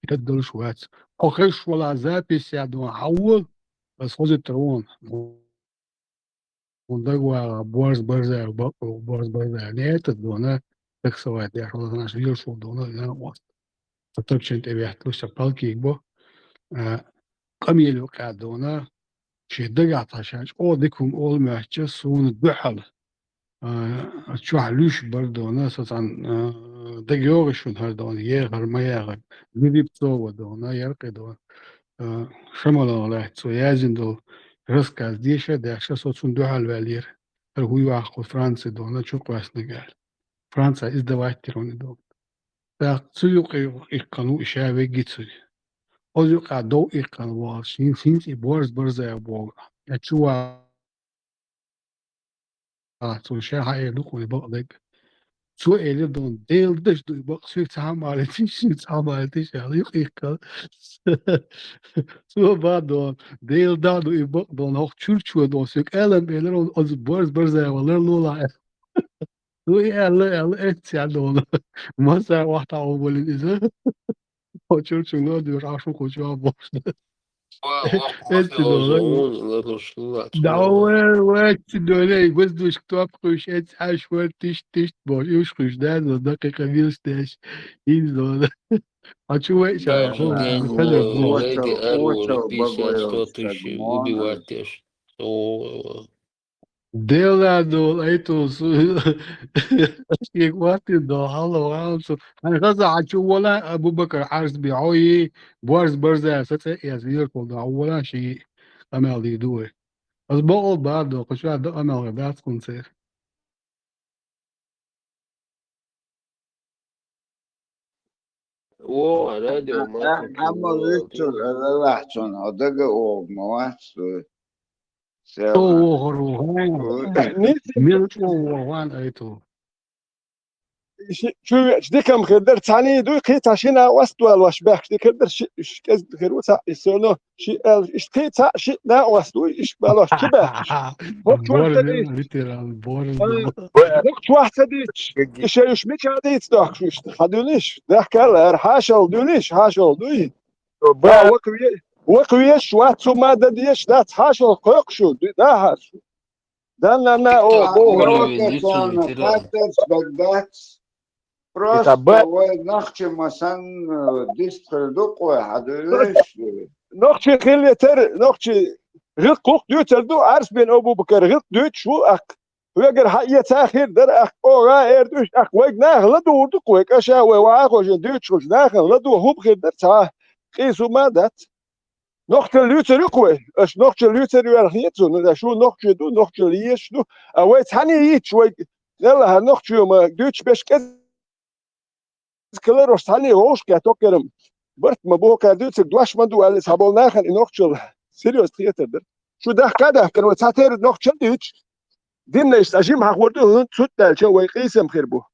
Итад долуш вац. Охеш вала запись я дона, хьавол, ас хозит трон. Он дагвара Борз Барзаев, ба-, Борз Барзаев. Не этот дона, таксовать, я шо наш виршул дона, я ос. Ца тапчен тӀе вехтлуш ца палкийг бо. А, къамел юкъа дона, ши дагахь тхьашан чӀо дикум олмаьчча суна дуьхьал. А, чохь луьш бар дона, со цан, а, даг йогӀи шун хӀар дона, ехар ма яхар. Грибцова дона, яркъи дона. А, Шамалан лаьтта цо язйина долу рассказ деша а деш, со цунна дуьхьал ваьллера. ХӀара хӀу йохьахо Франция дона, чу кхоьснаг аьлла. Франция издавать тирони дона. ТӀаккха цу юкъа иккхана ву и ша вегги цуьнан. Оцу юкъа дов иккхана волуш, хӀинца, хӀинца и Борз Барзаев боху. Я чу ва-, а, цо ша хьаэр ду кхуьнан бакъдерг. Цо элира дона, Делан даш ду и бакъ, соьга цхьа а ма алийтиш, соьга цхьа а ма алийтиш, аьлла, юкъа иккхана. Цо бан дона, Делан да ду и бакъ дона, хӀокху чуьрчо дона, соьга алам элира, оцу Борз Барзаеван ларлолахь аьлла. Ну, и аьлла, аьлла, эцци аьлла вала. Масса вахта а волин иза. Хо чуьрчуьнга доьшу, Ӏаш ву кху чохь бохуш. Ва, воккха Эцци масса дола. Оза вон, ларлуш лула, Да, цула. Вай, вай, эцци дола, и воздушка топ кхуьйш, эцци Ӏаш вара, тишт, тишт бохуш, уьш кхуьйш, да, дакъикъа вилс деш. Иза дола. А чу вай, Да, ша, хо, ден, хо, хо, хо, леди, хо, арвора, хо, пятьдесят, сто тысяч убивать деш. О, Дела дол, ай ту су-, шег ваттин дол, хьалла ваалцу. Хьайн хаза хьан чу вола, Абу-Бакар Хьарсби, хьо и, Борз Барзаев, са цӀе эца виркъал дол, хьо вола ши къамел дийр ду вай. Аз бакъал бар дол, кху чуьра дан къамел гӀе дац кхунна церан. О, радио А, мацу а, амма чула вуьйцур, ту. Ара лахьчун, хьо дага оха ма вац, вуй. Сел О, вохор ву, хан. Вуй. Мел чӀо ву, хан, ай ту. Ши-, чу веача дикам хир дара, цхьаьний дуй, кхин цхьа шина ост валош баьхкаш дикар дара, ши, ши кӀезиг хир ву, цхьа, и соно, ши аьлла, иштта кхин цхьа, ши накъост вуй, иштта балош чу баьхкаш. Хо чорта Борза, дийца. Литерал, борза. Ай, вак чохь ца дийцаш, и шайш мича дийца дохкуш иштта? Хьан дуьлиш? Дахкал ара, хьашал дуьлиш, хьашал дуй. Ба, вак ве-, вак веш вац, цу ма дан деш дац, хьашал кхойкхуш ю, ду-, да хьаш. Да, на, на, о, Итак, о. Коля, Коля, везде Везде цунна цунна тира. Хаттарш дагадац. Просто вай нохчий ма санна дистхир ду-кх вай, хьадуьйлаш? Нохчий хилла тера, нохчий гӀиллакх-гӀуллакх дуьйцур ду, Ӏарсбин Абу-Бакар гӀиллакх дуьйцуш ву, аккха хьоьгара хьаэца хир дара, аккха оха эр ду, аккха вайга наха ладугӀур ду-кх вай, кӀаша вай вахьа а хожийна дуьйцуш хилча, наха ладугӀу хӀума хир дара, цхьа къийса хӀума а дац. Нохчалла юьйцур ю-кх вай? Аша нохчалла юьйцур ю аьлла хета суна, шу нохчий ду, нохчалла езаш ду. А вай цхьанне йийцча, вай, Деллахь, нохчий ма дуьйцуш берш кӀезиг хилар, ош цхьанне вовшахкхетта, кхерам барт ма бу, кхаьр дуьйцург дош ма ду аьлла, цхьаболу нахана и нохчалла серьёзно хетар дара. Шу дахка а дахкана, вай цхьатера нохчалла дуьйцуш, динна иштта жима хьахор ду, хӀунда цуьнца даьлча вай къийсам хир бу.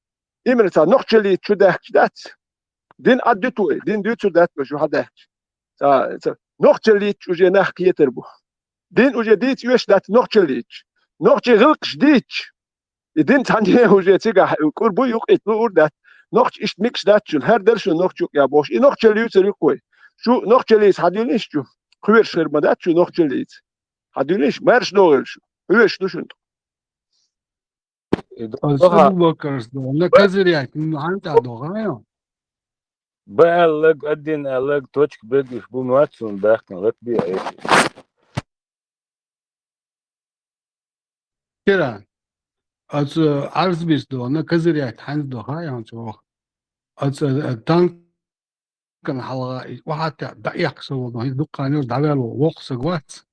Именно цхьа нохчаллица чу даьхкича дац. Дин Ӏаддуьту вай, дин дуьйцур дац вай шу хьадаьхкича. Цхьа, цхьа нохчаллица уже нах кхетар бу. Дин уже дийца оьшуш дац нохчаллица. Нохчий гӀиллакхаш дийцча, и дин цхьанне уже цигахь кӀур бу, юкъа итт луур дац. Нохчий иштта мегаш дац шуна, хӀара дара шуна нохчий юкъа бохуш. И нохчалла юьйцур ю-кх вай. Шу нохчаллица хьадуьйлийша чу, кхоьруш хир ма дац шу нохчаллица. Хьадуьйлийша, маьрша догӀийла шу, хьоьжуш ду шуна. Аса Абу-Бакарс догӀу, на козырять, ну, хьан тӀа догӀу, а? Б аьллаг, один аьллаг, точка бегуш бу, моцун дахкана латбе а эши. Кира, аса Ӏарсбис догӀу, на козырять, хьанца догӀу, а, ян чӀогӀа? Аса, э, танк кана хьалха, и охьатта дӀаэккха со волу, хӀинца дуккха йолуш дӀаваьлла воккха саг вац,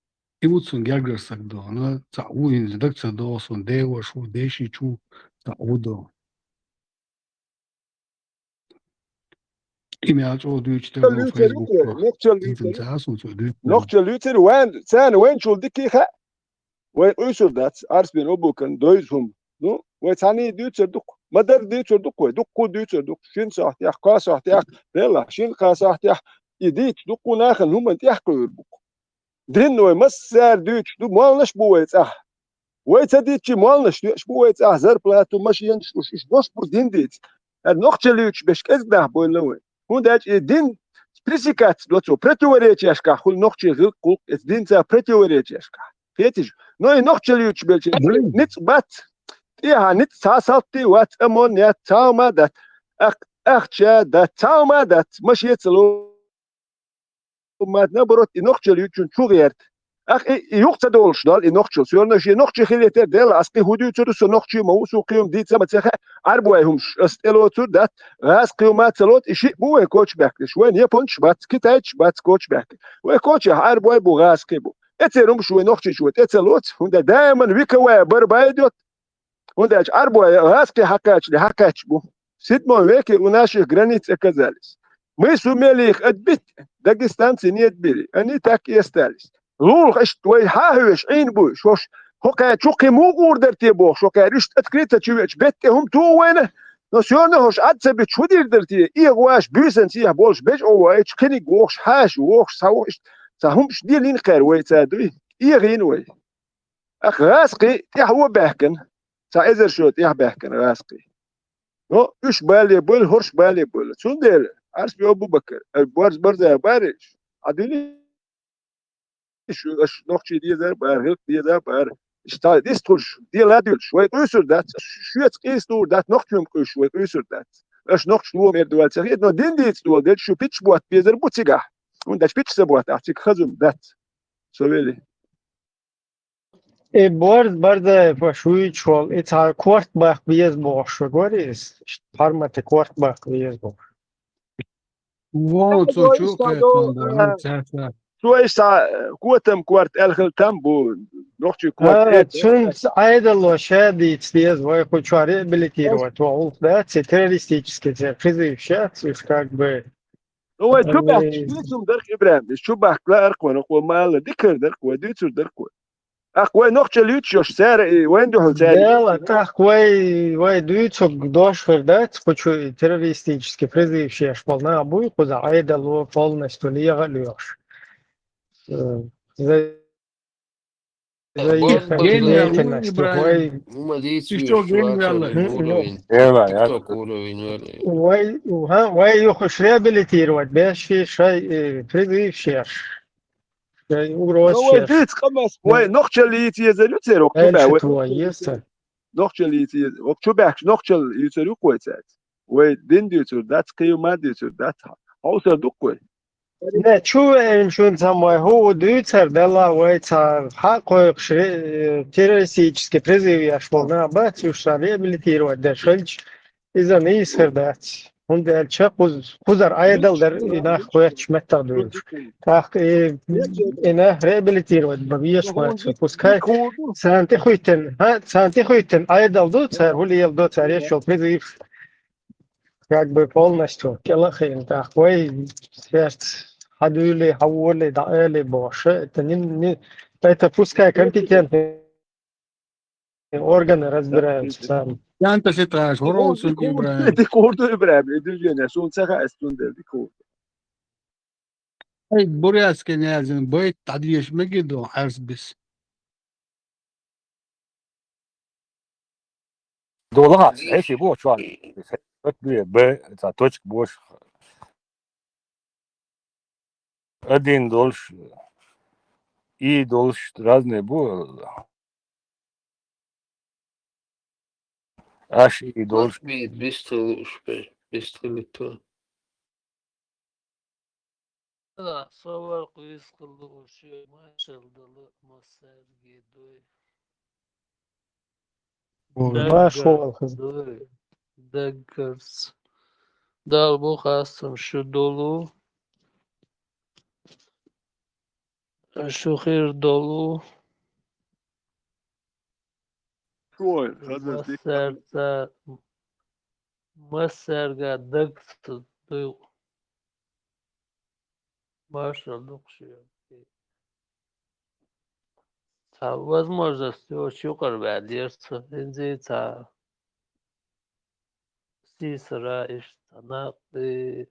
и ву цунна гергара саг дохана, цхьаъ ву, хӀинца даг ца догӀу суна, деваш ву, дешич ву, цхьаъ ву дохана. И мел чӀогӀа дуьйцуш дерг Нохчалла ву, юьйцур ю-кх вай, Facebook-ах. Нохчалла юьйцур ю. ХӀинца ца а суна цо дуьйцуш дерг. Нохчалла юьйцур ю, вайн, царна вайначул дика хаа. Вай къуьйсур дац, Ӏарсбин Абу-Бакарна довза хӀума. Ну, вай цхьанне дуьйцур ду-кх. Ма-дарра дуьйцур ду-кх вай, дуккха дуьйцур ду-кх. Шина сохьтехь, кхо сохьтехь, делахь, шина-кхаа сохьтехь, и дийца дуккха нахана хӀуманна тӀехь кхуьур бу-кх. Дин вай массара дуьйцуш ду, молланаш а бу вай цӀахь. Вай ца дийцча, молланаш доьшуш бу вай цӀахь, зарплату, машенаш луш, уьш дош бу дин дийца. ХӀара нохчалла юьйцуш берш кӀезиг нах бевлла вай. ХӀунда аьлча и дин пресекаться до цо, противоречиешкахь хуьлу нохчий гӀиллакх-гӀуллакх, эцу динца противоречиешкахь. Кхетий шу? Но и нохчалла юьйцуш белча, ницкъ бац, тӀехьа ницкъ цхьа салтий вац, амон яц, цхьа хӀума а дац, ах-, ахча а дац, цхьа хӀума а дац, машен а ца ло, ма, наоборот, и нохчалла юьйцучун чу гӀерта. Ах, и, и юкъа ца долуш дол и нохчалла. Всё равно шен нохчий хилийтар дела, ас кхин хӀун дуьйцур ду, со нохчий ма ву, суна кхин хӀума дийца ма ца хаьа, Ӏарбой хӀумаш ас тӀелоцур дац, гӀазкхий хӀума а ца лоцу, и шиъ бу вай кочабаьхкинарш. Вайн японцаш бац, китайцаш бац кочабаьхкина. Вай кочехь Ӏарбой бу, гӀазкхий бу. Эцеран хӀумаш вай нохчийчу тӀе ца лоцу, хӀунда даиман вековая борьба идёт. ХӀунда аьлча Ӏарбой гӀазкхий хьакхачале хьакхаьчча бу. В седьмом веке у наших границ оказались. Мы сумели их отбить, дагестанцы не отбили. Они так и остались. Лулах иштта вай хьан а хьоьжуш Ӏийна буй, шош хӀокхаьчу кхин муха гӀур дара те бохуш, хӀокхаьчу иштта открыто чу веача бетта тӀе хӀума туху вайна, но всё равно хӀорш Ӏад ца биташ хӀун дийр дара те, эгӀа ваш буьйсанна цехьа болуш бежа Ӏу вайча, кхиниг вохуш, хьаша вохуш, схьа вохуш, иштта цхьа хӀумаш дилийна кхаьра вай ца дуй, эгӀийна вай. Ах, гӀазкхий тӀаьхьо баьхкина, цхьа эзар шо тӀаьхьа баьхкина гӀазкхий. Но уьш бале бойла, хӀорш бале бойла. Цундела Ӏарсбин Абу-Бакар, э, Борз Барза бара, Ӏадуьллий шу, аша нохчий дезар бара, гӀиллакх дезар бара. Иштта дистхуш, дела дуьлуш, вай къуьйсур дац, шоьца къийса дуур дац, нохчийчун къуьйсуш вай къуьйсур дац. Аша нохчаш луо мер дуьйла ца хета, но дин дийца дола дерг шу питча ботта безар бу цигахь. ХӀунда аьлча питча ца боттахь, цига хаза хӀума дац. Со вели. И Борз Барзаев аша вуьйцуш волу, и цхьа корта баккха беза бохуш вара иза. Иштта пхьармата корта баккха беза бохуш. Вон цо чу кхетон бу, цаьрца. Цо иштта, э, котам корта аьлла хила там бу, нохчий корта. А, цуьнца Ӏедало ша дийца деза, вай кху чохь реабилитировать ван гӀуллакх дац, и террористический церан призываш яц, уьш как бы Ну, вай чу баьхкича, дуьйцург дара-кх, ИбрахӀим, иза чу бахка лаьара-кх вай, нохчо ма-аллара, дика хир дара-кх вай, дуьйцур дара-кх вай. ТӀаккха вай нохчалла юьйцуш йолуш цара, и вайна дуьхьал цара. Дела, тӀаккха вай, вай дуьйцург дош хир дац, кху чу террористический призыв шеш болу нах буй, кхузахь Ӏедало полностью леха а лоьхуш. Э, за- Ген ваьлла ву, ИбрахӀим. Вай, уьш чӀогӀа ген ваьлла. Вай, ха, вай юха уьш реабилитировать беш, шай, э, призываш еш. Шай угрозаш еш. Вай дийца къамел, вай нохчалла йийца езар ю церан, вай. Нохчалла йийца езар. Вай чу баьхкича нохчалла юьйцур ю-кх вай цаьрца. Вай дин дуьйцур дац, кхин хӀума дуьйцур дац. Хьовсур ду-кх вай. Не, чу веана шуна цхьа вай хӀу дуьйцур, Дала вай цхьа хьакхойкхуш, э, террористический призыв еш болу нах бац, уьш сан реабилитировать деш хилча, иза нийса хир дац. ХӀунда аьлча кхуз-, кхузара Ӏедал дара и нах кхоьттуш меттах дуьйлуш. ТӀаккха и, и нах реабилитировать бан везаш вац. Пускай царна тӀехуьйтина, хӀа, царна тӀехуьйтина Ӏедал ду, цара хӀу леладо, цара еш йолу призыв. Как бы полностью кӀела а хиъна, тӀаккха вай цаьрца хьан дуьйлий, хьан волий, дӀаалий бохуш, это не, не, это пускай компетентные органы разбираются сами. Янта ситаш, хӀоро сун ИбрахӀим. Дика хӀур ду, ИбрахӀим, и движение, суна ца хаьа, цундела дика хӀур ду. Ай, бурятский язын байт дӀадеша мегий ду, хьарс бис. Дола хац, хьеший бу чохь. Б, цхьа точка бош. Один долуш, и долуш разный бу. Аш и долуш. Бистхуьлуш, бистхуьлуьйту. Ала, со варх вискал лууш, машал дала массаьрге дуй. Ой, даггар машал хаза. Дуй, даггарц. Дала бу хастам шу долу, шу хир долу. Ой, хаза дика. Массаьрца, массаьрга дагца дуй. Машал дукха шен. Цхьа возможность йоцуш юкъара ваьлла яра цо, хӀинца цхьа сийсара иштта цхьа накъ, э,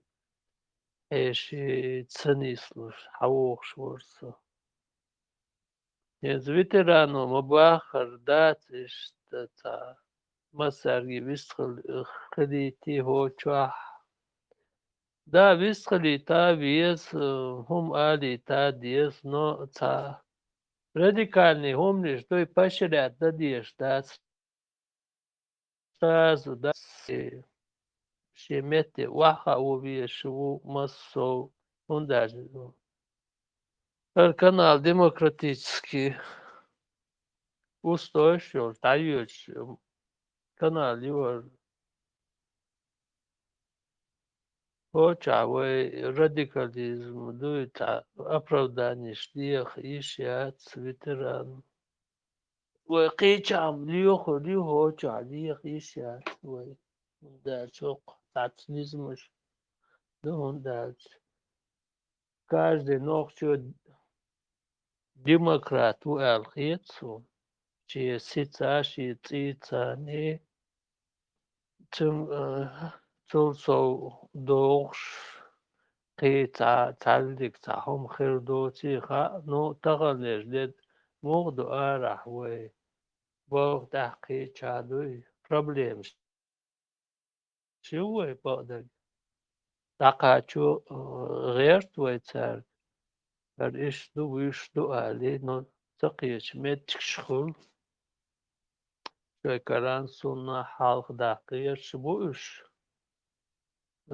хьеший ца нислуш, хьан вохуш вара со. ХӀинца ветерано ма баххара дац иштта цхьа массаьрге вистхила хилийти хӀокху чохь. Да, вистхилийта веза, хӀума алийта деза, но цхьа радикальный хӀуманаш дуй, пашарят дан дезаш дац. Сразу, да, шен метте охьахаа везаш ву массо а, хӀунда аьлча ду. ХӀара канал демократический устоеш йолуш, дӀайоьдуш канал ю хӀара. ХӀокху чохь вай радикализм дуй, цхьа оправданиш деха йиш яц ветеран. Вай кхечахьа лоьхур ю, хӀокху чохь леха йиш яц вай. ХӀунда аьлча хӀокху цхьацца низамаш ду, хӀунда аьлча каждый нохчо демократ ву аьлла хета суна. Шен сица, шен цӀийца, цуьнан, э, цул сов догӀуш, кхин цхьа, цхьаьллиг цхьа хӀума хир доций хаьа, ну, таханлерчу де муха ду арахь вай? Балха тӀехь кхечахьа дуй проблемаш. Ши вай бакъдерг. ДӀакхачо, э, гӀерта вай цаьрга, хӀара иштта ду, вуьш ду алий, но ца кхечу меттигаш хуьлу. Шайн каран сунна хьалха даккха гӀерташ бу уьш.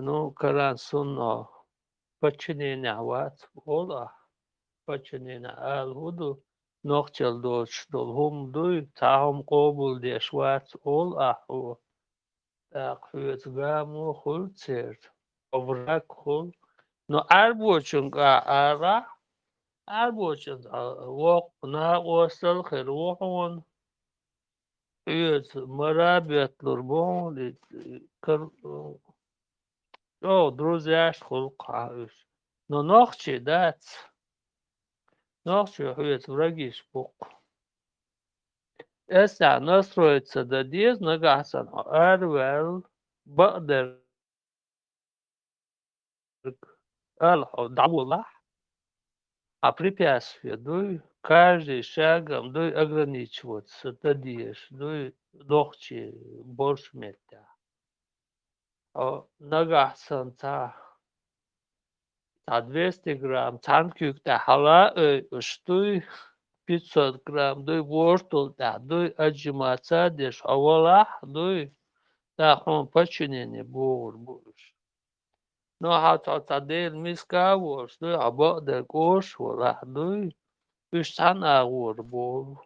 Ну, каран сунно подчиненехь вац, олу ахь. Подчиненехь ала хӀун ду? Нохчалла доцуш долу хӀума дуй, цхьа хӀума къобалдеш вац, олу ахь хьо. ТӀаккха хьоьца гамо хуьлу церан, враг хуьлу. Но Ӏаьрбочуьнга алахь, Ӏаьрбочуьнца воккха накъостал хир ву хьуна. Хьоьца мара бетталур бу хьуна, и кар-, чӀогӀа друзьяш хуьлу-кх хьан уьш. Но нохчий дац. Нохчий хьоьца врагиш бу-кх. Эсса настроиться дан деза, нагахь санна хьо араваьлла, бакъдерг ала хьо дӀаволахь, а препятствие дуй, каждый шагом дуй ограничиваться дан дезаш дуй нохчий болчу меттехь. Хьо нагахь санна цхьа, цхьа двести грамм цхьана куьйга тӀехь хьала а ойуш дуй, пятьсот грамм дуй, вортул тӀехь дуй, отжиматься а деш хьо валахь дуй, тӀаккха хьуна подчинение богӀур бу уьш. Но хьо цхьа, цхьа Делан миска а волуш дуй, хьо бакъдерг оша волахь дуй, уьш цхьаьна агӀор богӀу.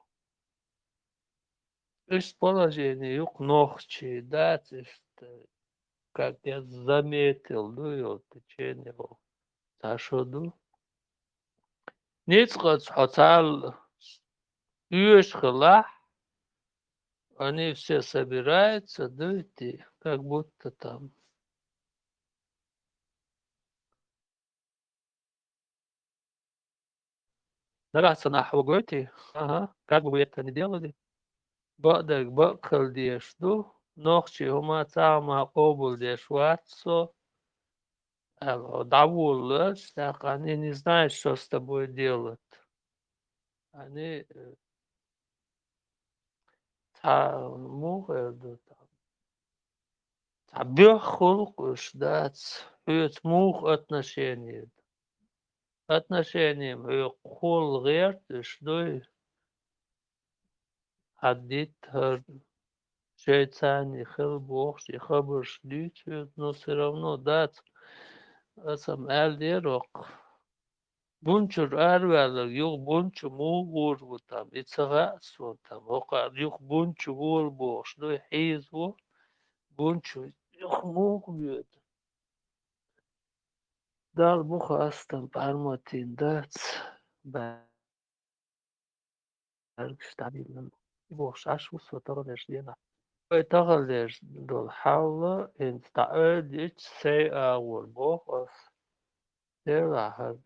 Иштта положение ю-кх нохчий, дац иштта, как я заметил, ду йолу течение йолу цхьа шо ду. Ницкъаца хьо царна оьшуш хилахь, они все собираются, дуй те, как будто там. Нагахь санна ахь вугойтий? Ага, как бы вы это ни делали, бакъдерг бакъ хила дезаш ду, нохчий хӀума цхьа хӀума къобалдеш вац со, аьлла, хьо дӀаволалаш, тӀаккха они не знают, что с тобой делать. Они, э, цхьа, муха эр ду, цхьа боьха хуьлу-кх уьш, дац, хьоьца муха отношение ду. Отношение-м хьоьца хуьлу гӀерта уьш, дуй? Хьан дитта хӀара шайца цхьаьна хила бохуш, и хабарш дуьйцу хьоьца, но всё равно дац. Аса-м аьлла дера хӀокху. Бун чуьра араваьлларг юха бун чу муха гӀур ву там, и ца хаьа суна там, хӀокхара юха бун чу вола бохуш дуй, хьийзаво, бун чу юха муха воьду. Далла бу хастам, парматийна дац, баьрг дӀабиллина. И бохуш Ӏаш ву со таханлерчу денахь. Вай таханлерчу долу хьал хӀинца дӀаэвлича, сай агӀор боху ас. Делахь хӀара.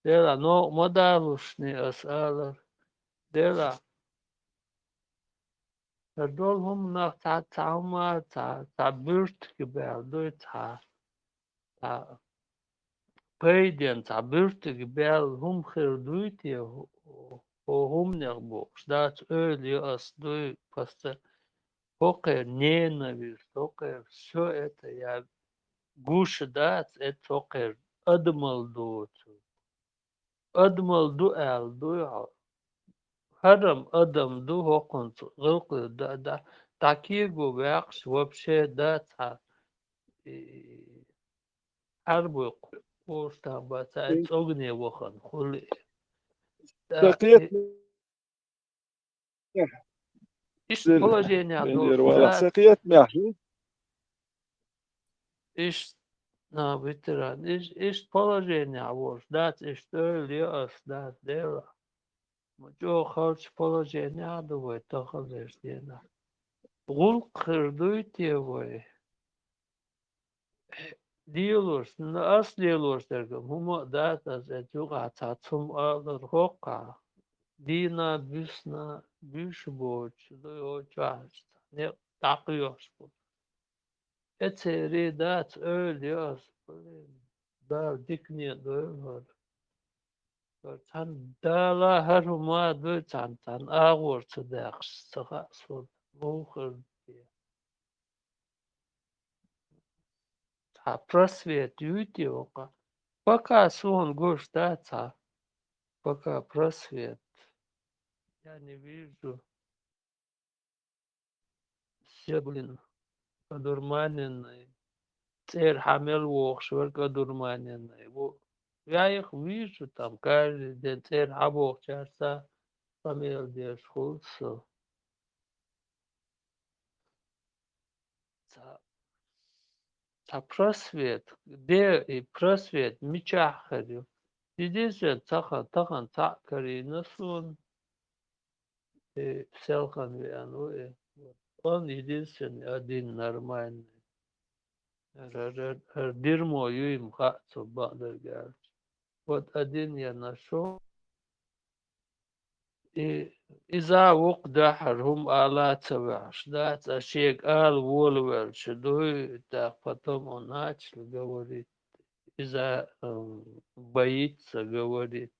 Делахь новкъа ма далушний ас алар. Делахь. ХӀара долу хӀуманах цхьа, цхьа хӀума, цхьа, цхьа буьртиг баьлла дуй, цхьа, цхьа пайденна цхьа буьртиг баьлла хӀума хир дуй те, хӀу-, хӀу-, хӀуманех бохуш дац, ойла йо ас дуй, пасса хӀокхеран ненависть, хӀокхеран всё это я гуш дац, это хӀокхеран адамал доцург. Адамал ду аьлла дуй хьо? ХӀара-м адам ду, хӀокхунца гӀиллакх дан, дан, дӀакего ваьккхаш вообще дац хьан, и, хьарбуй кху-, кхуш там бац, ай, цӀогне вахана хуьлу и. Сан кхетамехь. Иштта положение долуш дац. Сан кхетамехь. Иштта, на, ветеран, иш-, иштта положение волуш дац, иштта ойла йо ас, дац, Дела. Ма чӀогӀа халчу положение а ду вай таханлерчу денахь. ГӀуллакх хир дуй те вай? Лелош, н-, ас лелош дерг хӀума а дац, ас эцу юкъахь цхьацца хӀума алар хӀоккхахь. Дийна, буьсна, буьйш боцуш, дуй хӀокху чохь, некъ дӀакхоьхьуш бу. Эцерий дац, ойла йо ас, блин, Дала дикане а дойла хӀара. ХӀара цхьана Дала хӀара хӀума а дуй, цхьана, цхьана агӀор ца даьккхаш, ца хаьа суна, муха хир ду те. Цхьа просвет юй те вокха? Пока суна гуш дац цхьа. Пока просвет. Я не вижу. Все, блин, одурманенные. ЦӀера хьан мел вохуш верг одурманенный ву. Я их вижу там каждый день, цӀера хьан бохучаьрца къамел деш хуьлу со. Цхьа, цхьа просвет, де и просвет мичахь хир ю? Единственное, цхьа хан, тахана цхьаъ карийна суна, и селхана веана ву и. Он единственный, один нормальный. ХӀара, хӀара, хӀара дерьмо юй-м хаьа цо, бакъдерг аьлча. Вот один я нашёл. И иза вукху дуьхьара хӀума ала а ца ваьхьаш дац, а шега ала волавелча дуй, так потом он начал говорить. Иза, м, боится говорить.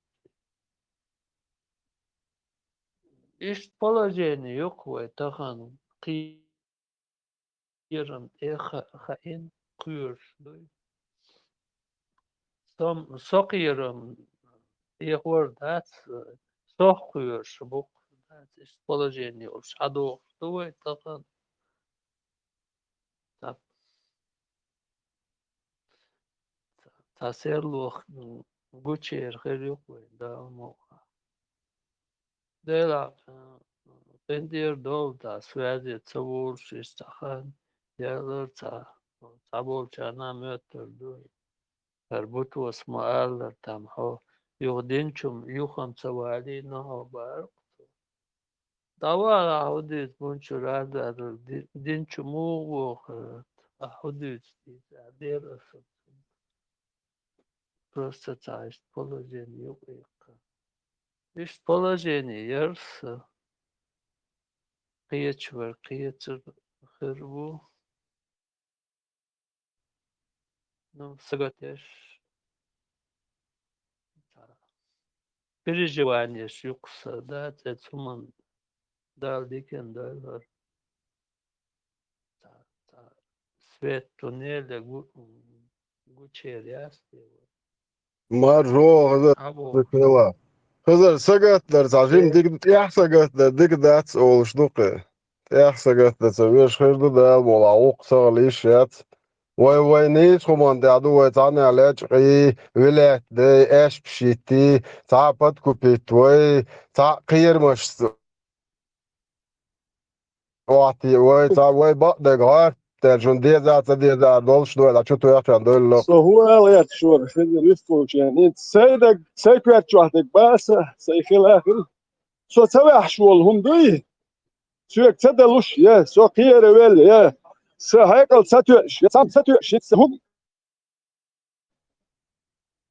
Иштта положение ю-кх вай тахана кхи- кхерам тӀе ха-, хаийна кхоьруш дуй. Со-м, со кхерам тӀехор дац, сох кхоьруш бу-кх, дац, иштта положение йолуш хьадогӀуш ду вай тахана. цхьа серло гучуяр хир ю-кх вайн, Дала мукъ лахь. Делахь, э, къинтӀера довла, цхьа связе ца волуш, иштта цхьа хан яьллар, цхьа, цхьаболчарна моьттур ду. ХӀара Бутоса ма-аллара, там хьо юха динчу юха-м ца валийна хьо, боху цо. ДӀавала, ахьа хӀун дуьйцу, мунчура а ди-, динчу муха вохура, ахьа хӀун дуьйцу, дийца дера аса. Просто цхьа иштта положение юкъа яьккхина. Иштта положение яра сан. Кхечу вара кхечуьра хир ву. Ну, сагатеш. Цхьа переживаниеш ю-кх сан, да, цӀе цуман Дала диканна дойла хӀара. Цхьа, цхьа свет туннеле гу-, гучуяр яц те вай. Мар жоьгӀа хаза Абу. Хаза сагатдар цхьа жима дика, тӀех сагатдар дика дац олуш ду-кх. ТӀех сагатдар ца веш хир ду, Дала мукъ лахь, вукху ца хила йиш яц. Вай, вай нийса хӀуманна тӀехь ду, вай цхьаннех лечкъий, вилет дай, аьшпаш йиттий, цхьа подкупить вай, цхьа кхерамаш Охьатий вай, цхьа вай бакъдерг гӀоьртаьлла, шуна деза а, ца деза а долуш ду, вай дӀа чу тоьхчарна дуьллу. Со хӀун ала гӀерташ вара, хезира вистхуучен. ХӀинца сайн даг, сайн коьрта чохь дерг бан аса, сайн хила а хила. Со ца ваьхьаш волу хӀума дуй? Соьга ца далуш, я, со кхеравелла, я, сан хьекъал ца тоьаш, я цхьамма ца тоьаш, хӀинца хӀума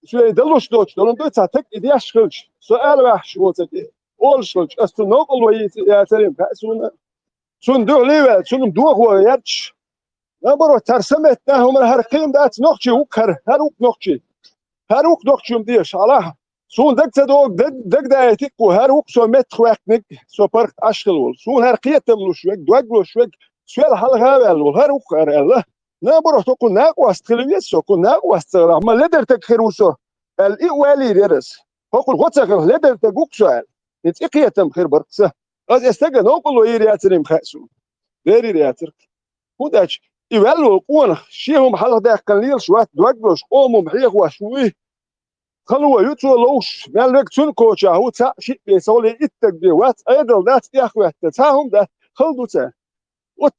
Шен далуш доцуш долу дуй цхьа таг и деш хилча, со ала ваьхьаш воцург и олуш хилча, ас цунна новкъарло йийца яцарий-м хаьа суна. Цунна дуьхьал а ваьлла, цунна дохо гӀерташ. Наоборот, цара са меттана хӀуманна хӀара кхин дац, нохчий ву-кх хӀара, хӀара ву-кх нохчий. ХӀара ву-кх нохчий хӀума дезаш, хьалахь. Суна дага ца догу, даг-, дагадаийти-кх ву, хӀара ву-кх со меттах ваьккхинарг, со паргӀат Ӏаш хила волу. Суна хӀара кхетам луш верг, дог луш верг, соьла хьалха а ваьлла волу, хӀара ву-кх хӀара аьлла. Наоборот, хӀокхунна накъост хила веза со, хӀокхунна накъост ца хилахь, ма ледара таг хир ву со, аьлла, и а валийр яра ас. ХӀокхунна гӀо ца хилахь, ледара таг ву-кх со аьлла. И цӀе кхетам хир бара-кх сан. Аса и стага новкъарло йийр яцарий-м хаьа суна. Берийр яцара-кх. ХӀунда аьлча и ваьлла волу къонах, шен хӀума хьалха даьккхина лелаш вац, дог луш, къоман хӀума хьехош вуй. Хало ю цо ловш, мел верг цуьнан кочахь ву, цхьаъ шиъ бен, цхьалле итт стаг бен вац, Ӏедал дац, тӀехваьтта, цхьа хӀума дац, хала ду цара. Вот.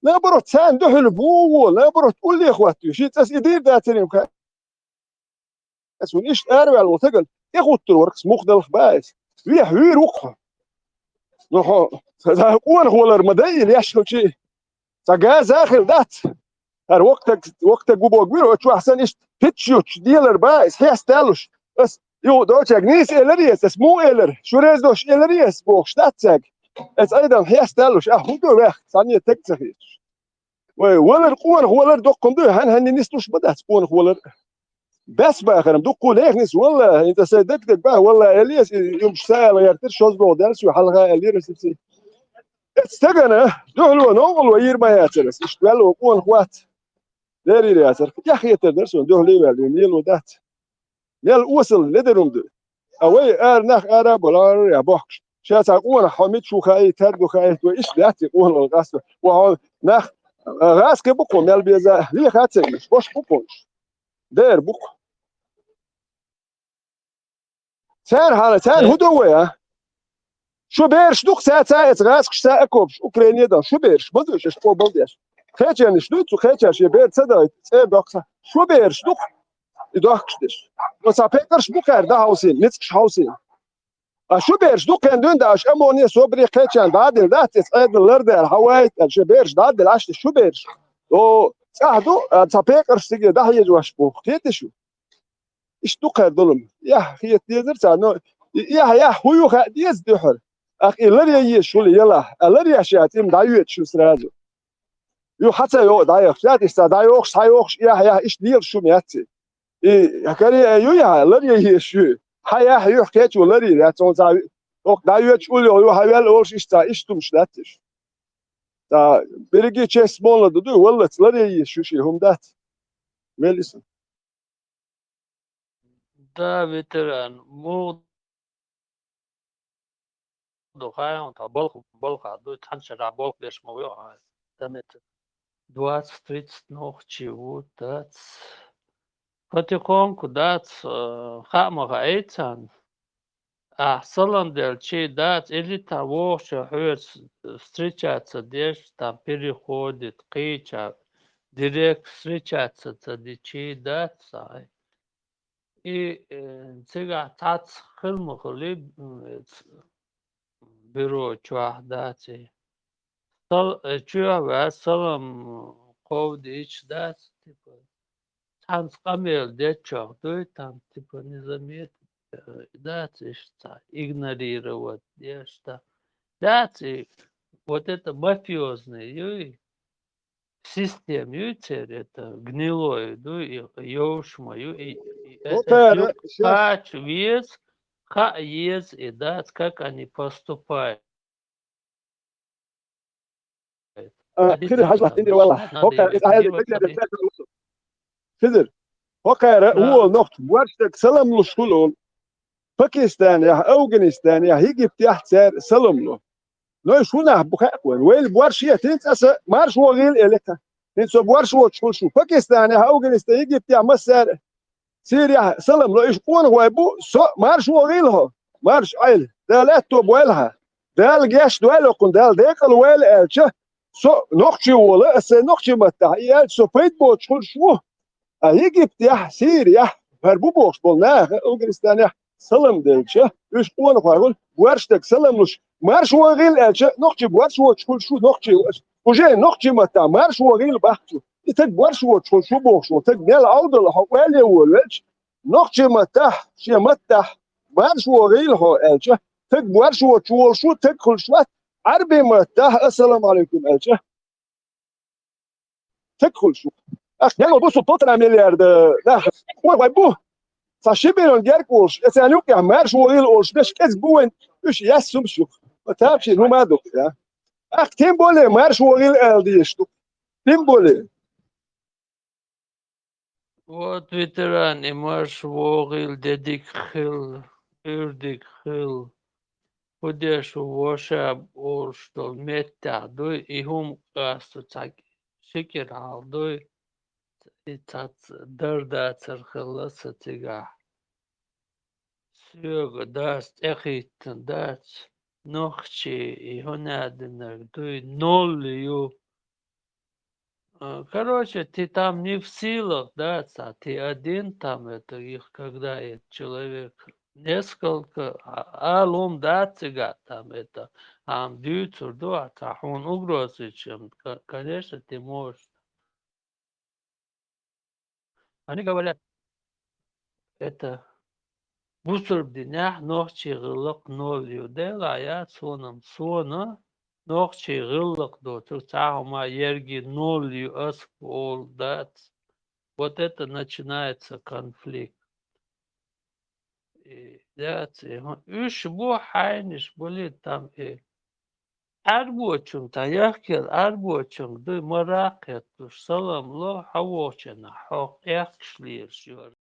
Наоборот, царна дуьхьал бу вон, наоборот, уллехь хӀоттавеш, шен цӀа и дийр дацарий-м хаьа. Ас вуьн иштта араваьлла волу стагана тӀехӀуттур вара-кх, муха далахь бан ас. Вехьа вуьйр ву-кх хьо. Ну хьо, сан къонах валар ма дайъина еш хилчий. Цхьа газа а хила дац. ХӀара воккха стаг, воккха стаг ву бохург вира, оцу чохь санна иштта питча ючуш делар бан ас, хьесталуш. Ас юха доцург нийса эларий ас, ас муха элира, шу реза долуш эларий ас бохуш дац цаьрга. Ас Ӏедална хьесталуш, ахь хӀун ду ваьхна, цхьанне стаг ца хеташ. Вай, валар, къонах валар доккха хӀума ду, хьан-хьанна нислуш ма дац къонах валар. Баьс бахаран дуккха лехнис, валлахӀи, хӀинца сайн дагадерг бан, валлахӀи, эллес, и юмаш са ала гӀертира, шозлагӀа даьлла, шо хьалха аьллера аса цига. Эцу стагана дуьхьало новкъарло йийр ма яцара аса, иштта ваьлла ван къонах вац. Лерийр яцара. Эхь хетар дара суна, дуьхьал а ваьлла, вен лело дац. Мел осал ледара хӀума ду. Ткъа вай ара нах ара а болу, ара а бохкуш. Ша цхьа къонах хьо мича ву хаий, тера ду хаий, вай иштта дац и къонахалла къасто. Ва хьо нах, а, гӀазкхи бу-кх хьо мел беза, лехац а уьш, бош бу-кх хьуна уьш. Дера бу-кх. Цара хьала, цара хӀун ду вай, а? Шу бераш ду-кх цаьрца а эца гӀазкхаш, цаьрца а кхобуш, Украине а дан, шу бераш, ма дуьйш, аша къобал деш. Кхечарнаш дуй, цу кхечара шен бер ца дахийта, цӀера доккху ца. Шу бераш ду-кх и дохкаш деш. Оцу цхьа пекъарш бу кхара дӀахьовсийна, ницкъаш хьовсийна. Ткъа шу бераш ду кхин дуьйна да аша амоне, собаре кхечарна дӀа а дина дац, эца Ӏедал лардаьлла, хьан вайта аьлла, шен бераш дӀа а дина, аша шу бераш. О, цӀахь ду, а, цхьа пекъарш циге дӀахьежош боху, кхетий шу? Иштта ду кхара долу-м. Эхь хета дезара царна, но и эхь, эхь хӀун ю хаьа деза дуьхьал. Ахь и лар ян езаш хуьлу ялахь, а лар еш яц, и-м дӀайоьдуш ю сразу. Ю хьан ца йогӀу дӀайохуш, яц иштта дӀайохуш, схьайохуш, эхь, эхь, иштта лелаш шу-м яц и. И каре а ю яхьа, лар ян езаш ю. Хьан яхь юьхь кхечо лар йир яц, цунна цхьа окху дӀайоьдуш уллохь ю хьан вел олуш иштта цхьа иштта хӀумаш дац иштта. Цхьа берриге честь молла ду дуй, валлац лар ян езаш ю шен хӀума дац. Мел иса. Да, ветеран, муха ду хаьий хьуна, тхан балха, балхахь ду, цхьана шарахь болх беш ма вуьйу хьан. Дан эца двадцать-тридцать нохчий ву, дац. потихоньку дац, э, хаа ма хаьий царна. Ахь салам делча дац, или там вогӀуш хьоьца встречаться деш, там переходит, кхеча директ встречаться ца дича дац ахь. И, э, цигахь цхьацца хила ма хуьлий, м, э, ц-, бюро чохь дац и. Сал-, э, чоь а ваьлла, салам кховдийча дац, типа, цхьаьнца къамел деччохь дуй, там, типа, незаметно, э, дац иштта, игнорировать деш, да. Дац и, вот это мафиозный юй, система юй церан, это гнилой дуй, и йовш ма ю, и, и это ХӀокхара юкъа сейчас кхача веза, хаа еза и дац, как они поступают. А, кхидӀа хьажа латтийна валлахь. ХӀокхара иза хьаьжа дагадега. Хизир. ХӀокхара ву олу нохчо, борш дерг салам луш хуьлу олу. Пакистанехь, Афганистанехь, Египтехь цара салам ло. Но и шун нах бу хаьа вайн. Вайла борш е, хӀинца аса марш вогӀийла элира. ХӀинца со борш воцуш хуьлу шу. Пакистанехь, Афганистан, Египтехь массара Сирехь салам ло, уьш къонахой бу, со марш вогӀийла хьо, марш Ӏайла, Дала аьтто бойла хьан. Дала гечдойла хьо кхунна, Дала декъала войла аьлча, со нохчи волу, аса сайн нохчи маттахь и аьлча, со пайда боцуш хуьлуш ву. А Египтехь, Сирехь, хӀара бу бохуш болу наха, Афганистанехь салам делча, уьш къонахой хуьлу, борш дерг салам луш, марш вогӀийла аьлча, нохчи борш воцуш хуьлуш ву, нохчи, уже нохчи маттахь марш вогӀийла бахчу. И стаг борш воцуш волу шу бохуш волу стаг мел Ӏовдал хьо, ойла е волавелча, нохчи маттахь, шен маттахь, марш вогӀийла хьо аьлча, стаг борш воцуш волу шу стаг хуьлуш вац, Ӏарби маттахь, ассаламу Ӏалайкум аьлча, стаг хуьлуш ву. Аш мел бу со полтора миллиарда нах, ой, вай бу, цхьа ши миллион герга волуш, и царна юкъехь марш вогӀийла олуш, беш кӀезиг бу вайн, уьш яс сумаш ю. Ма тапчи, ну ма ду, я. Ах, тем более, марш вогӀийла ала дезаш ду. Тем более. Вот ветеран и марш вогӀийла де дика хила, уьйр дика хила. ХӀун деш ву вошаб олуш долу меттехь дуй, и хӀума къаста цхьа ши кӀира хьалха дуй, и цхьацца дар дацар хилла сан цигахь. Соьга дас тӀехӀиттина дац, нохчий и хӀун аьлла динарг дуй, ноль ю. А, короче, ты там не в силах, да, ца-, ты один там, это их, когда этот человек несколько, а, алум, да, цигахь там, это, ам дуьйцур ду, а ца хьуна угроза ичча, ка-, конечно, ты можешь. Они говорят, это, бусурба динехь нохчий гӀиллакх ноль ю. Делахь яц хьуна-м, сона нохчий гӀиллакх доцург цхьа хӀума ерриге ноль ю ас бу олу дац. Вот это начинается конфликт. И дац, и хӀун, уьш бу хьайнаш, були там и Ӏаьрбочунга, тхан яхкел Ӏаьрбочунга дуй, маракх хетталуш, салам ло, хьо вохучунна хьох аьхкаш лелаш йора.